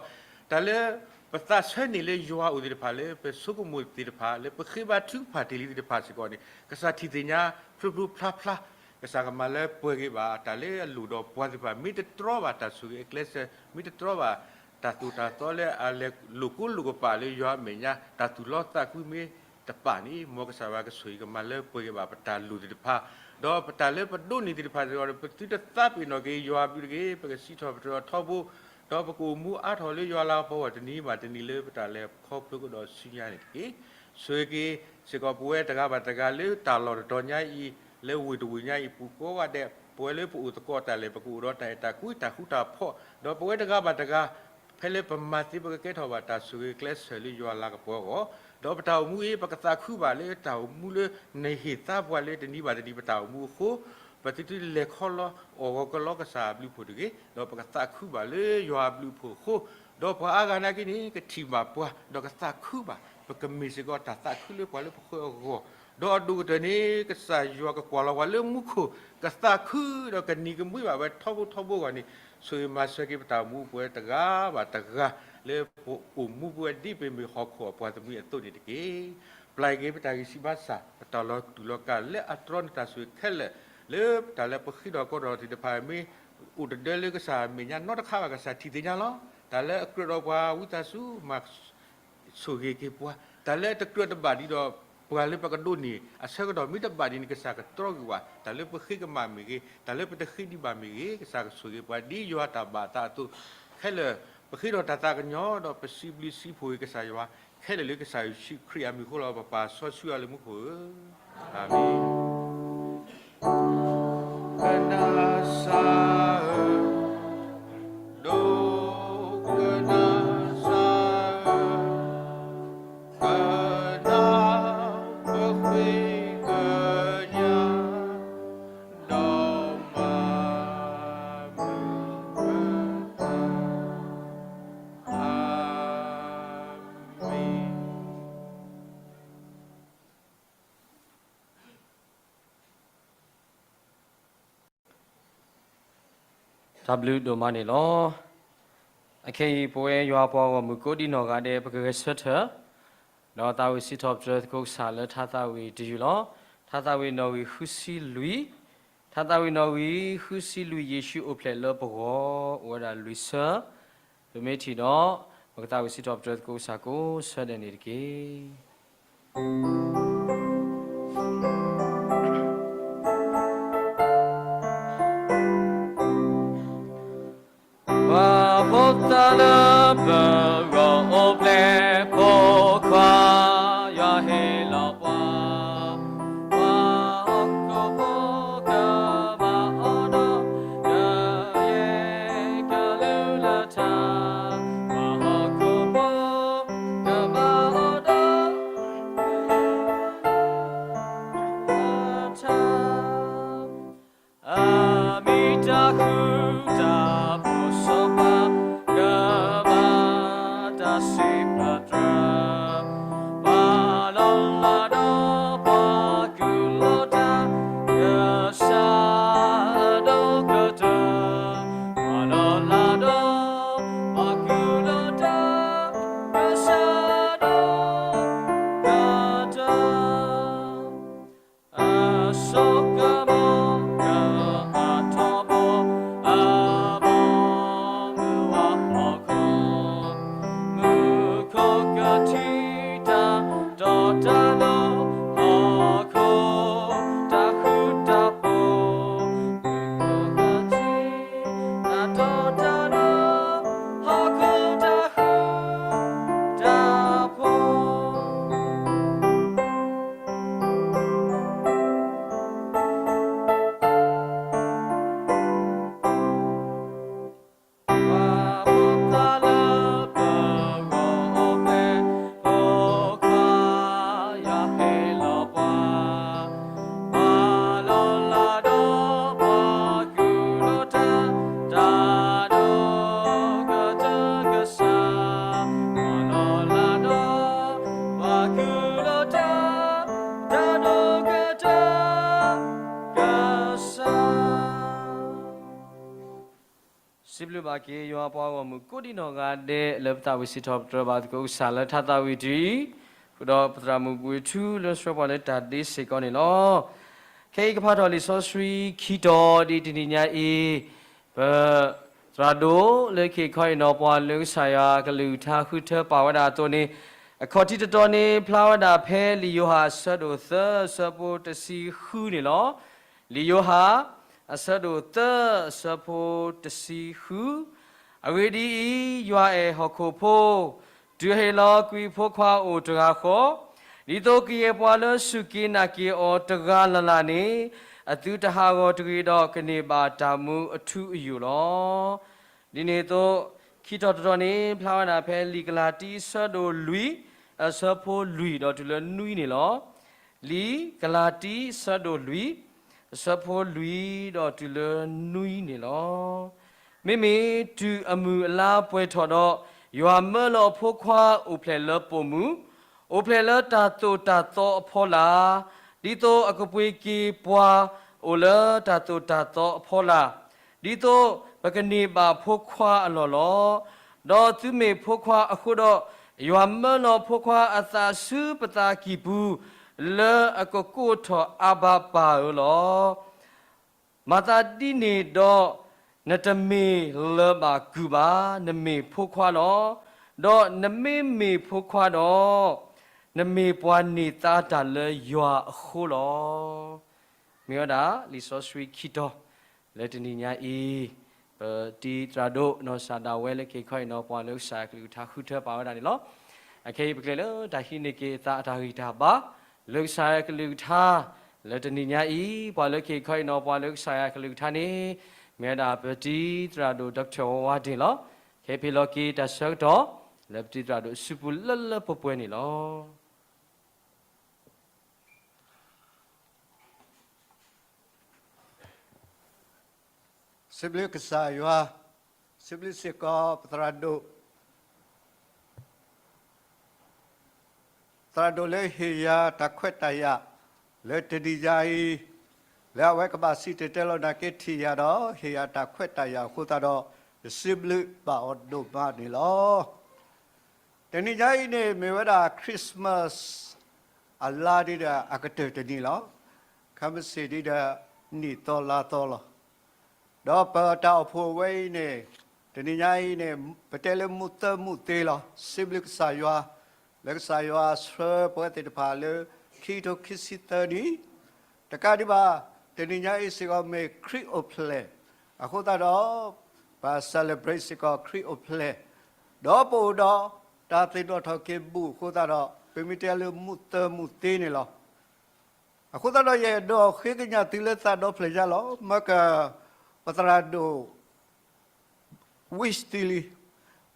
တၢ်လၢ ပသးဆၢန့ၢ်လၢယွၤအအိၣ်သ့ၣ်တဖၣ် လၢပဆိကမိၣ်သ့ၣ်တဖၣ် လၢပဃ့ဘါထုကဖၣ်တ့ၢ်လံသ့ၣ်တဖၣ်စ့ၢ်ကီးန့ၣ် ကစၢ်ထံၣ်သ့ၣ်ညါဖျိဖျိဖျါဖျါ, ကစၢ်ကမၤလၢပှဲၤက့ၤဘၣ် တၢ်လၢအလိၣ်ဒီးပှၤသ့ၣ်တဖၣ် မ့ၢ်တတြီဘၣ်တၢ်ဆိၣ်ဂ့ၤအကျဲးစၢး မ့ၢ်တတြီဘၣ် တၢ်သိၣ်တၢ်သီလၢအလဲၤလိာ်ကိးလိာ်ကပာ်လၢယွၤအမဲာ်ညါ တၢ်သူၣ်လီသးကွံမ့ၢ်တပာ်န့ၣ် မ်ကစၢ်ယွၤကဆိၣ်ဂ့ၤကမၤလၢပှဲၤက့ၤဘၣ်ပတၢ်လိၣ်သ့ၣ်တဖၣ်, ဒီးပတၢ်လၢပဒိးန့ၢ်သ့ၣ်တဖၣ်စ့ၢ်ကီး ပသုတသးပ့ၤနီၣ်က့ၤယွၤအဘျုးတဂ့ၤ, ပကစံးထီၣ်ပတြၢၤအီၤထီဘိ ဒီးပကအိၣ်မူအါထီၣ်လၢယွၤလၤကပီၤအဂီၢ် တနံၤဘၣ်တနံၤလၢပတၢ်လဲၤခီဖျိကဒီးဆူညါန့ၣ်တက့ၢ်. ဆိၣ်ဂ့ၤက့ၤစ့ၢ်ကီးပဝဲတဂၤဘၣ်တဂၤလၢတၢ်လီၢ်တတီၤညါအံၤ လၢဝ့ၢ်တဝ့ၢ်ညါအံၤ ပူၤကိးဂၤဒဲး ပဝဲလၢပအိၣ်သကိးတၢ်လဲၣ် ပကအိၣ်ဒီးတၢ်အဲၣ်တၢ်ကွံတၢ်ဃူတၢ်ဖိး ဒီးပဝဲတဂၤဘၣ်တဂၤ ဖဲလၢပမၤသ့ပကကဲထီၣ်ဘၣ်တၢ်ဆိၣ်ဂ့ၤကျဲးစၢးလၢယွၤလၤကပီၤအဂီၢ်, ဒီးပတၢ်အိၣ်မူအံၤ ပကသးခုဘၣ်လၢတၢ်အိၣ်မူလၢနဟ့ၣ်သါပှၤလၢတနံၤဘၣ်တနံၤပတၢ်အိၣ်မူအဃိ, ပသုတလဲၤခီလီၤအီၣ်ဂီၤကလီကစၢ်အဘျုးအဖှိၣ်တဂ့ၤ, ဒီးပကသးခုဘၣ်လၢယွၤအဘျုးအဖှိၣ်အဃိ, ဒီးပှၤအါဂၤနာ်က့န့ၣ် ကထံၣ်ဘၣ်ပှၤ ဒီးကသးခုဘၣ်, ပကမ့ၢ်စ့ၢ်ကီးတၢ်သးခုလၢပှၤလၢပဃၢၤအဂီၢ်, ဒီးအဒိၣ်ကတၢၢ်န့ၣ် ကစၢ်ယွၤကကွၢ်လီၤပှၤလၢမူခိၣ် ကသးခု ဒီးကနံၤကမှံဘၣ်ဝဲထီဘိထီဘိအဂီၢ်န့ၣ် ဆိၣ်ဂ့ၤမၤစၢၤက့ၤပတၢ်အိၣ်မူပဝဲတဂၤဘၣ်တဂၤ လၢပအိၣ်မူပဝဲဒ်ပမ့ၢ်ဟီၣ်ခိၣ်အပှၤသမူအသိးန့ၣ်တက့ၢ်. ပျၢ်က့ၤပတၢ်ဂံၢ်စၢ်ဘါစၢ် ပတၢ်လီၤတူာ်လီၤကာ်လၢအတြီန့ၢ်တၢ်ဆိၣ်ဂ့ၤခဲလၢာ် လၢတၢ်လၢပဃ့ထီၣ်ကိးထီၣ်သ့ၣ်တဖၣ်မ့ၢ် အိၣ်တဒၢလၢကစၢ်အမဲာ်ညါနီတခါဘၣ် ကစၢ်ထံၣ်သ့ၣ်ညါလီၤ. တၢ်လၢအကြၢးဒီးပှၤဝံသးစူၤမၤ ဆိၣ်ဂ့ၤက့ၤပှၤ, တၢ်လၢအတကြၢးတဘၣ်ဒ်ဒီး ပှၤလၢပကဒိးန့ၢ်အဆၢကတီၢ်မ့ၢ်တဘၣ်ဒ်န့ၣ် ကစၢ်ကတြီက့ၤဝဲ, တၢ်လၢပဃ့ကမၣ်မ့ၢ်ဂ့ၤ, တၢ်လၢပတဃ့ဒံးဘၣ်မ့ၢ်ဂ့ၤ, ကစၢ်ကဆိၣ်ဂ့ၤပှၤဒ်ယွၤတၢ်ဘၣ်အသးအသိးခဲလၢာ်, ပဃ့ထီၣ်တၢ်သးကညီၤဒီးပစံးဘျုးစံးဖှိၣ်က့ၤကစၢ်ယွၤခဲလၢာ်လၢကစၢ်ယ့ၣ်ၡူးခရံာ်အမံၤအဃိလီၤ. ပပၢ်စီဆှံယွၤလၢမူခိၣ်ဧၢ, အၤမ့ၣ်. ကနၣ်စၢ်ဧၢ, ဒိကနၣ်စၢ်ဧၢ, ကနၣ်ပဃ့ကညး, ဒီးမၤမုာ်ပသး, အၤမ့ၣ်. တၢ်ဘျုးဒိၣ်မးန့ၣ်လီၤ. အခဲအံၤ ပဝဲယွၤပှၤဂီၢ်မုၢ်ကိးဒံနီၢ်ဂၤဒဲး ပကဂဲၤဆၢထၢၣ်, ဒီးသးဝံၣ်စံးထီၣ်ပတြၢၤသကိးကစၢ်လၢထါသးဝံၣ်တယုၢ်လီၤ. ထါသးဝံၣ်နီၣ်ဂံၢ်ဃုဆံလွံၢ်, ထါသးဝံၣ်နီၣ်ဂံၢ်ဃုဆံလွံၢ် ယ့ၣ်ၡူးအိၣ်ဖျဲၣ်လၢပဂီၢ် အိၣ်ဝဲဒၣ်လွံၢ်ဆၢ, ပမ့ၢ်ထံၣ်ဒီး ပကသးဝံၣ်စံးထီၣ်ပတြၢၤသကိးကစၢ်ကိးဆၢဒဲးန့ၣ်တက့ၢ်. ပှၤဖိသၣ်လၢပဂီၢ်အိၣ်ဖျဲၣ်ဖိခွါ, ယွၤဟ့ၣ်လီၤပှၤ ပှၤဟီၣ်ခိၣ်ဖိကဘၣ်အီၤဒီး ကယဲၢ်ကလုၢ်လၢထါ, ပှၤဟီၣ်ခိၣ်ဖိကဘၣ်အီၤဒီး ထါ, အမံၤတၢ်ဃူတၢ်ဖိးစီၤပၤ ကဘၣ် စံးဘျုးဘၣ်က့ၤယွၤပှၤဂီၢ်မုၢ်ကိးဒံနီၢ်ဂၤဒဲး လၢပသးဝံၣ်စံးထီၣ်ပတြၢၤဘၣ်သကိးကစၢ်လၢထါသးဝံၣ်တံၢ်အံၤ, ဃုာ်ဒီးပသရၣ်မုၣ်ဘှံးထူလၢဆှၢပှၤလၢတၢ်ဒ့စ့ၢ်ကီးန့ၣ်လီၤ. ခဲအံၤကဖးထီၣ်လံာ်စီဆှံခံတီၤဒ်တနံၤညါအံၤ, ပ သရၣ်ဒိၣ်လၢက့ၤခီအံၤနီၤပှၤလၢကစၢ်ယွၤကလုၢ်ကထါဃုထၢပာ်ဝဲဒၣ်အသိးန့ၣ်, အခီၣ်ထံးတတီၤန့ၣ် ဖျါဝဲဒၣ်ဖဲလံာ်ယိၤဟၣ်အဆၢဒိၣ်သၢအဆၢဖိတဆံဃုန့ၣ်လီၤ. လံာ်ယိၤဟၣ် အဆၢဒိၣ်သၢအဆၢဖိတဆံဃု, အဂ့ၢ်ဒ်အံၤ, ယွၤအဲၣ်ဟီၣ်ခိၣ်ဖိ, တုၤအဟ့ၣ်လီၤကွံာ်ဖိခွါအိၣ်တဂၤဃီ, ဒ်သိးကယဲၢ်ပှၤလၢစူၢ်က့ၤနာ်က့ၤအီၤတဂၤလၢ်လၢ်န့ၣ်, အသုတဟးဂီၤတဂ့ၤဒီးကန့ၢ်ဘၣ်တၢ်မူအထူအယိာ်လီၤ. ဒ်န့ၣ်အသိး, ခံထီၣ်တထီၣ်န့ၣ် ဖျါဝဲဒၣ်ဖဲလံာ်ကလၤတံအဆၢဒိၣ်လွံၢ်, အဆၢဖိလွံၢ်ဒီးတုၤလၢနွံန့ၣ်လီၤ. လံာ်ကလၤတံအဆၢဒိၣ်လွံၢ်, အဆၢဖိလွံၢ်ဒီးတုၤလၢနွံန့ၣ်လီၤ. မ့မ့ၢ်တုၤအမုၢ်အလါပှဲၤထီၣ်ဒီး, ယွၤမၢလီၤအဖိခွါအိၣ်ဖျဲၣ်လၢပိာ်မုၣ်, အိၣ်ဖျဲၣ်လၢတၢ်သိၣ်တၢ်သီအဖီလာ်, ဒ်သိးအကပှ့ၤက့ၤပှၤအိၣ်လၢတၢ်သိၣ်တၢ်သီအဖီလာ်, ဒ်သိးပကန့ၢ်ဘၣ်ဖိခွါအလီၢ်လီၤ. ဒီးသုမ့ၢ်ဖိခွါအဃိဒီး, ယွၤမၢလီၤဖိခွါအသးဆူပသးကံၢ်ပူၤ, လၢအကကိးထီၣ်အါဘၤပၢ်ဧၢလီၤ. မၤသးဒ်န့ၣ်ဒီး, နတမ့ၢ်လၢၤဘၣ်ကုၢ်ဘၣ်, နမ့ၢ်ဖိခွါလီၤ. ဒီးနမ့မ့ၢ်ဖိခွါဒီး, နမ့ၢ်ပှၤန့ၢ်သါတၢ်လၢယွၤအဃိလီၤ. မ့ၢ်ဝဲဒၣ်လံာ်စီဆှံခံတီၤ လၢတနံၤညါအံၤ, ပတံၤသရၣ်ဒိၣ်နီၢ်စၢ်ဒၣ်ဝဲလၢက့ၤခီအံၤနီၤ ပှၤလၢကစၢ်ယွၤကလုၢ်ကထါဃုထၢပာ်ဝဲဒၣ်န့ၣ်လီၤ. အခဲအံၤပကျဲၤလၢတၢ်ဟံးန့ၢ်က့ၤအသးအတၢ်ဂံၢ်တၢ်ဘါ လၢကစၢ်ယွၤကလုၢ်ကထါ လၢတနံၤညါအံၤ, ပှၤလၢက့ၤခီအံၤနီၤ ပှၤလၢကစၢ်ယွၤကလုၢ်ကထါန့ၣ်, မ့ၢ်ဝဲဒၣ်ပတံၤသရၣ်ဒိၣ် Doctor ဝါဝါဒ့ၣ်လီၤ. ခဲအံၤပဟ့ၣ်လီၤက့ၤတၢ်ဆၢကတီၢ် လၢပတံၤသရၣ်ဒိၣ်အစုပူၤလၢလၢပှဲၤပှဲၤန့ၣ်လီၤ. စံးဘျုးကစၢ်ယွၤ, စံးဘျုးစ့ၢ်ကီးပသရၣ်ဒိၣ်, သရၣ်ဒိၣ်လၢဟ့ၣ်ယၤတၢ်ခွဲးတၢ်ယာ် လၢတနံၤညါအံၤ, လၢအဝဲကဘၣ်စံၣ်တဲၤတဲလီၤနာ်က့ထံၣ်ယၤဒီး ဟ့ၣ်ယၤတၢ်ခွဲးတၢ်ယာ်အဃိသတးဒီး, ယစံးဘျုးဘၣ်အီၤဒိၣ်မးန့ၣ်လီၤ. တနံၤညါအံၤန့ၣ် မ့ၢ်ဝဲဒၣ် Christmas အလါဒ်ဒီးအကတၢၢ်တနံၤလီၤ. ခဲမုၢ်ဆ့ၣ်ဒ်ဒီး နံၣ်သီလါသီလီၤ. ဒီးပတၢ်အိၣ်ဖှိၣ်ဝဲအံၤန့ၣ်, တနံၤညါအံၤန့ၣ်, ပတဲလၢမူသၢမူသ့လီၤ. စံးဘျုးကစၢ်ယွၤ, လၢကစၢ်ယွၤဆှၢပဝဲသ့ၣ်တဖၣ်လၢ ခံကထိခံဆံသၢနံၣ်, တကးဒံးဘၣ်, တနံၤညါအံၤစ့ၢ်ကီးမ့ၢ်ခရံာ်အိၣ်ဖျဲၣ်, အဃိသတးဒီး, ပ celebrate စ့ၢ်ကီးခရံာ်အိၣ်ဖျဲၣ်, ဒီးပအိၣ်ဒီးတၢ်သ့ၣ်နီၣ်ထီၣ်က့ၤဘူးအဃိသတးဒီး ပမ့ၢ်တဲလၢမူသၢမူသ့န့ၣ်လီၤ. အဃိသတးဒီးယအဲၣ်ဒိးဃ့ကညးသုလၢသးဒီဖျၢၣ်ညါလီၤ. မ့ၢ်က ပသရၣ်ဒိၣ် wish သုလံ.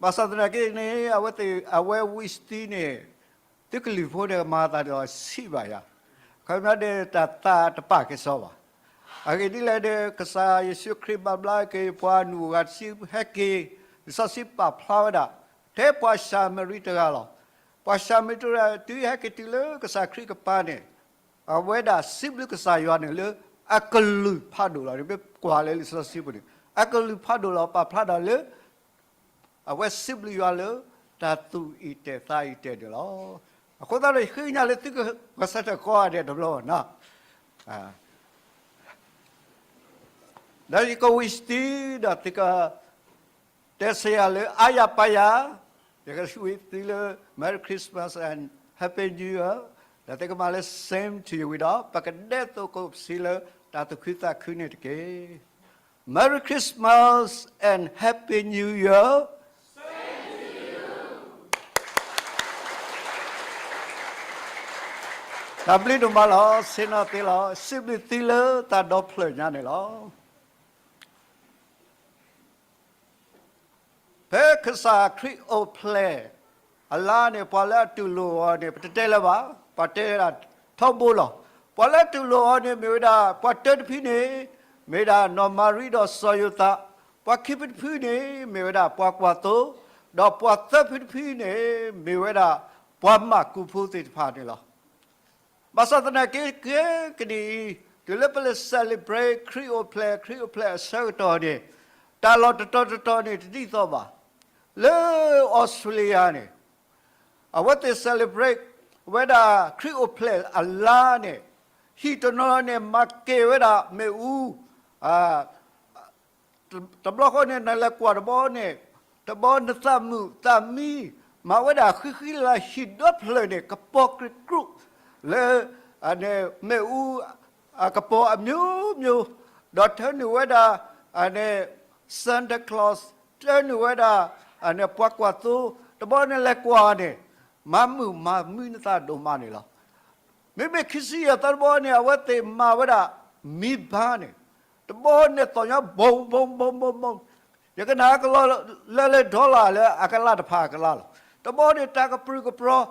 ဘၣ်ဆၣ်သနာ်က့န့ၣ်, အဝဲ wish သုန့ၣ်, သုကလုၢ်ဖိန့ၣ်မၤသးဒီးဆံးဘၣ်ယၤ, ခီပညီဒီးတၢ်သးတပာ်က့ၤစီဘၣ်. အဂ့ၢ်ဒ်လဲၣ်ဒီး ကစၢ်ယ့ၣ်ၡူးခရံာ်ဘၣ်ဘျါက့ၤပှၤနူၢ်ဂၤတဆံဟဲက့ၤ, လံာ်စီဆှံပာ်ဖျါဝဲဒၣ်, ထဲပှၤၡၤမရံတဂၤလီၤ. ပှၤၡၤမရံတဂၤ တုၤဟဲက့ၤတုၤလၢကစၢ်ခရံာ်ကပၤန့ၣ်, အဝဲဒၣ်စံးဘျုးကစၢ်ယွၤန့ၣ်လၢအကလုၢ်ဖးဒိၣ်လီၤ. မ့ၢ်ကွၢ်လၢလံာ်စီဆှံပူၤန့ၣ်, အကလုၢ်ဖးဒိၣ်လီၤ ပာ်ဖျါဒၣ်လၢ အဝဲစံးဘျုးယွၤလၢ တၢ်သူၣ်အံၣ်တဲာ်သးအံၣ်တဲာ်န့ၣ်လီၤ. အဃိသတးဒီးယဃ့ကညးလၢသုကဂဲၤဆၢထၢၣ်ကိးဂၤဒဲးတဘျီဘၣ်နီၤ. ဒီးယက wish သုဒီးသုက တဲဆၢယၤလၢအါယၤပါယၤ, ယက wish သုလၢ Merry Christmas and Happy New Year, ဒီးသုကမၤလၢ same to you ဝံၤဒီး ပကဒဲသိးကိးပစံးလၢတၢ်သူၣ်ခုသးခုန့ၣ်တက့ၢ်. Merry Christmas and Happy New Year. တၢ်ဘျုးဒိၣ်မးလီၤ. ဆ့ၣ်နီၤသ့လီၤ. စံးဘျုးသုလၢသးဒီဖျၢၣ်ညါန့ၣ်လီၤ. ဖဲကစၢ်ခရံာ်အိၣ်ဖျဲၣ်အလါန့ၣ် ပှၤလၢအတူၢ်လိာ်အီၤန့ၣ် ပတတဲလၢၤဘၣ်, ပှၤတဲဒၣ်ထီဘိလီၤ. ပှၤလၢအတူၢ်လိာ်အီၤန့ၣ် မ့ၢ်ဝဲဒၣ် ပှၤတၢတဖုန့ၣ် မ့ၢ်ဝဲဒၣ်နီၢ်မၤရံဒီးစီၤယိၤသး, ပှၤခံဖုတဖုန့ၣ် မ့ၢ်ဝဲဒၣ်ပှၤကွၢ်သိ, ဒီးပှၤသၢဖုတဖုန့ၣ် မ့ၢ်ဝဲဒၣ်ပှၤမၢ်ကူးဖိသ့ၣ်တဖၣ်န့ၣ်လီၤ. ဘၣ်ဆၣ်သနာ်က့ ခဲကနံၣ်အံၤ တုၤလၢပလဲၤ celebrate ခရံာ်အိၣ်ဖျဲၣ်, ခရံာ်အိၣ်ဖျဲၣ်အဆၢကတီၢ်န့ၣ်, တၢ်လီၢ်တတီၤတတီၤန့ၣ် တဒ်သိးဘၣ်. လၢအီစထြ့လယါန့ၣ် အဝဲသ့ၣ် celebrate ဝဲဒၣ်ခရံာ်အိၣ်ဖျဲၣ်အလါန့ၣ်, ဟံၣ်တနီၤန့ၣ် မၤကဲၤဝဲဒၣ်မ့ၣ်အူ, တဘျီဃီန့ၣ် နလဲၤကွၢ်တဘီန့ၣ်, တဘီနသးမုာ်သးမံ, မၤဝဲဒၣ်ဃံဃံလၤလၤ ဟံၣ်ဒီဖျၢၣ်န့ၣ် ကပီၤကြ့ကြိၣ် လၢ မ့ၣ်အူ အကပီၤအမျိုးမျိုး, ဒီးထၢနုာ်ဝဲဒၣ် Santa Claus, ထၢနုာ်ဝဲဒၣ် ပှၤကွၢ်သိ, တဘီနလဲၤကွၢ်န့ၣ် မၤမုာ်မၤမံနသးဒိၣ်မးန့ၣ်လီၤ. မ့မ့ၢ်ခံဆံယဲၢ်သီတဘီန့ၣ် အဝဲသ့ၣ်မၤဝဲဒၣ် မံဘါန့ၣ်, တဘီန့ၣ်သီၣ်ညီ ဘိဘိဘိဘိဘိ, ယကနၣ်ကလီလၢလၢ dollar လၢအကလးတဖၣ်အကလးလီၤ. တဘီန့ၣ် တၢ်ကပြုၢ်ကပြီၤ,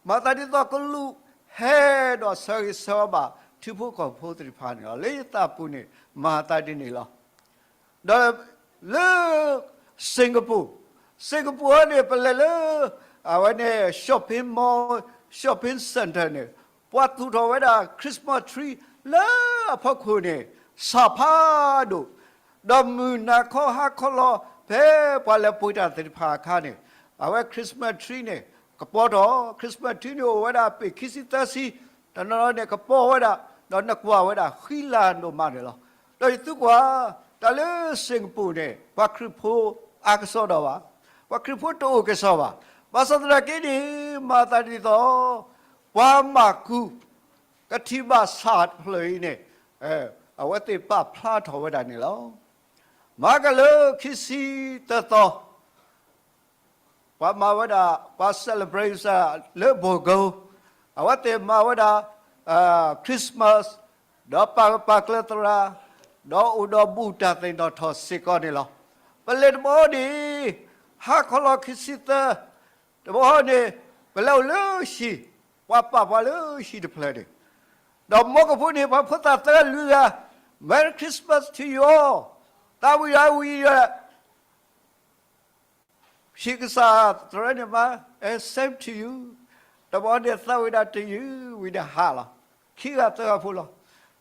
မၤသးဒ်သိးကလူးဟဲဒီးဆၢဂ့ၤဆၢဝါဘၣ် ထံဖိကီၢ်ဖိသ့ၣ်တဖၣ်န့ၣ်လီၤ. လၢယသးပူၤန့ၣ် မၤသးဒ်န့ၣ်လီၤ. ဒီးလၢ Singapore, Singapore န့ၣ် ပလဲၤလၢ အဝဲန့ၣ် shopping mall, shopping center န့ၣ် ပှၤသူၣ်ထီၣ်ဝဲဒၣ် Christmas tree လၢအဖီခိၣ်န့ၣ် စးဖးဒိၣ်, ဒီးမုၢ်နၤခီဟါခီလီၤ ဖဲပှၤလဲၤပှ့ၤတၢ်သ့ၣ်တဖၣ်အခါန့ၣ် အဝဲ Christmas tree န့ၣ် ကပီၤထီၣ်, Christmas tree န့ၣ်အိၣ်ဝဲဒၣ်ပ့ၢ်ခံဆံသၢဆံ, တနီၤန့ၣ်ကပီၤဝဲဒၣ်, ဒီးနကွၢ်ဝဲဒၣ်ဃံလၤဒိၣ်မးန့ၣ်လီၤ. ဒီးယသံကွၢ် တၢ်လၢ Singapore န့ၣ် ပှၤခရံာ်ဖိအါကစီဒီးဘၣ်, ပှၤခရံာ်ဖိတအိၣ်ကစီၣ်ဘၣ်. ဘၣ်ဆၣ်သနာ်က့န့ၣ် မၤသးဒ်သိး ပှၤမၤကူ ကထံၣ်ဘၣ်စးတဖျၢၣ်အံၤန့ၣ် အဝဲသ့ၣ်ပာ်ဖျါထီၣ်ဝဲဒၣ်န့ၣ်လီၤ. မၤကလၢခံဆံသၢသီ ပှၤမၤဝဲဒၣ် ပှၤ celebrate လၢ Bogota, အဝဲသ့ၣ်မၤဝဲဒၣ် Christmas, ဒီးပာ်ဂၢၢ်ပာ်ကျၢၤသရၣ်, ဒီးအိၣ်ဒီးဘူၣ်တၢ်သ့ၣ်နီၣ်ထီၣ်စ့ၢ်ကီးန့ၣ်လီၤ. ပလဲၤတဘီန့ၣ် ဟါခီလီၤခံဆံသၢ တဘီန့ၣ် ပလဲၤအိၣ်လၢဟံၣ်, ပှၤပာ်ပှၤလၢဟံၣ်တဖျၢၣ်န့ၣ်, ဒီးမီကဖိန့ၣ် ပှၤဖိသၣ်သၢဂၤလွံၢ်ဂၤ, Merry Christmas to you all, သးဝံၣ်ဒီးဝံၣ်ဒီး ဟံၣ်ကစၢ်သရၣ်န့ၣ်မၤ, same to you, တဘီန့ၣ်သးဝံၣ်ဒီး to you ဝံၤဒီးဟးလီၤ. ခံဂၤသၢဂၤဖိလီၤ.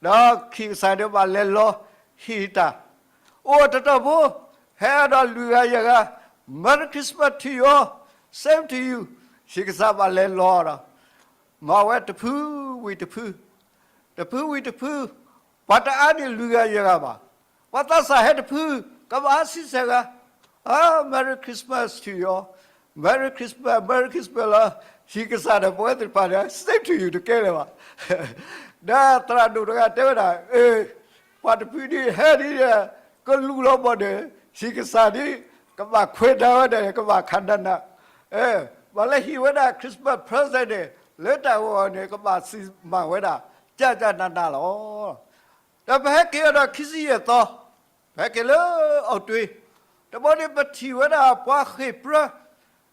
ဒီးဟံၣ်ကစၢ်န့ၣ်ဘၣ်လဲၤလီၤဟံၣ်တၢ်, အိၣ်တတီၢ်ဖိ, ဟဲဒီးလွံၢ်ဂၤယဲၢ်ဂၤ, Merry Christmas to you all, same to you, ဟံၣ်ကစၢ်ဘၣ်လဲၤလီၤဒီး မၤဝဲတဖုဝံၤတဖု, တဖုဝံၤတဖု, ပှၤတအါန့ၢ်လွံၢ်ဂၤယဲၢ်ဂၤဘၣ်. ပှၤသးစၢ်ဟဲတဖု, ကဘၣ်အါဆံဆဲးဂၤ, Merry Christmas to you all, Merry Christmas, Merry Christmas လီၤ. ဟံၣ်ကစၢ်ဒီးပဝဲသ့ၣ်တဖၣ်န့ၣ် same to you တကဲလၢၤဘၣ်. ဒီးသရၣ်ဒိၣ်တဂၤတဲဝဲဒၣ်, ပှၤတဖုဒ်ဟဲဒ်န့ၣ် ကလူးလီၤဘၣ်ဒီး ဟံၣ်ကစၢ်ဒ် ကဘၣ်ခွဲးတၢ်ဝဲဒၣ် ကဘၣ်ခးနးနး, ဘၣ်လၢဟံၣ်ဝဲဒၣ် Christmas present န့ၣ် လၢတၢ်ဂီၤန့ၣ် ကဘၣ်စံးမၤဝဲဒၣ် ကၢ်ကၢ်နးနးလီၤ. ဒီးပဟဲက့ၤအီၤဒီးခံဆံယဲၢ်သီ, ပဟဲက့ၤလၢအီးတွ့, တဘီန့ၣ်ပထံၣ်ဝဲဒၣ်ပှၤဃ့ၢ်ပြၢ,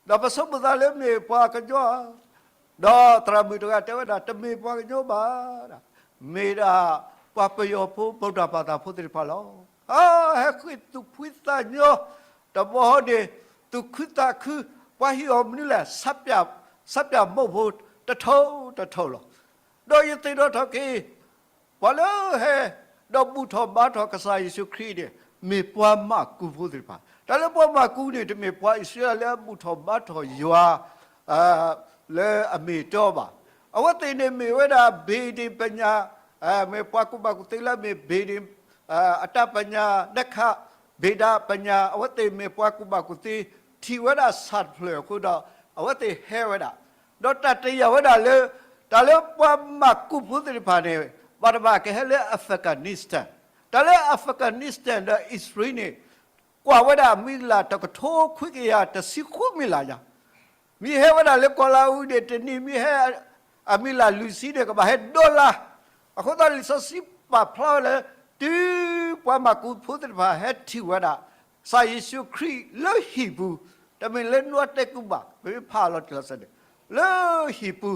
ဒီးပဆိကမိၣ်သးလၢမ့ၢ်ပှၤကညီဧါ, ဒီးသရၣ်မုၣ်တဂၤတဲဝဲဒၣ် တမ့ၢ်ပှၤကညီဘၣ်, မ့ၢ်ဒၣ်ပှၤပယီၤဖိ ဗုဒ္ဓဘာသာ ဖိသ့ၣ်တဖၣ်လီၤ. ဟဲဃ့ၢ်သူၣ်ဖှံသးညီ, တဘီန့ၣ် သူၣ်ခုသးခု, ပှၤဟ့ၣ်အီၤမနုၤလဲၣ် ဆပ်ပြာ မုန့်ဖိ တထုပ်တထုပ်လီၤ. ဒီးယသ့ၣ်နီၣ်ထီၣ်က့ၤ ပှၤလၢဟဲ ဒီးဘူၣ်ထီၣ်ဘါထီၣ်ကစၢ်ယ့ၣ်ၡူးခရံာ်န့ၣ် မ့ၢ်ပှၤမၢကူဖိသ့ၣ်တဖၣ်. တၢ်လၢပှၤမၢကူန့ၣ် တမ့ၢ်ပှၤအံၣ်စရ့လးလၢအဘူၣ်ထီၣ်ဘါထီၣ်ယွၤ လၢအမ့ၢ်အတီဘၣ်. အဝဲသ့ၣ်န့ၣ်မ့ၢ်ဝဲဒၣ် ဘ့ၣ်ဒ့ၣ်ပညၣ်, မ့ၢ်ပှၤကူၣ်ဘၣ်ကူၣ်သ့လၢအမ့ၢ်ဘ့ၣ်ဒ့ၣ် အတၢ်ပညၣ် နခး ဘ့ၣ်ဒ့ၣ်ပညၣ် အဝဲသ့ၣ်မ့ၢ်ပှၤကူၣ်ဘၣ်ကူၣ်သ့ ထံၣ်ဝဲဒၣ်ဆၣ်တဖျၢၣ်အဃိဒီး အဝဲသ့ၣ်ဟဲဝဲဒၣ်, ဒီးတၢ်တယာ်ဝဲဒၣ်လၢ တၢ်လၢပှၤမၢကူဖိသ့ၣ်တဖၣ်န့ၣ် ဘၣ်တဘၣ်ကဟဲလၢ Afghanistan, တၢ်လၢ Afghanistan ဒီးအံၣ်စရ့လးန့ၣ် ကွၢ်ဝဲဒၣ်အမံၤလၢ်တကထိခွံကယၤတဆံဃုမံၤလၢ်ညါ မ့ၢ်ဟဲဝဲဒၣ်လၢကီၢ်လၤအူန့ၣ် တနံၤမ့ၢ်ဟဲ အမံၤလၢ်လွံၢ်ဆံန့ၣ် ကဘၣ်ဟဲဒီလါ, အဃိသတးလၢလံာ်စီဆှံပာ်ဖျါဝဲလၢ တုၤပှၤမၢကူဖိသ့ၣ်တဖၣ်ဟဲထံၣ်ဝဲဒၣ် ကစၢ်ယ့ၣ်ၡူးခရံာ်လၢဟံၣ်ပူၤ, တမ့ၢ်လၢနွံတဲကူဘၣ်, ပမ့ၢ်ဖးလီၤတံၢ်လီၤဆဲးန့ၣ် လၢဟံၣ်ပူ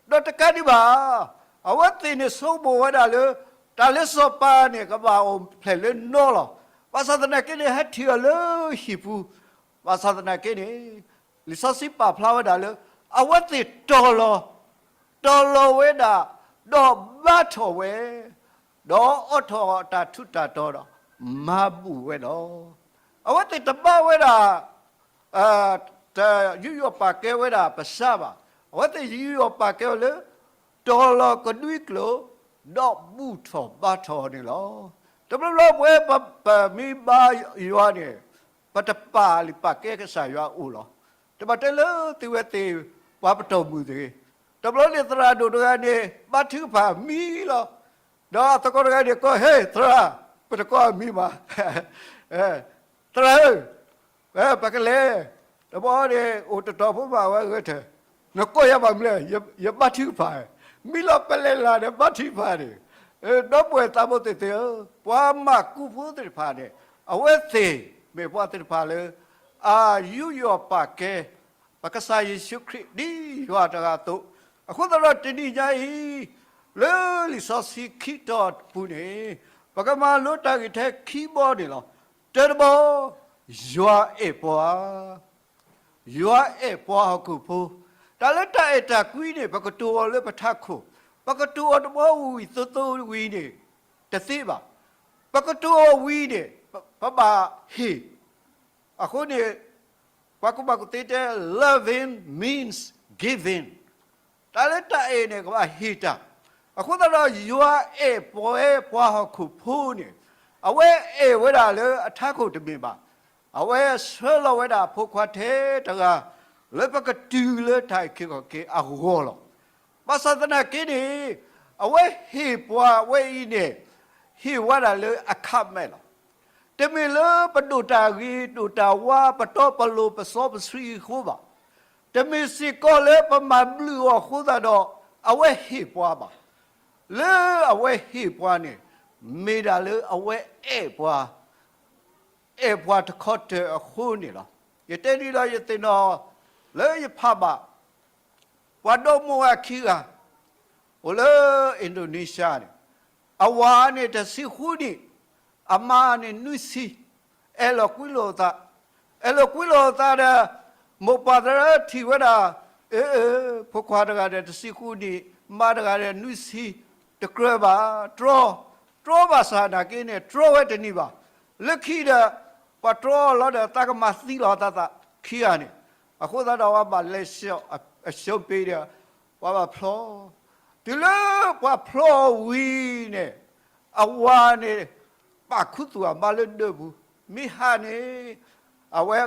ၤ, ဒီးတကးဒံးဘၣ် အဝဲသ့ၣ်န့ၣ်ဆိကမိၣ်ဝဲဒၣ်လၢ တၢ်လၢစီၤပၤန့ၣ် ကဘၣ်အိၣ်ဖျဲၣ်လၢနီလီၤ. ဘၣ်ဆၣ်သနာ်က့န့ၣ် ဟဲထံၣ်အီၤလၢဟံၣ်ပူၤ, ဘၣ်ဆၣ်သနာ်က့န့ၣ် လံာ်စီဆှံပာ်ဖျါဝဲဒၣ်လၢ အဝဲသ့ၣ်တီၤလီၤ, တီၤလီၤဝဲဒၣ်, ဒီးဘါထီၣ်ဝဲ, ဒီးအိးထီၣ်အတၢ်ထူးတၢ်တီၤဒီး မၤဘူၣ်ဝဲလီၤ. အဝဲသ့ၣ်တဘါဝဲဒၣ် တယူးယီၣ်ပာ်ကဲဝဲဒၣ်ပစၢ်ဘၣ်. အဝဲသ့ၣ်ယူးယီၣ်ပာ်ကဲဝဲလၢ တီၤလီၤကဒွံကျိာ် ဒီးဘူၣ်ထီၣ်ဘါထီၣ်န့ၣ်လီၤ. တဘျီဘျီပဝဲပမ့ၢ်ဘါယွၤန့ၣ် ပတပာ်လုၢ်ပာ်ကဲကစၢ်ယွၤအအိၣ်လီၤ. တဘၣ်တဲလၢသုဝဲသ့ၣ် ပှၤပတီၢ်မုၢ်တဂ့ၤ. တဘျီန့ၣ်သရၣ်ဒိၣ်တဂၤန့ၣ် ဘါထုကဖၣ်မံလီၤ. ဒီးအသကိးတဂၤန့ၣ်ကိး ဟ့ၣ်သရၣ် ပတကိးအမံၤဘၣ် သရၣ်ဧၢ, ပကလဲၤ, တဘျီန့ၣ် အိၣ်တတီၤဖိဘၣ်ဝဲဂဲၤထၢၣ်, နကိးယၤဘၣ်မနုၤလဲၣ်, ယဘါထုကဖၣ်, မံလီၤပလဲၤလၢ်ဒီး ဘါထုကဖၣ်န့ၣ်, ဒီပုၢ်ဝဲၢ်သးဘိသ့ၣ်သ့ၣ်ဧၢ, ပှၤမၤကူဖိသ့ၣ်တဖၣ်န့ၣ် အဝဲသ့ၣ်မ့ၢ်ပှၤသ့ၣ်တဖၣ်လၢ အယူးယီၣ်ပာ်ကဲ ပကစၢ်ယ့ၣ်ၡူးခရံာ်ဒ်ယွၤတဂၤအသိး, အဃိသတးဒီးတနံၤညါအံၤ လၢလံာ်စီဆှံခံတီၤပူၤန့ၣ် ပကမၤလိတၢ်ဂ့ၢ်ထဲခံဘီန့ၣ်လီၤ. တၢတဘီ, ယွၤအဲၣ်ပှၤ, ယွၤအဲၣ်ပှၤဟီၣ်ခိၣ်ဖိ, တၢ်လၢတၢ်အဲၣ်တၢ်ကွံန့ၣ် ပကတိၤအီၤလၢပထးခိၣ်, ပကတိၤအီၤတဘျီဝံၤသ့သ့ဝံၤန့ၣ် တသ့ဘၣ်. ပကတိၤအီၤဝံၤန့ၣ် ပဘၣ်ဟ့ၣ် အဃိန့ၣ် ပှၤကူၣ်ဘၣ်ကူၣ်သ့တဲ loving means giving, တၢ်လၢတၢ်အဲၣ်န့ၣ် ကဘၣ်ဟ့ၣ်တၢ်, အဃိသတးဒီး ယွၤအဲၣ်ပဝဲပှၤဟီၣ်ခိၣ်ဖိန့ၣ် အဝဲအဲၣ်ဝဲဒၣ်လၢအထးခိၣ်တမ့ၢ်ဘၣ်, အဝဲဆှၢလီၤဝဲဒၣ်အဖိခွါထဲတဂၤ လၢပကတုၤလၢတၢ်အုၣ်က့ၤခီၣ်က့ၤအဂီၢ်လီၤ. ဘၣ်ဆၣ်သနာ်က့န့ၣ် အဝဲဟ့ၣ်ပှၤဝဲအံၤန့ၣ် ဟ့ၣ်ဝဲဒၣ်လၢအခးမဲာ်လီၤ. တမ့ၢ်လၢပဒိၣ်တၢ်ဂ့ၤဒိၣ်တၢ်ဝါ ပတီပလိၤပစီပဆှံအဃိဘၣ်. တမ့ၢ်စ့ၢ်ကီးလၢပမၤဘျုးအီၤအဃိသတးဒီး အဝဲဟ့ၣ်ပှၤဘၣ်. လၢအဝဲဟ့ၣ်ပှၤန့ၣ် မ့ၢ်ဒၣ်လၢအဝဲအဲၣ်ပှၤ အဲၣ်ပှၤတခီတၢၢ်အဃိန့ၣ်လီၤ. ယတဲဒ်ဒီးယသ့ၣ်နီၣ် လၢယဖးဘၣ် ပှၤဒီမိၢ်ဝၤခံဂၤ အိၣ်လၢ Indonesia န့ၣ်, အဝၤန့ၣ်တဆံဃုနံၣ်, အမါန့ၣ်နွံဆံ, အဲၣ်လိာ်ကွံလိာ်အသး, အဲၣ်လိာ်ကွံလိာ်အသးဒီး မိၢ်ပၢ်သရၢထံၣ်ဝဲဒၣ်, အၢ အၢ ဖိခွါတဂၤဒီးတဆံဃုနံၣ်, မါတဂၤဒီးနွံဆံ, တကြၢးဘၣ်, တြီ, တြီဘၣ်ဆၣ်နာ်က့န့ၣ် တြီဝဲတန့ၢ်ဘၣ်. လၢခံဒီး ပှၤတြီလီၤဒီး သးကမၤသံလီၤသးသးခံဂၤန့ၣ်, အဃိသတးဒီး ပှၤဘၣ်လဲၤဆှၢအဆၢပ့ၤဒီး ပှၤဘၣ်ဖျီ, တုၤလၢပှၤဖျီဝံၤန့ၣ် အဝၤန့ၣ် ပာ်ခူသူၣ်အမါလၢဒၢးပူၤ, မ့ၢ်ဟါန့ၣ် အဝဲ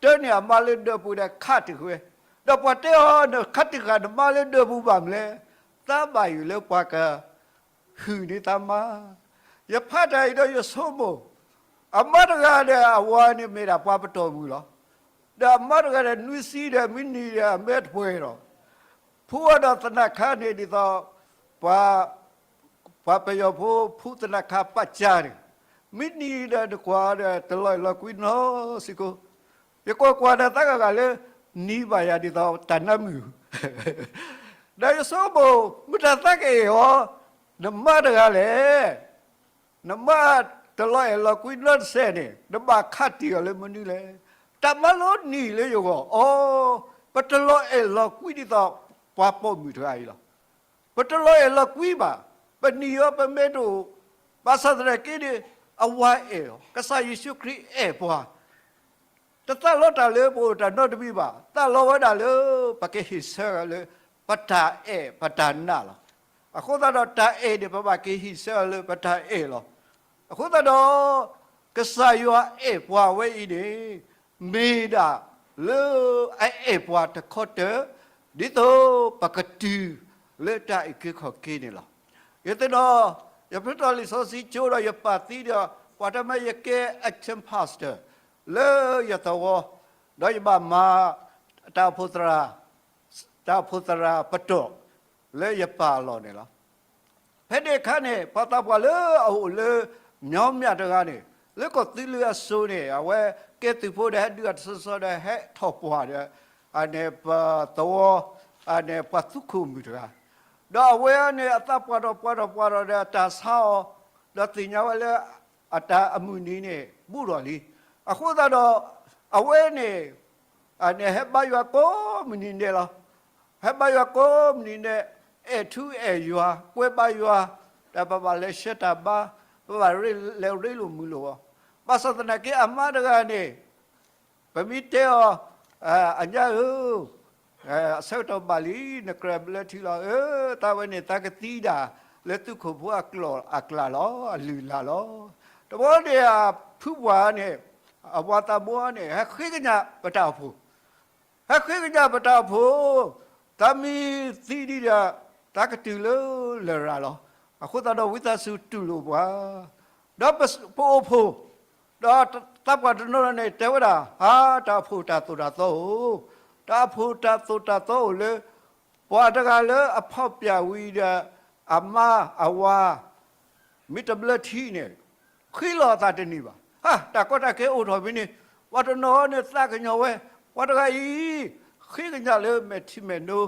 တၢန့ၢ်အမါလၢဒၢးပူၤဒီးခးတံာ်ဝဲ, ဒီးပှၤတဲအီၤ နခးတံာ်ဃာ်နမါလၢဒၢးပူၤဘၣ်မနုၤလဲၣ်, သးဘၣ်ယိၣ်လၢပှၤက ဟုၣ်န့ၢ်သးမါ, ယဖးတၢ်အံၤဒီးယဆိကမိၣ်, အမါတဂၤဒီးအဝၤန့ၣ်မ့ၢ်ဒၣ်ပှၤပတီၢ်မုၢ်လီၤ. ဒီးအမါတဂၤဒီးနွံဆံဒီးမ့ၢ်နံၤဒီးအမ့ၢ်တပှဲၤဒီး, ဖုအီဒီးသနၢ်ခါန့ၣ်ဒ်သိး ပှၤ ပှၤပယီၤဖိဖုသနၢ်ခါပာ်စၢ်န့ၣ်, မ့ၢ်နံၤဒီးနကွၢ်ဒီးတလီၤအဲၣ်လီၤကွံနီစ့ၢ်ကီး, ယကွၢ်ကွၢ်ဒီးသးဂၤဂၤလၢ နံၤဘၣ်ယၤဒ်သိးတၢ်နါမုၢ် ဒီးယဆိကမိၣ် မ့ၢ်တၢ်သးကအဲၣ်အီၤ နမါတဂၤလဲၣ်, နမါတလီၤအဲၣ်လီၤကွံနီတစဲးန့ၣ် နဘၣ်ခးတံာ်အီၤလၢမနုၤလဲၣ်. တၢ်မၤလိနံၤလၢယဂီၢ်အီၤ, ပတလီၤအဲၣ်လီၤကွံဒ်သိး ပှၤပိာ်မုၣ်တဂၤအံၤလီၤ. ပတလီၤအဲၣ်လီၤကွံဘၣ်, ပနံၤအီၤပမ့ၢ်တအိၣ်, ဘၣ်ဆၣ်သနာ်က့န့ၣ် အဝၤအဲၣ်အီၤ, ကစၢ်ယ့ၣ်ၡူးခရံာ်အဲၣ်ပှၤ တသးလီတၢ်လၢပအိၣ်တၢ်နီတမံၤဘၣ်, သးလီဝဲဒၣ်လၢ ပကဟ့ၣ်ဆၢလၢ ပတၢ်အဲၣ်ပတၢ်နးလီၤ. အဃိသတးဒီးတၢ်အဲၣ်န့ၣ် ပဘၣ်ကဟ့ၣ်ဆၢလၢပတၢ်အဲၣ်လီၤ. အဃိသတးဒီး ကစၢ်ယွၤအဲၣ်ပှၤဝဲအံၤန့ၣ် မ့ၢ်ဒၣ်လၢအအဲၣ်ပှၤတခီတၢၢ် ဒ်သိးပကတုၤလၢတၢ်အုၣ်က့ၤခီၣ်က့ၤန့ၣ်လီၤ. ယသ့ၣ်နီၣ် ယဖျါထီၣ်လံာ်စီဆှံကၠိဒီးယပာ်သံဒီး ပှၤတမၢယကဲ acting pastor လၢယသဝီ, ဒီးယဘၣ်မၤ တၢ်အိၣ်ဖှိၣ်သရၣ် တၢ်အိၣ်ဖှိၣ်သရၣ်ပတီၢ် လၢယပာ်အလီၢ်န့ၣ်လီၤ. ဖဲန့ၣ်အခါန့ၣ် ပှၤသးပှၢ်လၢအအိၣ်လၢ မျီးမျးတဂၤန့ၣ် လၢကီၢ်သူလ့ၤအစိၤန့ၣ် အဝဲကဲသုးဖိဒီးဟဲဒုးအတဆီဆီဒီးဟဲထီၣ်ပှၢ်ဒီး အန့ၣ်ပသဝီ အန့ၣ်ပှၤသူခိၣ်မုၣ်တဂၤ, ဒီးအဝဲန့ၣ် အသးပှၢ်ထီၣ်ပှၢ်ထီၣ်ပှၢ်ထီၣ်ဒီးတၢ်ဆါအီၤ, ဒီးသ့ၣ်ညါဝဲလၢ အတၢ်အမုၢ်နံၤန့ၣ် ဘူးထီၣ်လံ. အဃိသတးဒီး အဝဲန့ၣ် အန့ၣ် ဟဲဘါယွၤကိးမုၢ်နံၤဒဲးလီၤ. ဟဲဘါယွၤကိးမုၢ်နံၤဒဲး, အဲၣ်ထူအဲၣ်ယွၤ, ကွဲဘါယွၤ, ဒီးပဘၣ်လဲၤဆှၢတၢ်ဘါ, ပဘၣ်လဲၤရ့လိာ်မုာ်လိာ်အီၤ. ဘၣ်ဆၣ်သနာ်က့အမါတဂၤန့ၣ် ပမ့ၢ်တဲအီၤ, အညၣ်ဧၢ, အဆၢကတီၢ်ဘၣ်လံ, နကြၢးဘျၢထံလီၤ. အၢ, သးဝဲန့ၣ် သးကသံဒၣ်လၢသုးခိၣ်ဖိအကျါလီၤ, အလုၢ်အလၢ်လီၤ. တဘျီန့ၣ် အဖုပှၢ်န့ၣ်, အဝၤသးဘိန့ၣ် ဟဲဃ့ကညးပတၢ်အိၣ်ဖှိၣ်, ဟဲဃ့ကညးပတၢ်အိၣ်ဖှိၣ်, သးမ့ၢ်သံဒံးဒီး သးကတုၤလၢလရာ်လီၤ. အဃိသတးဒီးဝံသးစူၤတူၢ်လိာ်ပှၤ, ဒီးပအိၣ်ဖှိၣ်, ဒီးသးပှၢ်တနီၤနီၤန့ၣ် တဲဝဲဒၣ်, ဟါ, တၢ်အိၣ်ဖှိၣ်တၢ်သိၣ်တၢ်သီအိၣ်, တၢ်အိၣ်ဖှိၣ်တၢ်သိၣ်တၢ်သီအိၣ်လၢ ပှၤတဂၤလၢအဖီၣ်ပၠးဝံၤဒီး အမါအဝၤ မ့ၢ်တဘျၢထံန့ၣ် ဃ့လီၤအသးတန့ၢ်ဘၣ်. ဟါ, တၢ်ကီတၢ်ခဲအိၣ်ထီၣ်ဖဲန့ၣ်, ပှၤတနီၤန့ၣ်သးကညီၤဝဲ, ပှၤတဂၤအံၤ ဃ့ကညးလၢမဲာ်ထံမဲာ်နိ,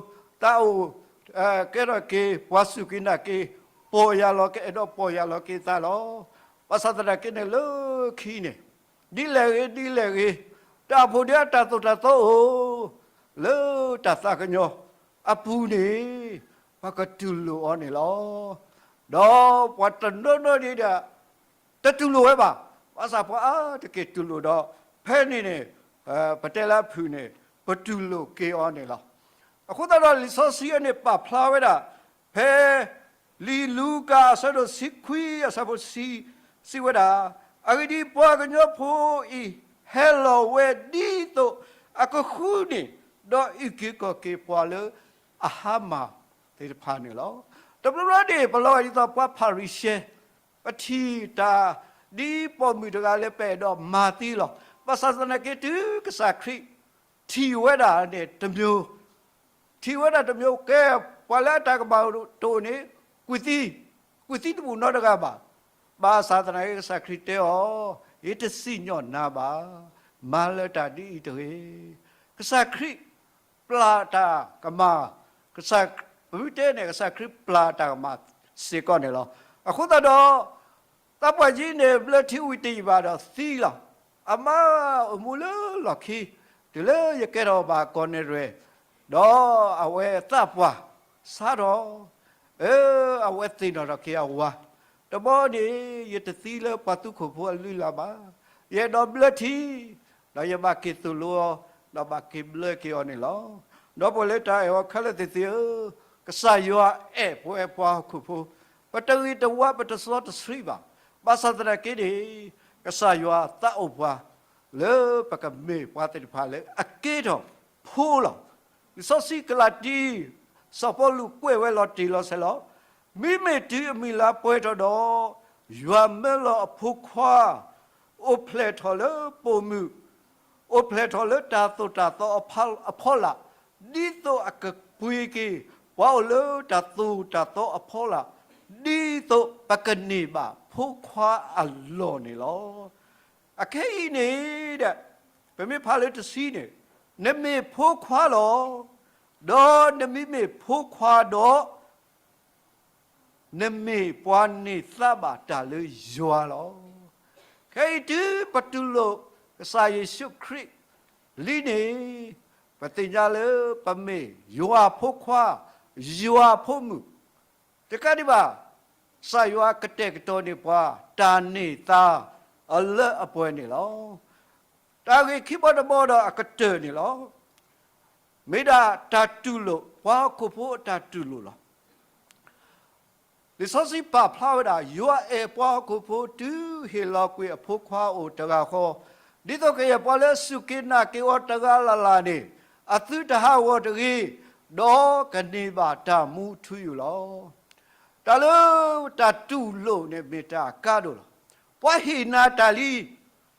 သးအိၣ်ကဲထီၣ်က့ၤ ပှၤစူၢ်က့ၤနာ်က့ၤ, ပီၢ်ယၢ်လီၤက့ၤ, အဲၣ်ဒိးပီၢ်ယၢ်လီၤက့ၤသးလီၤ. ဘၣ်ဆၣ်သနာ်က့န့ၣ် လၢခံန့ၣ် ဒ်လဲၣ်ဂ့ၤ ဒ်လဲၣ်ဂ့ၤ, တၢ်အိၣ်ဖှိၣ်ဒ်အတၢ်သိၣ်တၢ်သီအိၣ် လၢတၢ်သးကညီၤအပူၤန့ၣ် ပကတူၢ်လိာ်အီၤန့ၣ်လီၤ. ဒီးပှၤတနီၤနီၤဒ်ဒီး တတူၢ်လိာ်ဝဲဘၣ်. ဘၣ်ဆၣ်ပှၤအါတက့ၢ်တူၢ်လိာ်ဒီး ဖဲန့ၣ်န့ၣ် ပတဲလၢအဖုၣ်န့ၣ် ပတူၢ်လိာ်က့ၤအီၤန့ၣ်လီၤ. အဃိသတးဒီးလံာ်စီဆှံအံၤန့ၣ် ပာ်ဖျါဝဲဒၣ် ဖဲ လံာ်လူၤကၣ်အဆၢဒိၣ်တဆံခွံအဆၢဖိတဆံ စံးဝဲဒၣ်, အဂ့ၢ်ဒ်အံၤ, ပှၤကညီဖိအံၤ ဟဲလီၤဝဲဒ်သိးအကဃုန့ၢ် ဒီးအုၣ်က့ၤခီၣ်က့ၤပှၤလၢအဟါမၢ်သ့ၣ်တဖၣ်န့ၣ်လီၤ. တဘျီဘျီန့ၣ် ပလီၤဂာ်ဒ်သိးပှၤဖၤရံၤၡဲ ပထံၣ်တၢ်ဒ်ပိာ်မုၣ်တဂၤလၢပအဲၣ်ဒိးမၤသ့လီၤ. ဘၣ်ဆၣ်သနာ်က့ တုၤကစၢ်ခရံာ် ထံၣ်ဝဲဒၣ်န့ၣ်တမံၤ, ထံၣ်ဝဲဒၣ်တမံၤ ကဲ ပှၤလၢအတၢ်ကမၣ်တအိၣ်န့ၣ် ကွံာ်သံ, ကွံာ်သံတဘူၣ်နီတဂၤဘၣ်. ဘၣ်ဆၣ်သနာ်က့ ကစၢ်ခရံာ်တဲအီၤ, ယတစံၣ်ညီၣ်နၤဘၣ်, မၤလၢတၢ်ဒ်အံၤတဂ့ၤ. ကစၢ်ခရံာ်ပျၢ်တၢ်ကမၣ်, ကစၢ်, ပမ့ၢ်တဲန့ၣ် ကစၢ်ခရံာ်ပျၢ်တၢ်ကမၣ်စ့ၢ်ကီးန့ၣ်လီၤ. အဃိသတးဒီး သးပှၢ်က့န့ၣ် ဘျၢထံဝံၤတယံာ်ဘၣ်ဒီးသံလီၤ. အမါအိၣ်မူလၢလီၢ်ခံ, တုၤလၢယကဲထီၣ်ဘၣ်ကီၢ်နဲၣ်ရွဲၣ်, ဒီးအဝဲသးပှၢ်ဆါထီၣ်, အၢ, အဝဲသ့ၣ်နီၣ်ထီၣ်က့ၤအဝၤ, တဘျီန့ၣ် ယတသံလၢပှၤသူခိၣ်ဖိအလုၢ်အလၢ်ဘၣ်. ယအဲၣ်ဒိးဘျၢထံ, ဒီးယဘၣ်က့ၤသိၣ်လိအီၤ, ဒီးဘၣ်က့ၤဘျၢက့ၤအီၤန့ၣ်လီၤ. ဒီးပှၤလၢတၢ်အဲၣ်အီၤခဲလၢာ်သ့ၣ်ဧၢ, ကစၢ်ယွၤအဲၣ်ပဝဲပှၤဟီၣ်ခိၣ်ဖိ, ပတဂ့ၤတဝါ ပတစီတဆှံဘၣ်. ဘၣ်ဆၣ်သနာ်က့န့ၣ် ကစၢ်ယွၤသးအိၣ်ပှၤ လၢပကမ့ၢ်ပှၤသ့ၣ်တဖၣ်လၢအက့ထီၣ်ဖိလီၤ. လံာ်စီဆှံကလၤတံ စီၤပီလူးကွဲးဝဲလီၤတံၢ်လီၤဆဲးလီၤ. မ့မ့ၢ်တုၤအမံၤလါပှဲၤထီၣ်ဒီး, ယွၤမၢလီၤအဖိခွါ အိၣ်ဖျဲၣ်ထီၣ်လၢပိာ်မုၣ်, အိၣ်ဖျဲၣ်ထီၣ်လၢတၢ်သိၣ်တၢ်သီအဖီလာ်, ဒ်သိးအကပှ့ၤက့ၤ ပှၤအိၣ်လၢတၢ်သိၣ်တၢ်သီအဖီလာ်, ဒ်သိးပကန့ၢ်ဘၣ်ဖိခွါအလီၢ်န့ၣ်လီၤ. အခဲအံၤန့ၣ်ဒီး, ပမ့ၢ်ဖးလၢတဆံန့ၣ်, နမ့ၢ်ဖိခွါလီၤ. ဒီးနမ့မ့ၢ်ဖိခွါဒီး နမ့ၢ်ပှၤန့ၢ်သါဘၣ်တၢ်လၢယွၤလီၤ. ခဲအံၤတုၤပတူၢ်လိာ်ကစၢ်ယ့ၣ်ၡူးခရံာ်လံန့ၣ်, ပသ့ၣ်ညါလၢပမ့ၢ်ယွၤဖိခွါ, ယွၤဖိမုၣ်, တကးဒံးဘၣ်, ကစၢ်ယွၤကတဲာ်ကတီၤန့ၢ်ပှၤ တၢ်န့ၢ်သါအလၢအပှဲၤန့ၣ်လီၤ. တၢ်ဂ့ၢ်ခံဘီတဘီဒီးအကတၢၢ်န့ၣ်လီၤ. မ့ၢ်ဒၣ်တၢ်တူၢ်လိာ်, ပှၤဟီၣ်ခိၣ်ဖိအတၢ်တူၢ်လိာ်လီၤ. လံာ်စီဆှံပာ်ဖျါဝဲဒၣ်, ယွၤအဲၣ်ပှၤဟီၣ်ခိၣ်ဖိ တုၤဟ့ၣ်လီၤကွံာ်အဖိခွါအိၣ်တဂၤဃီ, ဒ်သိးကယဲၢ်ပှၤလၢအစူၢ်က့ၤနာ်က့ၤအီၤတဂၤလၢ်လၢ်န့ၣ်, အသုတဟးဂီၤတဂ့ၤ, ဒီးကန့ၢ်ဘၣ်တၢ်မူထူယိာ်လီၤ. တၢ်လၢတၢ်တူၢ်လိာ်န့ၣ်မ့ၢ်တၢ်အကါဒိၣ်လီၤ. ပှၤဟ့ၣ်နၤတၢ်လံ,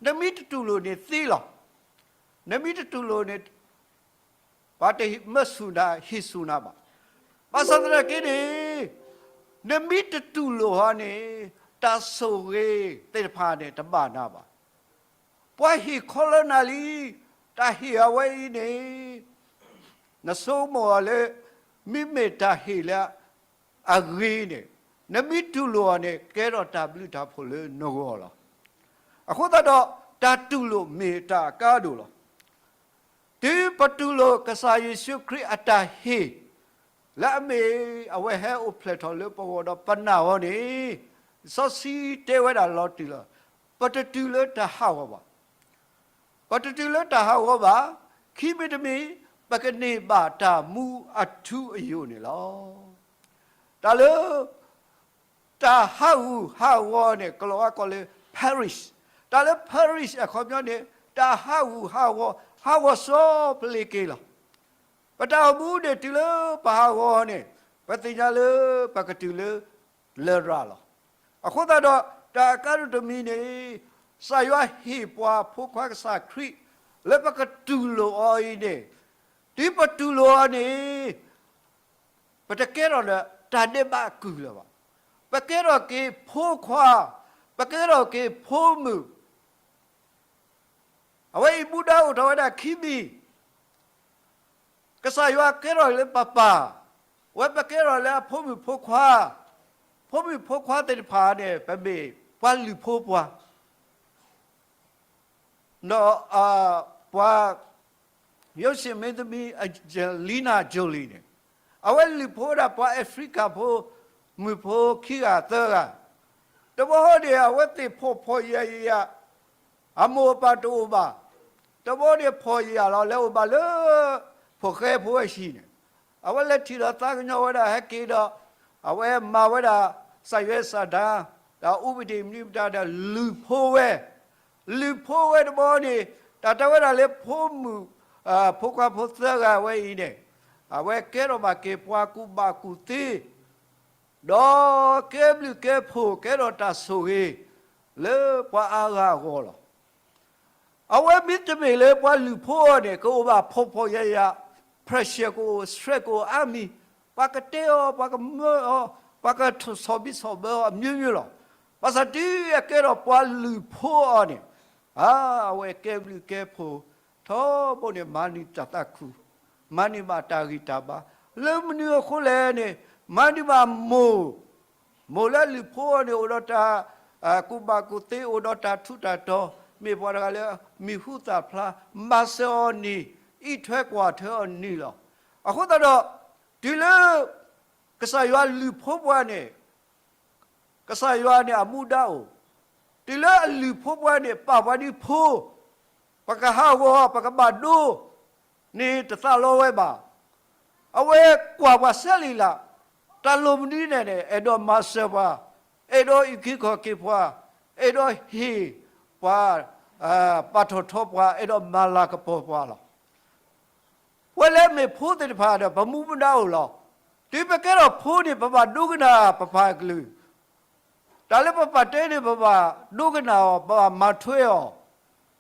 နမ့ၢ်တတူၢ်လိာ်န့ၣ်သ့လီၤ. နမ့ၢ်တတူၢ်လိာ်န့ၣ် ပှၤတမၢဆူၣ်နၤ ဟ့ၣ်ဆူၣ်နၤဘၣ်. ဘၣ်ဆၣ်သနာ်က့န့ၣ်, နမ့ၢ်တတူၢ်လိာ်ဟီန့ၣ်, တၢ်ဆိၣ်ဂ့ၤသ့ၣ်တဖၣ်န့ၣ်တဘၣ်နၤဘၣ်. ပှၤဟ့ၣ်ခီလၢနၤလံ, တၢ်ဟ့ၣ်အဝဲအံၤန့ၣ်, နဆိကမိၣ်အီၤလၢ မ့မ့ၢ်တၢ်ဟ့ၣ်လၢအဂ့ၤန့ၣ်, နမ့ၢ်တူၢ်လိာ်အီၤန့ၣ် ကဲထီၣ်တၢ်ဘျုးတၢ်ဖှိၣ်လၢနဂီၢ်လီၤ. အဃိသတးဒီး တၢ်တူၢ်လိာ်မ့ၢ်တၢ်အကါဒိၣ်လီၤ. တုၤပတူၢ်လိာ်ကစၢ်ယ့ၣ်ၡူးခရံာ်အတၢ်ဟ့ၣ် လၢအမ့ၢ်အဝဲဟဲအိၣ်ဖျဲၣ်ထီၣ်လၢပဂီၢ်ဒီးပနာ်အီၤန့ၣ်, လံာ်စီဆှံတဲဝဲဒၣ်လီၤတံၢ်လီၤ. ပတတုၤလၢတၢ်ဟးဂီၤဘၣ်. ပတတုၤလၢတၢ်ဟးဂီၤဘၣ်. ခံမံၤတမံၤ ပကန့ၢ်ဘၣ်တၢ်မူအထူအယိာ်န့ၣ်လီၤ. တၢ်လၢ တၢ်ဟးဂူာ်ဟးဂီၤန့ၣ် ကလီၤဝါကိးလၢ perish. တၢ်လၢ perish အခီပညီန့ၣ် တၢ်ဟးဂူာ်ဟးဂီၤ, ဟးဂီၤစီၤပလ့ၤက့ၤလီၤ. ပတၢ်အိၣ်မူန့ၣ် တုၤလၢပဟးဂီၤန့ၣ် ပသ့ၣ်ညါလၢပကတုၤလၢ လရာ်လီၤ. အဃိသတးဒီး တၢ်အကါဒိၣ်တမံၤန့ၣ် ကစၢ်ယွၤဟ့ၣ်ပှၤဖိခွါကစၢ်ခရံာ် လၢပကတူၢ်လိာ်အီၤအံၤန့ၣ်, တုၤပတူၢ်လိာ်အီၤန့ၣ် ပတကဲထီၣ်ဒီးတၢ်ဒဲးဘးအကုၢ်လၢၤဘၣ်. ပကဲထီၣ်က့ၤဖိခွါ, ပကဲထီၣ်က့ၤဖိမုၣ်. အဝဲအံၤမူဒါအိၣ်ထီၣ်ဝဲဒၣ်ခံမံၤ, ကစၢ်ယွၤကဲထီၣ်လၢပပၢ်, အဝဲပကဲထီၣ်လၢအဖိမုၣ်ဖိခွါ, ဖိမုၣ်ဖိခွါသ့ၣ်တဖၣ်န့ၣ် ပမ့ၢ်ပှၤလုၢ်ဖိပှၤ ဒီး ပှၤ ရုပ်ရှင်မင်းသမီး Angelina Jolie န့ၣ် အဝဲလုၢ်ဖိဝဲဒၣ်ပှၤ Africa ဖိ မုၣ်ဖိခံဂၤသၢဂၤ, တဘျီန့ၣ် အဝဲသ့ၣ်ဖှီၣ်ဖှီၣ်ယာ်ယာ်, အမိၢ်အပၢ်တအိၣ်ဘၣ်, တဘျီန့ၣ်ဖှီၣ်ယာ်လီၤ လဲၤအိၣ်ဘၣ်လၢ ဖိၣ်ဃဲဖိဝဲဟံၣ်န့ၣ်, အဝဲလဲၤထံၣ်ဒီးသးကညီၤဝဲဒၣ်ဟဲက့ၤဒီး အဝဲမၤဝဲဒၣ် ကစၢ်ယွၤစၢ်ဒၣ် ဒီးအူပဒံးမနုၤမတၤဒီး လုၢ်ဖိဝဲ, လုၢ်ဖိဝဲတဘျီန့ၣ် တၢ်တဲဝဲဒၣ်လၢဖိမုၣ် ဖိခွါဖိသၢဂၤဝဲအံၤန့ၣ် အဝဲကဲထီၣ်ဘၣ်က့ၤပှၤကူၣ်ဘၣ်ကူၣ်သ့ ဒီးကဲဘျုးကဲဖှိၣ် ကဲထီၣ်တၢ်ဆိၣ်ဂ့ၤ လၢပှၤအါဂၤအဂီၢ်လီၤ. အဝဲမ့တမ့ၢ်လၢပှၤလုၢ်ဖိအီၤန့ၣ် ကအိၣ်ဘၣ်ဖှီၣ်ဖှီၣ်ယာ်ယာ်, pressure ကအိၣ် stress ကအိၣ်အါမံၤ, ပှၤကတဲအီၤ ပှၤကမၢအီၤ, ပှၤကဆီၣ်ဘံဆီၣ်ဘၢအီၤ အမျိုးမျိုးလီၤ. ဘၣ်ဆၣ်တုၤအကဲထီၣ်ပှၤလုၢ်ဖိအီၤန့ၣ် အဝဲကဲဘျုးကဲဖှိၣ် ထီဘိန့ၣ် မၤန့ၢ်တၢ်သးခု, မၤန့ၢ်ဘၣ်တၢ်ဂံၢ်တၢ်ဘါ, လၢမနုၤအဃိလဲၣ်န့ၣ် မၤန့ၢ်ဘၣ်မိၢ်, မိၢ်လၢလုၢ်ဖိအီၤန့ၣ် အိၣ်ဒီးတၢ်ကူၣ်ဘၣ်ကူၣ်သ့ အိၣ်ဒီးတၢ်ထူးတၢ်တီၤ, မ့ၢ်ပှၤတဂၤလၢမံၤဟူသၣ်ဖျါ, မၤစၢၤအီၤန့ၣ် အံးထွဲကွၢ်ထွဲအီၤန့ၣ်လီၤ. အဃိသတးဒီး တုၤလၢ ကစၢ်ယွၤလုၢ်ဖိပှၤန့ၣ် ကစၢ်ယွၤန့ၣ်အမူဒါအိၣ်, တုၤလၢအလုၢ်ဖိပှၤန့ၣ် ပာ်ပှၤဒ်ဖိ, ပကဟးဂီၤ ပကဘၣ်ဒိ န့ၣ်တသးလီဝဲဘၣ်. အဝဲကွၢ်ပှၤစဲလံလး, တၢ်လိၣ်မနုၤန့ၣ်န့ၣ် အဲၣ်ဒိးမၤစၢၤပှၤ, အဲၣ်ဒိးအုၣ်က့ၤခီၣ်က့ၤပှၤ, အဲၣ်ဒိးဟ့ၣ်ပှၤ, ပာ်ထီၣ်ထီပှၤ, အဲၣ်ဒိးမၤလၤကပီၤပှၤလီၤ. ပဝဲလၢမ့ၢ်ဖိသ့ၣ်တဖၣ်ဒီး ပမူပဒါအိၣ်လီၤ. တုၤပကဲထီၣ်ဖိန့ၣ် ပဘၣ်ဒိကနၣ်ပပၢ်အကလုၢ်, တၢ်လၢပပာ်တဲန့ၣ် ပဘၣ်ဒိကနၣ်အီၤ, ပဘၣ်မၤထွဲအီၤ,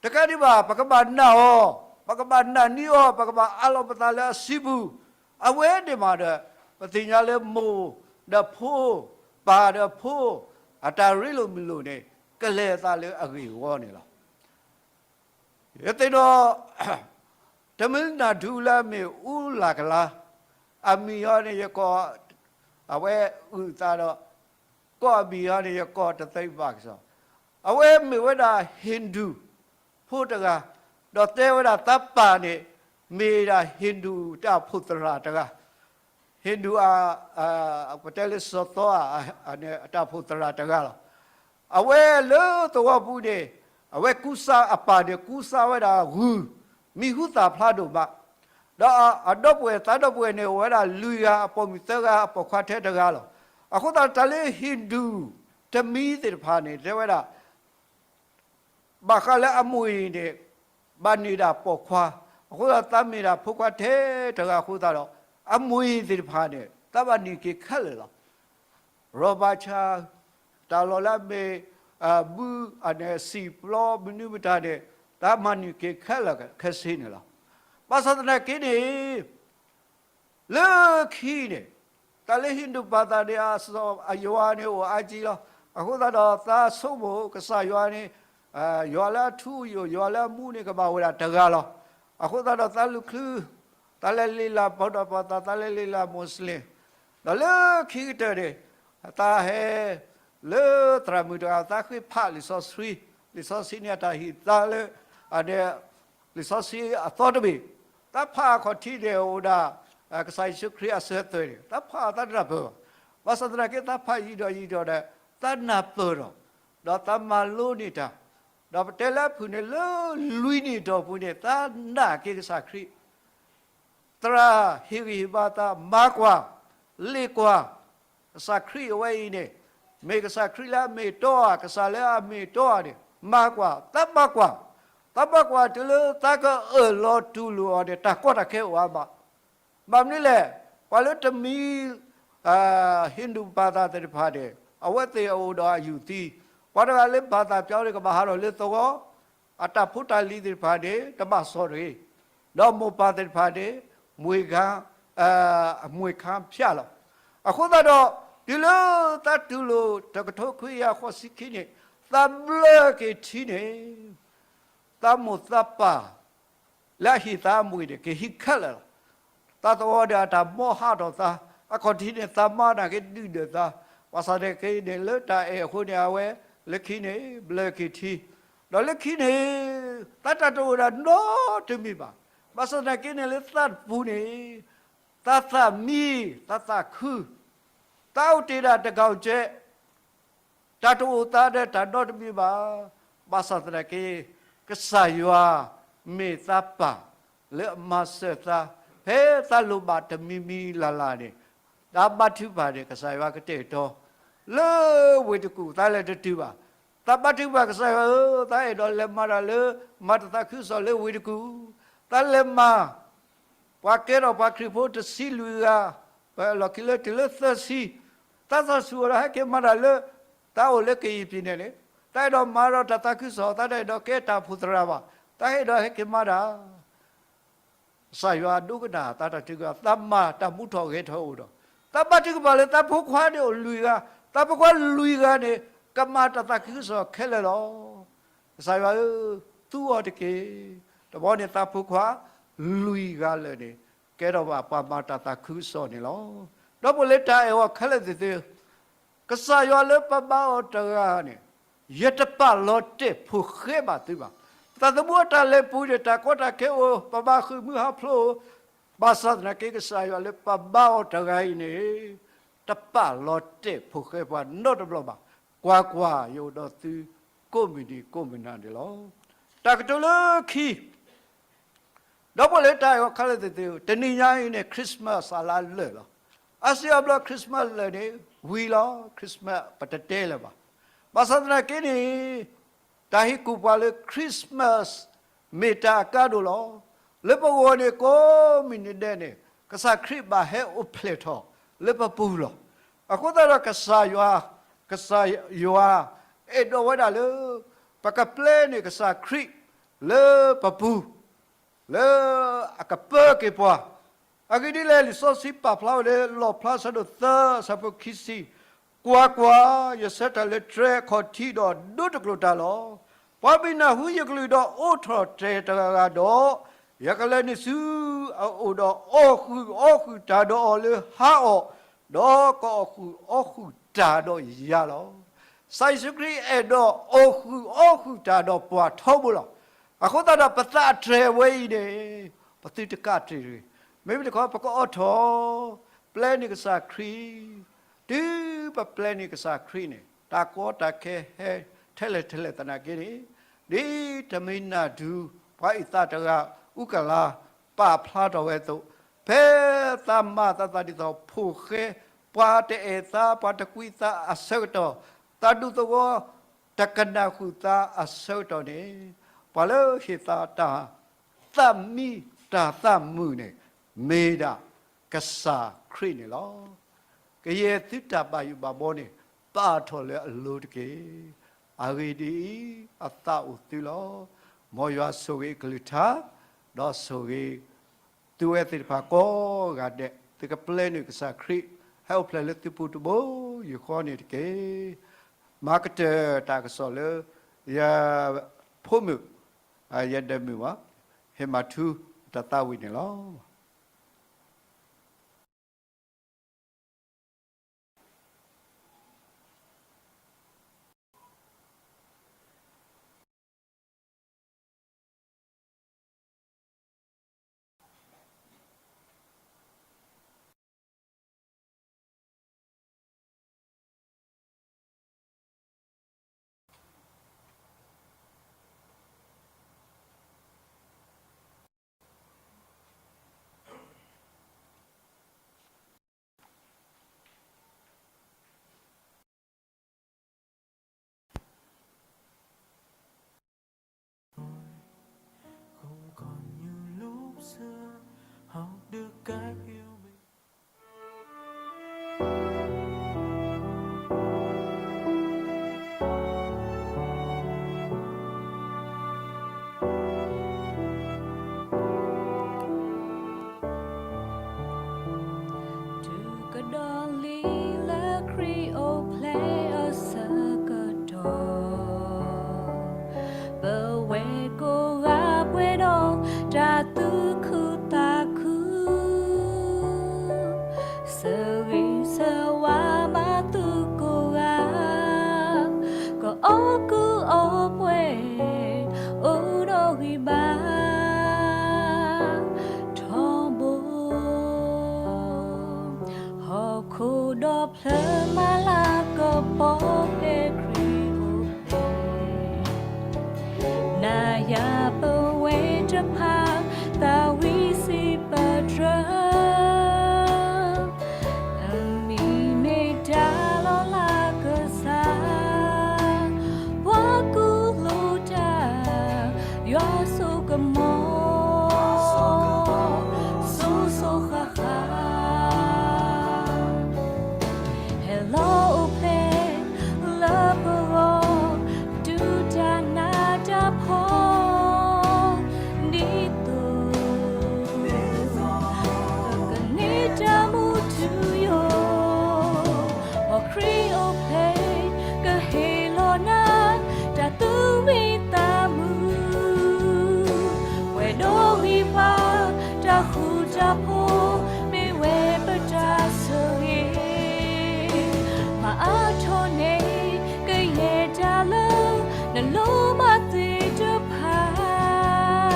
တကးဒံးဘၣ် ပကဘၣ်နာ်အီၤ, ပကဘၣ်နာ်န့ၢ်အီၤ, ပကဘၣ်အးလီၤပသးလၢအစုပူၤ, အဝဲန့ၣ်မးဒီး ပသ့ၣ်ညါလၢမိၢ်ဒီးဖိ, ပၢ်ဒီးဖိ, အတၢ်ရ့လိာ်မုာ်လိာ်န့ၣ် ကလဲၤအသးလၢအဂ့ၢ်အဝီန့ၣ်လီၤ. ယသ့ၣ်နီၣ် တမံၤနၢ်ဒူလၢအမ့ၢ်အူလၢ်ကလါ, အမံၤအီၤန့ၣ်ယကိး, အဝဲအုၣ်သးဒီး ကိးအမံၤအီၤန့ၣ် ယကိးတသ့ဘၣ်ကစီၣ်, အဝဲမ့ၢ်ဝဲဒၣ် Hindu ဖိတဂၤ, ဒီးတဲဝဲဒၣ်သးပၢ်န့ၣ် မ့ၢ်ဒၣ် Hindu တၢ်အိၣ်ဖှိၣ်သရၣ်တဂၤ, Hindu ပတဲလၢစီၤသီဧါ, တၢ်အိၣ်ဖှိၣ်သရၣ်တဂၤလီၤ. အဝဲလၢသဝီပူၤန့ၣ် အဝဲကူစါအပၢ်န့ၣ် ကူစါဝဲဒၣ်ဂုၢ်, မံၤဟူသၣ်ဖျါဒိၣ်မး, ဒီးအဒီပုၢ်ဝဲၢ်သးဒီပုၢ်ဝဲၢ်န့ၣ် အိၣ်ဝဲဒၣ်လွံၢ်ဂၤ, အပိာ်မုၣ်သၢဂၤ, အပိာ်ခွါထဲတဂၤလီၤ. အဃိသတး တၢ်လၢ Hindu တမံၤသ့ၣ်တဖၣ်န့ၣ် တဲဝဲဒၣ် ဘၣ်ဃးလၢအမိၢ်အံၤန့ၣ် ဘၣ်န့ၢ်ဒၣ်ပိာ်ခွါ, အဃိသတး သးမ့ၢ်ဒၣ်ဖိခွါထဲတဂၤအဃိသတးဒီး အမိၢ်အံၤသ့ၣ်တဖၣ်န့ၣ် သးဘၣ်န့ၢ်က့ၤခဲလၢာ်လီၤ. ရီၣ်ဘၣ်ဆၣ်, တၢ်လီၢ်လၢအမ့ၢ် ဘု, အန့ၣ် စံာ်ပျီမနုၤမတၤန့ၣ် သးမၤန့ၢ်က့ၤခဲလၢာ်ခဲဆ့န့ၣ်လီၤ. ဘၣ်ဆၣ်သနာ်က့န့ၣ် လၢခံန့ၣ် တၢ်လၢ Hindu ပၢ်သးန့ၣ် အယွၤန့ၣ်အိၣ်အါကံလီၤ. အဃိသတးဒီး သးဆိကမိၣ်ကစၢ်ယွၤန့ၣ် ယွၤလၢအထူအယိာ်, ယွၤလၢအမူန့ၣ် ကဘၣ်ဝဲဒၣ်တဂၤလီၤ. အဃိသတးဒီး သးလူၤချုး, သးလဲၤလ့လၢ်ပှၤဒီးပှၤသး, သးလဲၤလ့လၢ် Muslim ဒီးလၢခံကတၢၢ်န့ၣ် သးဟဲ လၢသရၣ်မုၣ်တဂၤ သးဃ့ဖးလံာ်စီဆှံ, လံာ်စီဆှံန့ၣ် အတၢ်ဟ့ၣ်သးလၢ အန့ၣ် လံာ်စီဆှံအသီတဘ့ၣ်, သးဖးအခီၣ်ထံးန့ၣ် အိၣ်ဒၣ် ကစၢ်ယ့ၣ်ၡူးခရံာ်အစၢၤသွဲၣ်န့ၣ် သးဖးအသးတနၢ်ပၢၢ်ဘၣ်. ဘၣ်ဆၣ်သနာ်က့ သးဖးယံာ်ဒီးယံာ်ဒီးဒီး သးနၢ်ပၢၢ်ဒီး, ဒီးသးမၤလိန့ၢ်တၢ် ဒီးပတဲလၢအဖုၣ်န့ၣ် လၢလွံၢ်နံၣ်အတီၢ်ပူၤန့ၣ် သးနာ်က့ၤကစၢ်ခရံာ်, သရၣ်ဟ့ၣ်ဂံၢ်ဟ့ၣ်ဘါသး, မၤကွၢ်, လ့ၣ်ကွၢ်, ကစၢ်ခရံာ်အဝဲအံၤန့ၣ် မ့ၢ်ကစၢ်ခရံာ်လၢအမ့ၢ်အတီဧါ, ကစၢ်လၢအမ့ၢ်အတီဧါန့ၣ် မၤကွၢ်, သးမၤကွၢ်, သးမၤကွၢ်တုၤလၢသးကအၢၣ်လီၤတူၢ်လိာ်အီၤန့ၣ် တၢ်ကီတၢ်ခဲအိၣ်အါမး. ဘၣ်မနုၤလဲၣ်, ပှၤလၢတမံၤ ဟံၣ်ဒူၣ်ပၢ်သၣ်သ့ၣ်တဖၣ်န့ၣ် အဝဲသ့ၣ်အအိၣ်ဒီးအယူၢ်သံ, ပှၤတဂၤလၢဘၣ်သၣ်ပၠီန့ၣ် ကဘၣ်ဟးထီၣ်လၢသဝီ, အတၢ်ဖိတၢ်လံၤသ့ၣ်တဖၣ်န့ၣ် တဘၣ်စီၣ်တဂ့ၤ, ဒီးမိၢ်ပၢ်သ့ၣ်တဖၣ်န့ၣ် မွေခံ, အမွေခံဖျၢၣ်လီၤ. အဃိသတးဒီး တုၤလၢသးတူၢ်လိာ်တကထိခွံကယၤဃိးဆံခံန့ၣ် သးဘျၢက့ၤထံန့ၣ် သးမိၢ်သးပၢ် လၢအဟ့ၣ်သးအမွေန့ၣ် ကဟံးခဲလၢာ်လီၤ. သးသဝီဒီးအတၢ်မိၣ်ဟးထီၣ်သး, အခီၣ်ထံးန့ၣ် သးမါနာ်က့ဒုၣ်ဒွဲၣ်သး, ဘၣ်ဆၣ်သနာ်က့န့ၣ် လၢတၢ်အဲၣ်အဃိန့ၣ် အဝဲလၢခံန့ၣ် ဘျၢက့ၤထံ, ဒီးလၢခံန့ၣ် သးတၢ်တအိၣ်ဒၣ်နီတမံၤဘၣ်. ဘၣ်ဆၣ်သနာ်က့န့ၣ် လၢသးတပူၤန့ၣ် သးသးမံ, သးသးခု, သးအိၣ်တ့ၢ်ဒၣ်တကီၢ်ကဲး တၢ်တအိၣ်သးဒီးတၢ်နီတမံၤဘၣ်. ဘၣ်ဆၣ်သနာ်က့ ကစၢ်ယွၤမ့ၢ်သးပၢ် လၢအမၤစၢၤသး ဖဲသးလိၣ်ဘၣ်တမံၤမံၤလၢ်လၢ်န့ၣ်, တၢ်ဘါထုကဖၣ်န့ၣ် ကစၢ်ယွၤကတဲာ်ကတီၤ လၢဝ့ၢ်တကူၣ် သးလဲၤတတုၤဘၣ်. သးဘါထုကဖၣ်ကစၢ်ယွၤဧၢ, သးအဲၣ်ဒိးလဲၤမၤတၢ်လၢ မၤတၢ်သးခုကစီၣ်လၢဝ့ၢ်တကူၣ်, သးလဲၤမၤ ပှၤကဲထီၣ်ပှၤခရံာ်ဖိတဆံလွံၢ်ဂၤ, ပလီၢ်ခံလၢတုၤလၢသၢဆံ, သးသးဆူၣ်အီၤဒီးဟဲက့ၤမၤတၢ်လၢ သးအိၣ်လၢကယံာ်ပံၤနဲၣ်န့ၣ်, သးအဲၣ်ဒိးမၤဒီးတၢ်သးခုကစီၣ်, သးတအဲၣ်ဒိးကဲတၢ်အိၣ်ဖှိၣ်သရၣ်ဘၣ်, သးအဲၣ်ဒိးဟဲက့ၤမၤတၢ် ကစၢ်ယွၤဒိကနၣ်သးတၢ်ထုကဖၣ်, သးမၤတၢ်မူထီၣ်ဂဲၤထီၣ်အိၣ်ဒီး, သးဘါထုကဖၣ်လၢသးဖိခွါန့ၣ်အိၣ်လွံၢ်ဂၤ, သးဖိခွါလွံၢ်ဂၤန့ၣ် ကမၤတၢ်သးခုကစီၣ်ခဲလၢာ်လီၤ. ကစၢ်ယွၤဧၢ, သူအီၤတက့ၢ်. တဘျီန့ၣ်သးဖိခွါလွံၢ်ဂၤလၢာ်န့ၣ် ကဲထီၣ်ဘၣ်ပှၤမၤတၢ်သးခုကစီၣ်န့ၣ်လီၤ. ဒီးပှၤလၢတၢ်အဲၣ်အီၤခဲလၢာ်သ့ၣ်ဧၢ, ကစၢ်ယွၤလၢပဘါအီၤတဂၤန့ၣ် ယတပာ်လီၤတဲာ်ဖိဃဲဘၣ်သုဘၣ်. ပသးသမူအတၢ်လဲၤပူၤန့ၣ် တၢ်ကီတၢ်ခဲအိၣ်, ပဘၣ်ဃ့ၢ်မှံဟးဖျိး, ဘၣ်ဆၣ်သနာ်က့ ကစၢ်ယွၤလၢပဘါအီၤတဂၤအံၤန့ၣ် တပာ်လီၤတဲာ်ဖိဃဲပှၤနီတဘျီဘၣ်. ကွၢ်ကွၢ်, ယအိၣ်ဒီးသုကိးမုၢ်နံၤကိးမုၢ်နၤန့ၣ်လီၤ. တၢ်ကတိၤလၢခံ ဒီးပှၤလၢတၢ်အဲၣ်အီၤခဲလၢာ်သ့ၣ်ဧၢ, တနံၤညါအံၤန့ၣ် Christmas အလါလၢာ်လီၤ. အါစုအါဘျီ Christmas လၢာ်န့ၣ် ဝံၤလီၤ. Christmas ပတတဲလၢၤဘၣ်. ဘၣ်ဆၣ်သနာ်က့န့ၣ် တၢ်ဟ့ၣ်ကူၣ်ပှၤလၢ Christmas မ့ၢ်တၢ်အကါဒိၣ်လီၤ. လၢပဂီၢ်န့ၣ် ကိးမုၢ်နံၤဒဲးန့ၣ် ကစၢ်ခရံာ်ဘၣ်ဟဲအိၣ်ဖျဲၣ်ထီၣ်လၢပပူၤလီၤ. အဃိသတးဒီးကစၢ်ယွၤ, ကစၢ်ယွၤအဲၣ်ဒိးဝဲဒၣ်လၢ ပကပျဲန့ၢ်ကစၢ်ခရံာ်လၢပပူၤ လၢအကပၢက့ၤပှၤ. အဂ့ၢ်ဒ်လဲၣ်, လံာ်စီဆှံပာ်ဖျါဝဲလၢ လီၣ်ဖျါ အဆၢဒိၣ်သၢ အဆၢဖိခံဆံ, ကွၢ်ကွၢ်, ယဆှၢတၢ်လၢတြဲၤအခီၣ်ထံးဒီးဒိတကျိာ်တၢ်လီၤ. ပှၤမ့ၢ်နၢ်ဟူယကလုၢ်ဒီးအိးထီၣ်တြဲၤတဂၤဂၤဒီး, ယကလဲၤနုာ်ဆူအအိၣ်ဒီးအီၣ်ဃုာ်အီဃုာ်တၢ်ဒီးအီၤလၢဟါအီၣ်, ဒီးကအီၣ်ဃုာ်အီဃုာ်တၢ်ဒီးယၤလီၤ. ကစၢ်ယ့ၣ်ၡူးခရံာ်အဲၣ်ဒိးအိၣ်ဃုာ်အီဃုာ်တၢ်ဒီးပှၤထီဘိလီၤ. အဃိသတးဒီးပသးအတြဲၤဝဲအံၤန့ၣ် ပသုတကးတ့ၢ်တဂ့ၤ. မ့မ့ၢ်တခီ ပကအီၣ်ထီၣ် ပျဲန့ၢ်ကစၢ်ခရံာ် တုၤပပျဲန့ၢ်ကစၢ်ခရံာ်န့ၣ် တၢ်ကီတၢ်ခဲဟဲထဲလဲၣ်ထဲလဲၣ်သနာ်က့န့ၣ်, ဒ်တမံၤနၢ်ဒုး ပှၤအံသၣ်တဂၤ အူကလၤ ပာ်ဖျါထီၣ်ဝဲအသိး, ဖဲသးမၤသးသးဒ်သိးဖိဃဲ ပှၤတအဲၣ်သး ပှၤတကွံသးအဆၢကတီၢ်, သးဒူသဝီတကနၣ်ဃုာ်သးအဆၢကတီၢ်န့ၣ်, ပှၤလၢဟ့ၣ်သးတၢ်သးမံတၢ်သးမုာ်န့ၣ် မ့ၢ်ဒၣ်ကစၢ်ခရံာ်န့ၣ်လီၤ. ကယဲၢ်သုတၢ်ဘၣ်ယိၣ်ဘၣ်ဘီန့ၣ် ပာ်ထီၣ်လၢအလိၤတက့ၢ်. အဂ့ၢ်ဒ်အံၤ, အသးအိၣ်သုလီၤ. မ်ယွၤဆိၣ်ဂ့ၤအကလုၢ်ကထါ, ဒီးဆိၣ်ဂ့ၤ သုဝဲသ့ၣ်တဖၣ်ကိးဂၤဒဲး သုကပျဲန့ၢ်ကစၢ်ခရံာ် ဟဲအိၣ်ဖျဲၣ်လၢသုပူၤတဘိယူၢ်ဃီန့ၣ်တက့ၢ်. မၤကတၢၢ်တၢ်ကစီၣ်လၢ ယဖိမုၣ်, ယဒဲမုၣ်ဘၣ်, ဟ့ၣ်မၤထူတၢ်သးဝံၣ်န့ၣ်လီၤ. လၢမၤလၤကပီၤဖဲခရံာ်အိၣ်ဖျဲၣ်, နၤယၤပဝဲတဖၣ် သးဝံၣ်စံးပတြၢၤ, အမံၤမ့ၢ်တၢ်လီၤလးကစၢ်, ပှၤကူၣ်လိာ်တၢ် ယွၤစိကမီၤ စိၤစိၤဃၣ်ဃၣ် ဟဲလီၤအိၣ်ဖျဲၣ်လၢပဂီၢ် တုၤတၢ်နးတၢ်ဖှီၣ်ဒ်သိး ပကန့ၢ်တၢ်မူထူယိာ်, ပခရံာ်အိၣ်ဖျဲၣ် ကဟ့ၣ်လီၤနၤ တၢ်သူၣ်မံသးမုာ်, ပှဲၤဒီးဂံၢ်ဘါ တၢ်ဃူတၢ်ဖိး မ့ၢ်ဝဲပတၢ်ဆိၣ်ဂ့ၤ, မၤအါထီၣ်န့ၢ် ကယဲၢ်တၢ်လၢ နလိၣ်ဘၣ်သ့ၣ်တဖၣ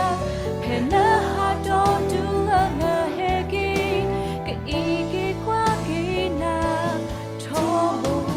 ်, ဖဲနဟးထီၣ်တုၤလၢနဟဲက့ၤ, ကအံးက့ၤကွၢ်က့ၤနၤထီဘိ ဟီၣ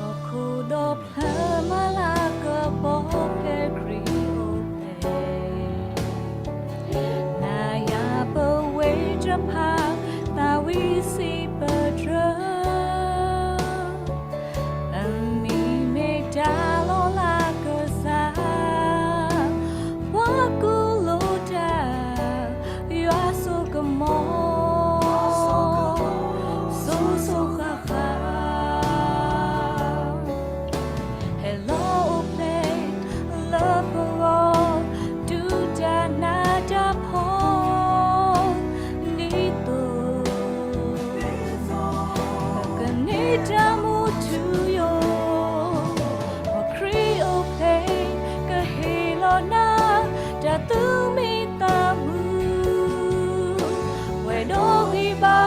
်ခိၣ်ဒီဖျၢၣ်မၤလၤကပီၤဖဲခရံာ်အိၣ်ဖျဲၣ်, နၤယၤပဝဲတဖၣ် သးဝံၣ်စံးပတြၢၤ, အမံၤမ့ၢ်တၢ်လီၤလးကစၢ်, ပှၤကူၣ်လိာ်တၢ် ယွၤစိကမီၤ စိၤစိၤဃၣ်ဃၣ် ဟဲလီၤအိၣ်ဖျဲၣ်လၢပဂီၢ် တုၤတၢ်နးတၢ်ဖှီၣ်ဒ်သိး ပကန့ၢ်တၢ်မူထူယိာ်, ပခရံာ်အိၣ်ဖျဲၣ် ကဟ့ၣ်လီၤနၤ တၢ်သူၣ်မံသးမုာ်, ပှဲၤဒီးဂံၢ်ဘါ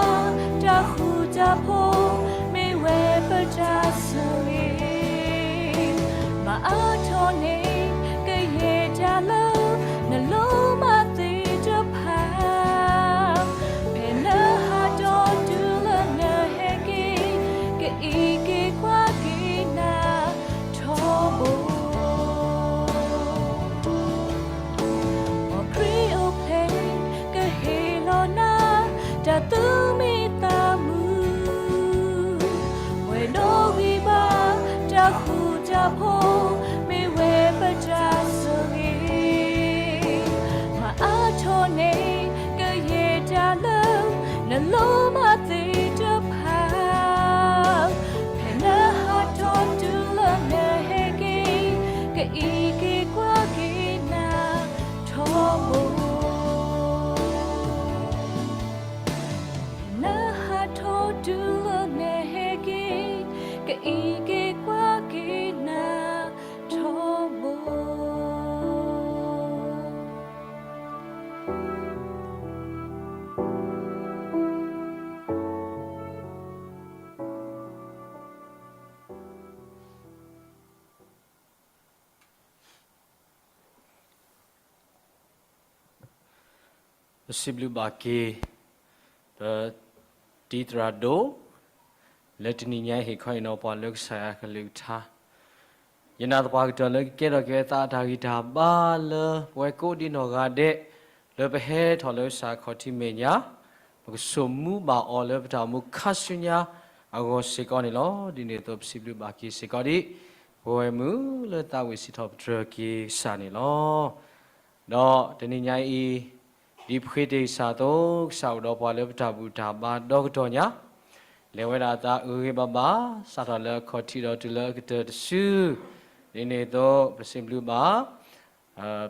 တၢ်ဃူတၢ်ဖိး မ့ၢ်ဝဲပတၢ်ဆိၣ်ဂ့ၤ, မၤအါထီၣ်န့ၢ် ကယဲၢ်တၢ်လၢ နလိၣ်ဘၣ်သ့ၣ်တဖၣ်, ဖဲနဟးထီၣ်တုၤလၢနဟဲက့ၤ, ကအံးက့ၤကွၢ်က့ၤနၤထီဘိ ပခရံာ်အိၣ်ဖျဲၣ် ကဟ့ၣ်လီၤနၤ တၢ်သူၣ်မံသးမုာ်, ပှဲၤဒီးဂံၢ်ဘါ တၢ်ဃူတၢ်ဖိး မ့ၢ်ဝဲပတၢ်ဆိၣ်ဂ့ၤ, မၤအါထီၣ်န့ၢ် ကယဲၢ်တၢ်လၢ နလိၣ်ဘၣ်သ့ၣ်တဖၣ်, ဖဲနဟးထီၣ်တုၤလၢနဟဲက့ၤ, ကအံးက့ၤကွၢ်က့ၤနၤထီဘိ နဟးထီၣ်တုၤလၢနဟဲက့ၤ, ကအံးက့ၤကွၢ်က့ၤနၤထီဘိ ပစံးဘျုးဘၣ်က့ၤ ပတံၤသရၣ်ဒိၣ် လၢတနံၤညါအံၤ ဟ့ၣ်ခီဟ့ၣ်နီၤပှၤလၢကစၢ်ယွၤကလုၢ်ကထါ, ယနာ်သပှၢ်ကတၢၢ်လၢကကဲထီၣ်က့ၤအသးအတၢ်ဂံၢ်တၢ်ဘါလၢပဝဲကိးဒံနီၢ်ဂၤဒဲး, လၢပဟဲထီၣ်လၢကစၢ်ခီၣ်ထံးမဲာ်ညါ, ပကဆိၣ်မူဘၣ်အီၤလၢပတၢ်အိၣ်မူခါဆူညါအဂီၢ်စ့ၢ်ကီးန့ၣ်လီၤ. ဒ်န့ၣ်အသိး ပစံးဘျုးဘၣ်က့ၤစ့ၢ်ကီးဒ် ပဝဲမုၢ်လၢသးဝံၣ်စံးထီၣ်ပတြၢၤက့ၤကစၢ်န့ၣ်လီၤ. ဒီးတနံၤညါအံၤ ဒ်ပဃ့တ့ၢ်ကစၢ်အသိး, ကစၢ်အိၣ်ဒီးပှၤလၢပတၢ်ဘူၣ်တၢ်ဘါဒီကတီၢ်ညါ, လဲၤဝဲဒၣ်အသးဂ့ၤဂ့ၤဘၣ်ဘၣ်, စးထီၣ်လၢအခီၣ်ထံးဒီးတုၤလၢအကတၢၢ်တစု, ဒ်န့ၣ်အသိး ပစံးဘျုးဘၣ်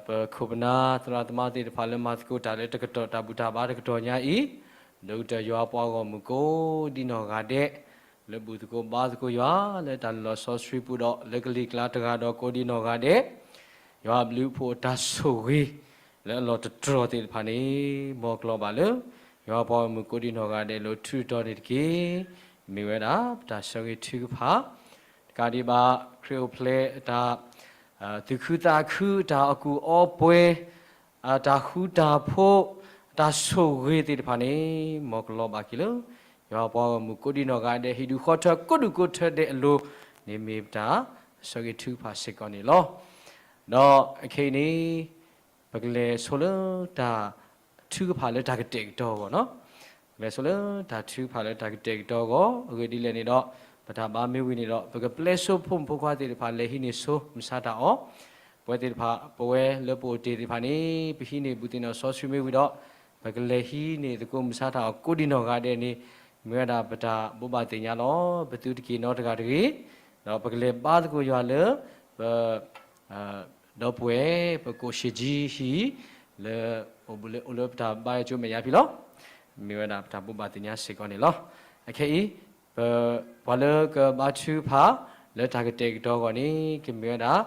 ပခိၣ်ပနၢ်သရၣ်သမါသ့ၣ်တဖၣ်လၢမၤသကိးတၢ်လၢတကတီၢ်တၢ်ဘူၣ်တၢ်ဘါတကတီၢ်ညါအံၤ, ဒိၣ်ကတၢၢ်ယွၤပှၤဂီၢ်မုၢ်ကိးဒံနီၢ်ဂၤဒဲး, လၢဘူၣ်သကိးဘါသကိးယွၤ လၢတၢ်လီၢ်စီဆှံပူၤဒီး လၢကလံၤကျါတဂၤဒီးကိးဒံနီၢ်ဂၤဒဲး, ယွၤအဘျုးအဖှိၣ်အတၢ်ဆိၣ်ဂ့ၤ လၢအလီၢ်တတြီၢ်သ့ၣ်တဖၣ်န့ၣ် မ်ကလီၤဘၣ်လၢ ယွၤပှၤဂီၢ်မုၢ်ကိးဒံနီၢ်ဂၤဒဲးလၢထူးတီၤန့ၣ်တက့ၢ်. မ့ၢ်ဝဲဒၣ်ပတၢ်ဆၢဂ့ၤထုကဖၣ် တကးဒံးဘၣ် ခရံာ်အိၣ်ဖျဲၣ်အတၢ် သူၣ်ခုသးခု အတၢ်အီၣ်ကူၣ်အီပှဲၤ အတၢ်ဃူတၢ်ဖိး အတၢ်ဆိၣ်ဂ့ၤသ့ၣ်တဖၣ်န့ၣ် မ်ကလီၤဘၣ်က့ၤလၢ ယွၤပှၤဂီၢ်မုၢ်ကိးဒံနီၢ်ဂၤဒဲး ဟံၣ်ဒူၣ်ဃီထၢကိးဒူၣ်ကိးထၢဒဲးအလိၤန့ၣ် မ့ၢ်ပတၢ်ဆၢဂ့ၤထုကဖၣ်စ့ၢ်ကီးန့ၣ်လီၤ. ဒီးအခဲအံၤန့ၣ် ပကလဲၤဆိလၢတၢ်ထုကဖၣ်လၢတၢ်ကတဲာ်ကတီၤအဂီၢ်, ပကလဲၤဆိလၢတၢ်ထုကဖၣ်လၢတၢ်ကတဲာ်ကတီၤအဂီၢ်, အဂ့ၢ်ဒ်လဲၣ်န့ၣ်ဒီး ပတၢ်ဘါမ့ၢ်ဝံၤန့ၣ်ဒီး ပကပျဲဆိဖိမုၣ်ဖိခွါသ့ၣ်တဖၣ် လဲၤဟံးန့ၢ်ဆိမုၢ်ဆါတၢ်အီၣ်, ပဝဲသ့ၣ်တဖၣ် ပဝဲလၢပအိၣ်တ့ၢ်သ့ၣ်တဖၣ်န့ၣ် ပဟံးန့ၢ်ဘူၣ်သ့ၣ်နီၣ်စီဆှံမ့ၢ်ဝံၤဒီး ပကလဲၤဟံးန့ၢ်သကိးမုၢ်ဆါတၢ်အီၣ်ကိးဒံနီၢ်ဂၤဒဲးန့ၣ် မ့ၢ်ဝဲဒၣ်ပတၢ်ဘိးဘၣ်သ့ၣ်ညါလီၤ. ပသုတက့ၤနီတဂၤတဂ့ၤ, ဒီးပကလဲၤဘါသကိးယွၤလၢ ပ ဒီပုၢ်ဝဲၢ် ပကိးၡ့ၣ်ကၠံဟံၣ် လၢ အိၣ်လၢပတၢ်ဘါယွၤကၠိမဲာ်ညါဖံလီၤ. မ့ၢ်ဝဲဒၣ်ပတၢ်ဘိးဘၣ်သ့ၣ်ညါစ့ၢ်ကီးန့ၣ်လီၤ. အခဲအံၤ ပ ပှၤလၢကဘါထုကဖၣ် လၢတၢ်ကတဲာ်ကတီၤအဂီၢ်န့ၣ် ကမ့ၢ်ဝဲဒၣ်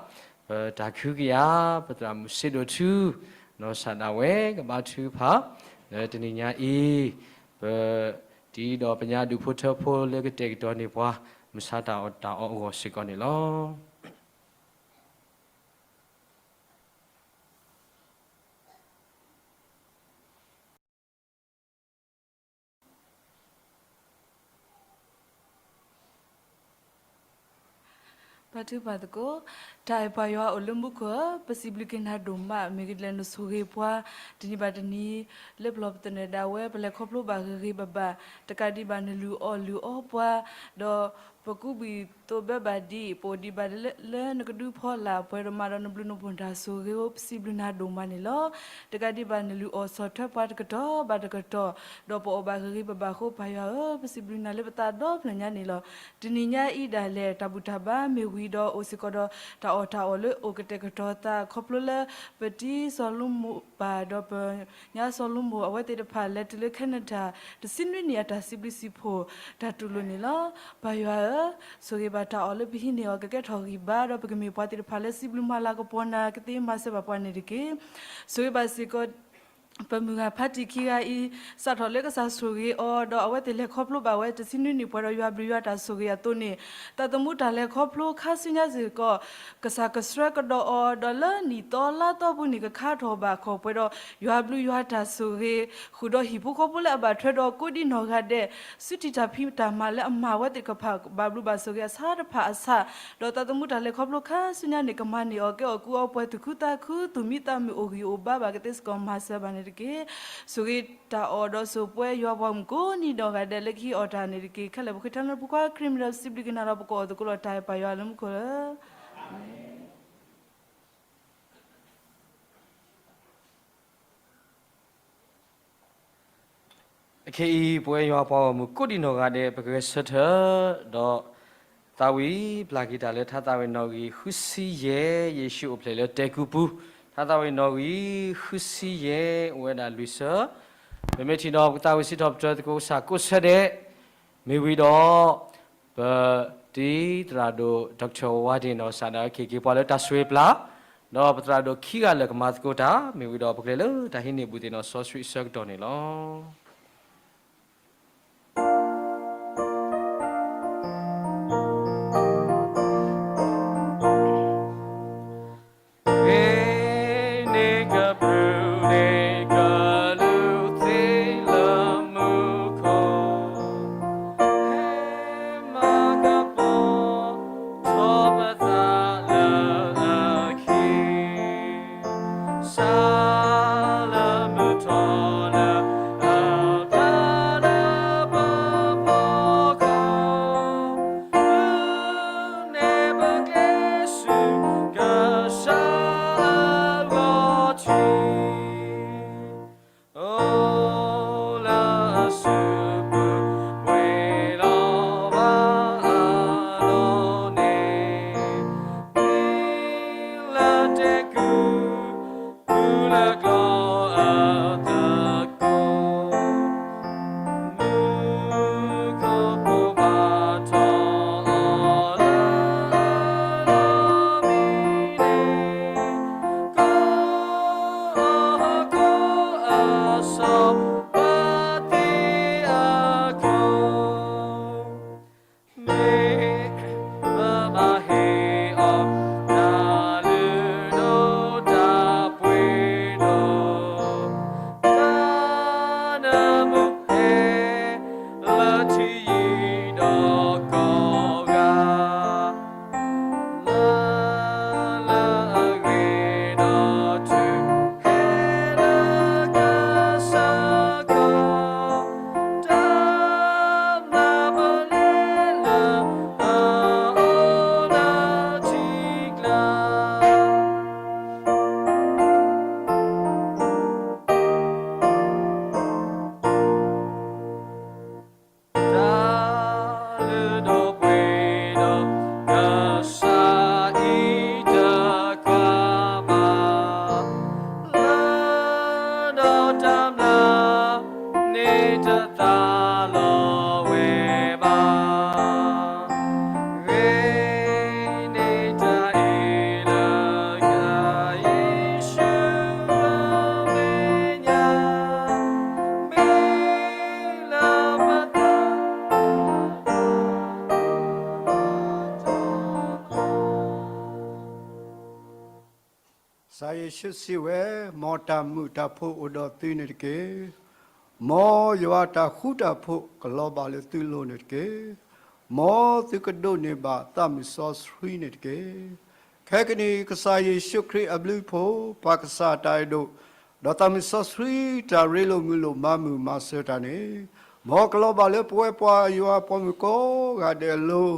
ပတၢ်ခုကယၤ ပသရၣ်မုၣ်စ့ဒိၣ်ထူ နီၢ်စၢ်ဒၣ်ဝဲ ကဘါထုကဖၣ် လၢတနံၤညါအံၤ ပ တံၤဒီးပညါဒူၣ်ဖိထၢဖိလၢကတဲာ်ကတီၤန့ၢ်ပှၤ မုၢ်ဆါတၢ်အီၣ်တၢ်အီအဂီၢ်စ့ၢ်ကီးန့ၣ်လီၤ. ဘါထုကဖၣ်သကိး, တၢ်အဲၣ်ပၢ်ယွၤအိၣ်လၢမူခိၣ်ဧၢ, ပစံးဘျုးက့ၤနၤဒိၣ်မး မ့ၢ်ဂ့ၤဒ်လဲၣ်နဆိၣ်ဂ့ၤပှၤ တနံၤဘၣ်တနံၤ လၢပလီၢ်ပသနၢၣ်ဒၣ်ဝဲ ပလဲၤခီဖျိဘၣ်ဂ့ၤဂ့ၤဘၣ်ဘၣ်, တကးဒံးဘၣ်နလုၢ်အီၣ်လုၢ်အီပှၤ, ဒီးပကူးဘှံးသိးဘၢဘၣ်ဒံး ပအိၣ်ဒံးဘၣ်လၢနကဒုဖီလာ် ပှဲၤဒီးမၤဒီးနဘျုးနဖှိၣ်တၢ်ဆိၣ်ဂ့ၤဧိၤ ပစံးဘျုးနၤဒိၣ်မးန့ၣ်လီၤ. တကးဒံးဘၣ်နလုၢ်အီၣ်ဆီၣ်ထွဲပှၤတကတီၢ်ဘၣ်တကတီၢ်, ဒီးပအီၣ်ဘၣ်ဂ့ၤဂ့ၤဘၣ်ဘၣ်အဃိ ပၢ်ယွၤဧၢ, ပစံးဘျုးနၤလၢပသးဒီဖျၢၣ်ညါန့ၣ်လီၤ. တနံၤညါအံၤဒၣ်လဲာ် တၢ်ဘူၣ်တၢ်ဘါမ့ၢ်ဝံၤဒီး အိၣ်စ့ၢ်ကီးဒီး တၢ်အီၣ်တၢ်အီလၢအိၣ်ကတဲာ်ကတီၤသး ခီဖျိလၢ ပတံၤစီၤလိမိၣ်ပၢ်ဒီးပညါစီၤလိမိၣ် အဝဲသ့ၣ်တဖၣ်လဲၤတုၤလၢ Canada တဆံနွံနံၣ်အတၢ်စံးဘျုးစံးဖှိၣ်တၢ်တူၢ်လိာ်န့ၣ်လီၤ. ပၢ်ယွၤဧၢ, ဆိၣ်ဂ့ၤဘၣ်တၢ်အီၣ်လၢပဟံးန့ၢ်အီၤ ကကဲထီၣ်ဂံၢ်ဘါ ဒီးပကမ့ၢ်ပှၤသ့ၣ်တဖၣ်လၢစံးဘျုးမၤလၤကပီၤနၤ ကသ့မၤစၢၤဘၣ်ပှၤန့ၣ်တက့ၢ်. ဆိၣ်ဂ့ၤဘၣ်စ့ၢ်ကီး ပမုၢ်ဂၤဖါတံၢ်ခံဂၤအံၤ စးထီၣ်လၢကစၢ်ဆိၣ်ဂ့ၤအီၤ ဒီးအဝဲသ့ၣ်လဲၤခီဖျိဘၣ်ဝဲတဆံနွံနံၣ်ပှဲၤဒီး ယွၤဘျုးယွၤတၢ်ဆိၣ်ဂ့ၤအသိးန့ၣ်, သးသမူတၢ်လဲၤခီဖျိခါဆူညါစ့ၢ်ကီး ကစၢ်ကဆှၢကဒီးအီၤ ဒီးလၢနံၣ်သီလါသီပူၤန့ၣ် ကခါထီၣ်ဘၣ်ခီၣ်ပှဲၤဒီး ယွၤဘျုးယွၤတၢ်ဆိၣ်ဂ့ၤ ဃုာ်ဒီးဟံၣ်ဖိဃီဖိလၢအဘၣ်ထွဲဒီးကိးဒံနီၢ်ဂၤဒဲး ဆူထံၣ်တၢ်ဖံးတၢ်မၤလၢအမၤဝဲသ့ၣ်တဖၣ် ဘၣ်ဘျုးဘၣ်ဆိၣ်ဂ့ၤအဆါတဖၣ်အဆၣ်, ဒီးသးသမူတၢ်လဲၤခီဖျိခါဆူညါန့ၣ် ကမၤန့ၢ်အီၤကဲအီၣ်ကူအီပှဲၤ သူၣ်ခုသးခု သူၣ်မံသးမုာ်အိၣ်ဂံၢ်အိၣ်ဘါဘၣ်ကသ့စ့ၢ်ကီး မၤစၢၤဘၣ်န့ၣ်တက့ၢ်. ဆိၣ်ဂ့ၤတၢ်အီၣ်ဒီးဆိၣ်ပှဲၤယွၤပှၤမုၣ်ကိးဒံနီၢ်ဂၤဒဲးလၢကဟံးအီၣ်တၢ်န့ၣ်တက့ၢ်. ခဲလၢာ်ပဃ့ထီၣ်လၢနဖိခွါခရံာ်မံၤဒီး ပစံးဘျုးက့ၤနၤဒီးပကအီၣ်သကိးလီၤတၢ်အဲၣ်ပၢ်ယွၤလၢမူခိၣ်လၢ အခဲအံၤ ပဝဲယွၤပှၤဂီၢ်မုၢ်ကိးဒံနီၢ်ဂၤဒဲး ပကဂဲၤဆၢထၢၣ်ဒီး သးဝံၣ်ပျၢ်က့ၤတၢ်လၢထါသးဝံၣ်နီၣ်ဂံၢ်ဃုဆံယဲၢ် ယ့ၣ်ၡူးအိၣ်ဖျဲၣ်လၢတဲာ်ကူၣ်ပူၤ, ထါသးဝံၣ်နီၣ်ဂံၢ်ဃုဆံယဲၢ် အိၣ်ဝဲဒၣ်လွံၢ်ဆၢ, ပမ့ၢ်ထံၣ်ဒီးပကသးဝံၣ်စံးထီၣ်ပတြၢၤသကိးကစၢ်ကိးဆၢဒဲး, မ့ၢ်ဝံၤဒီး ပတံၤသရၣ်ဒိၣ် Doctor ဝါဒ့ၣ်နီၢ်စးဒၣ်ဝဲ ကဟ့ၣ်က့ၤပှၤလၢတၢ်ဆိၣ်ဂ့ၤပျၢ်, ဒီးပသရၣ်ဒိၣ်ခံဂၤလၢာ်ကမၤသကိးတၢ်, မ့ၢ်ဝံၤဒီးပကလဲၤလၢတၢ်ဟံးန့ၢ်ဘူၣ်သ့ၣ်နီၣ်စီဆှံအဆၢကတီၢ်န့ၣ်လီၤ. ကစၢ်ယ့ၣ်ၡူးစံးဝဲ, မ်တၢ်မုာ်တၢ်ဖိအိၣ်ဒီးသုန့ၣ်တက့ၢ်. မ်ယွၤတၢ်ဃူတၢ်ဖိးကလီၤဘၣ်လၢသုလိၤန့ၣ်တက့ၢ်. မ်သုကဒိးန့ၢ်ဘၣ်သးမုၢ်စီဆှံန့ၣ်တက့ၢ်. ခဲကနံၣ်အံၤ ကစၢ်ယ့ၣ်ၡူးခရံာ်အဘျုးအဖှိၣ်, ပၢ်ကစၢ်တၢ်အဲၣ်ဒိၣ်, ဒီးသးမုၢ်စီဆှံတၢ်ရ့လိာ်မုာ်လိာ်မၤမုာ်မၤစၢၤတၢ်န့ၣ်, မ်ကလီၤဘၣ်လၢပဝဲပှၤယွၤပိာ်မုၣ်ကိးဂၤဒဲးအလိၤ,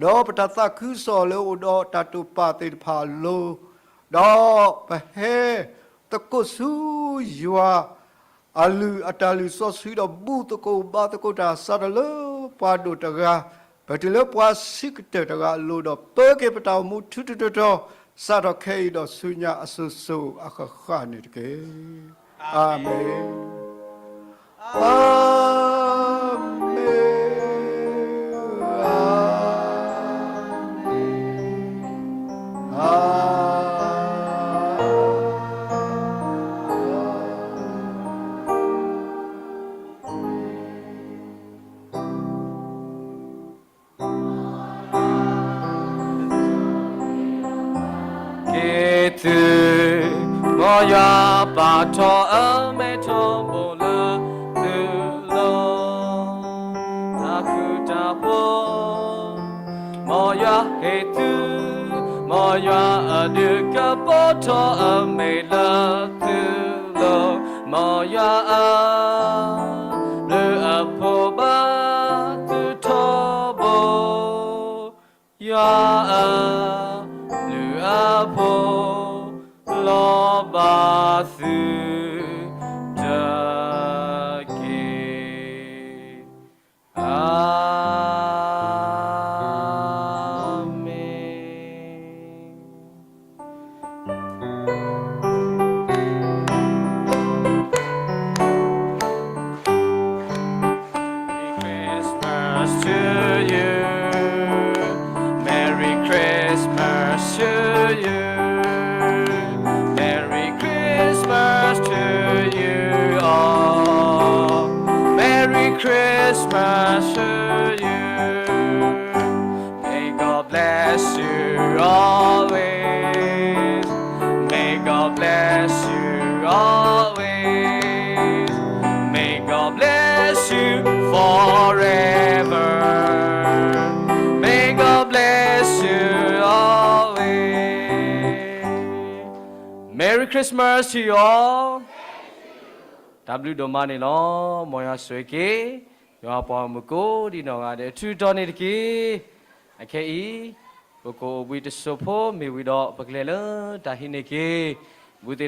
ဒီးပတၢ်သးခုကစီၣ်လၢအိၣ်ဒီးတၢ်တိာ်ပာ်သ့ၣ်တဖၣ်အလိၤ, ဒီးပဟဲသကိးဆူယွၤ အလုၢ်အတၢ်လုၢ်စီဆှံဒီးဘူၣ်သကိးဘါသကိးတၢ် စးထီၣ်လၢပှၤဒိၣ်တဂၤ, ပတုၤလၢပှၤဆံးကတၢၢ်တဂၤအလိၤဒီး ပၢက့ၤပတၢ်အိၣ်မူထူထူတီတီ, စးထီၣ်ခဲအံၤဒီးဆူညါအစိၤစိၤအဃၣ်ဃၣ်န့ၣ်တက့ၢ်. အၤမ့ၣ်, အၤမ့ၣ်, အၤမ့ၣ်, အၤမ့ၣ်. က့ၤသု, မ်ယွၤပာ်ထီၣ်အမဲထီၣ်ဘိလၢသုလိၤ, တၢ်ဃူတၢ်ဖိး, မ်ယွၤဟ့ၣ်သု, မ်ယွၤအဒုးကပီၤထီၣ်အမဲာ်လၢသုလိၤ, မ်ယွၤအဘျုးအဖှိၣ်ဘၣ်သုထီဘိ. ယွၤအဘျုးအဖှိၣ် လီၤဘၣ်သုတက့ၢ်. အၤမ့ၣ်. Christmas to you. Merry Christmas to you. Merry Christmas to you all. Merry Christmas to you. May God bless you always. May God bless you always. May God bless you forever. May God bless you always. Merry Christmas to you all. တၢ်ဘျုးဒိၣ်မးန့ၣ်လီၤ. မ်ယွၤဆိၣ်ဂ့ၤက့ၤ ယွၤပှၤဂီၢ်မုၢ်ကိးဒံနီၢ်ဂၤဒဲး အထူးအတီၤန့ၣ်တက့ၢ်. အခဲအံၤ ပကအိၣ်ဘှံးတစိၢ်ဖိမ့ၢ်ဝံၤဒီး ပကလဲၤလၢတၢ်ဟံးန့ၢ်က့ၤ ဘူးသ့ၣ်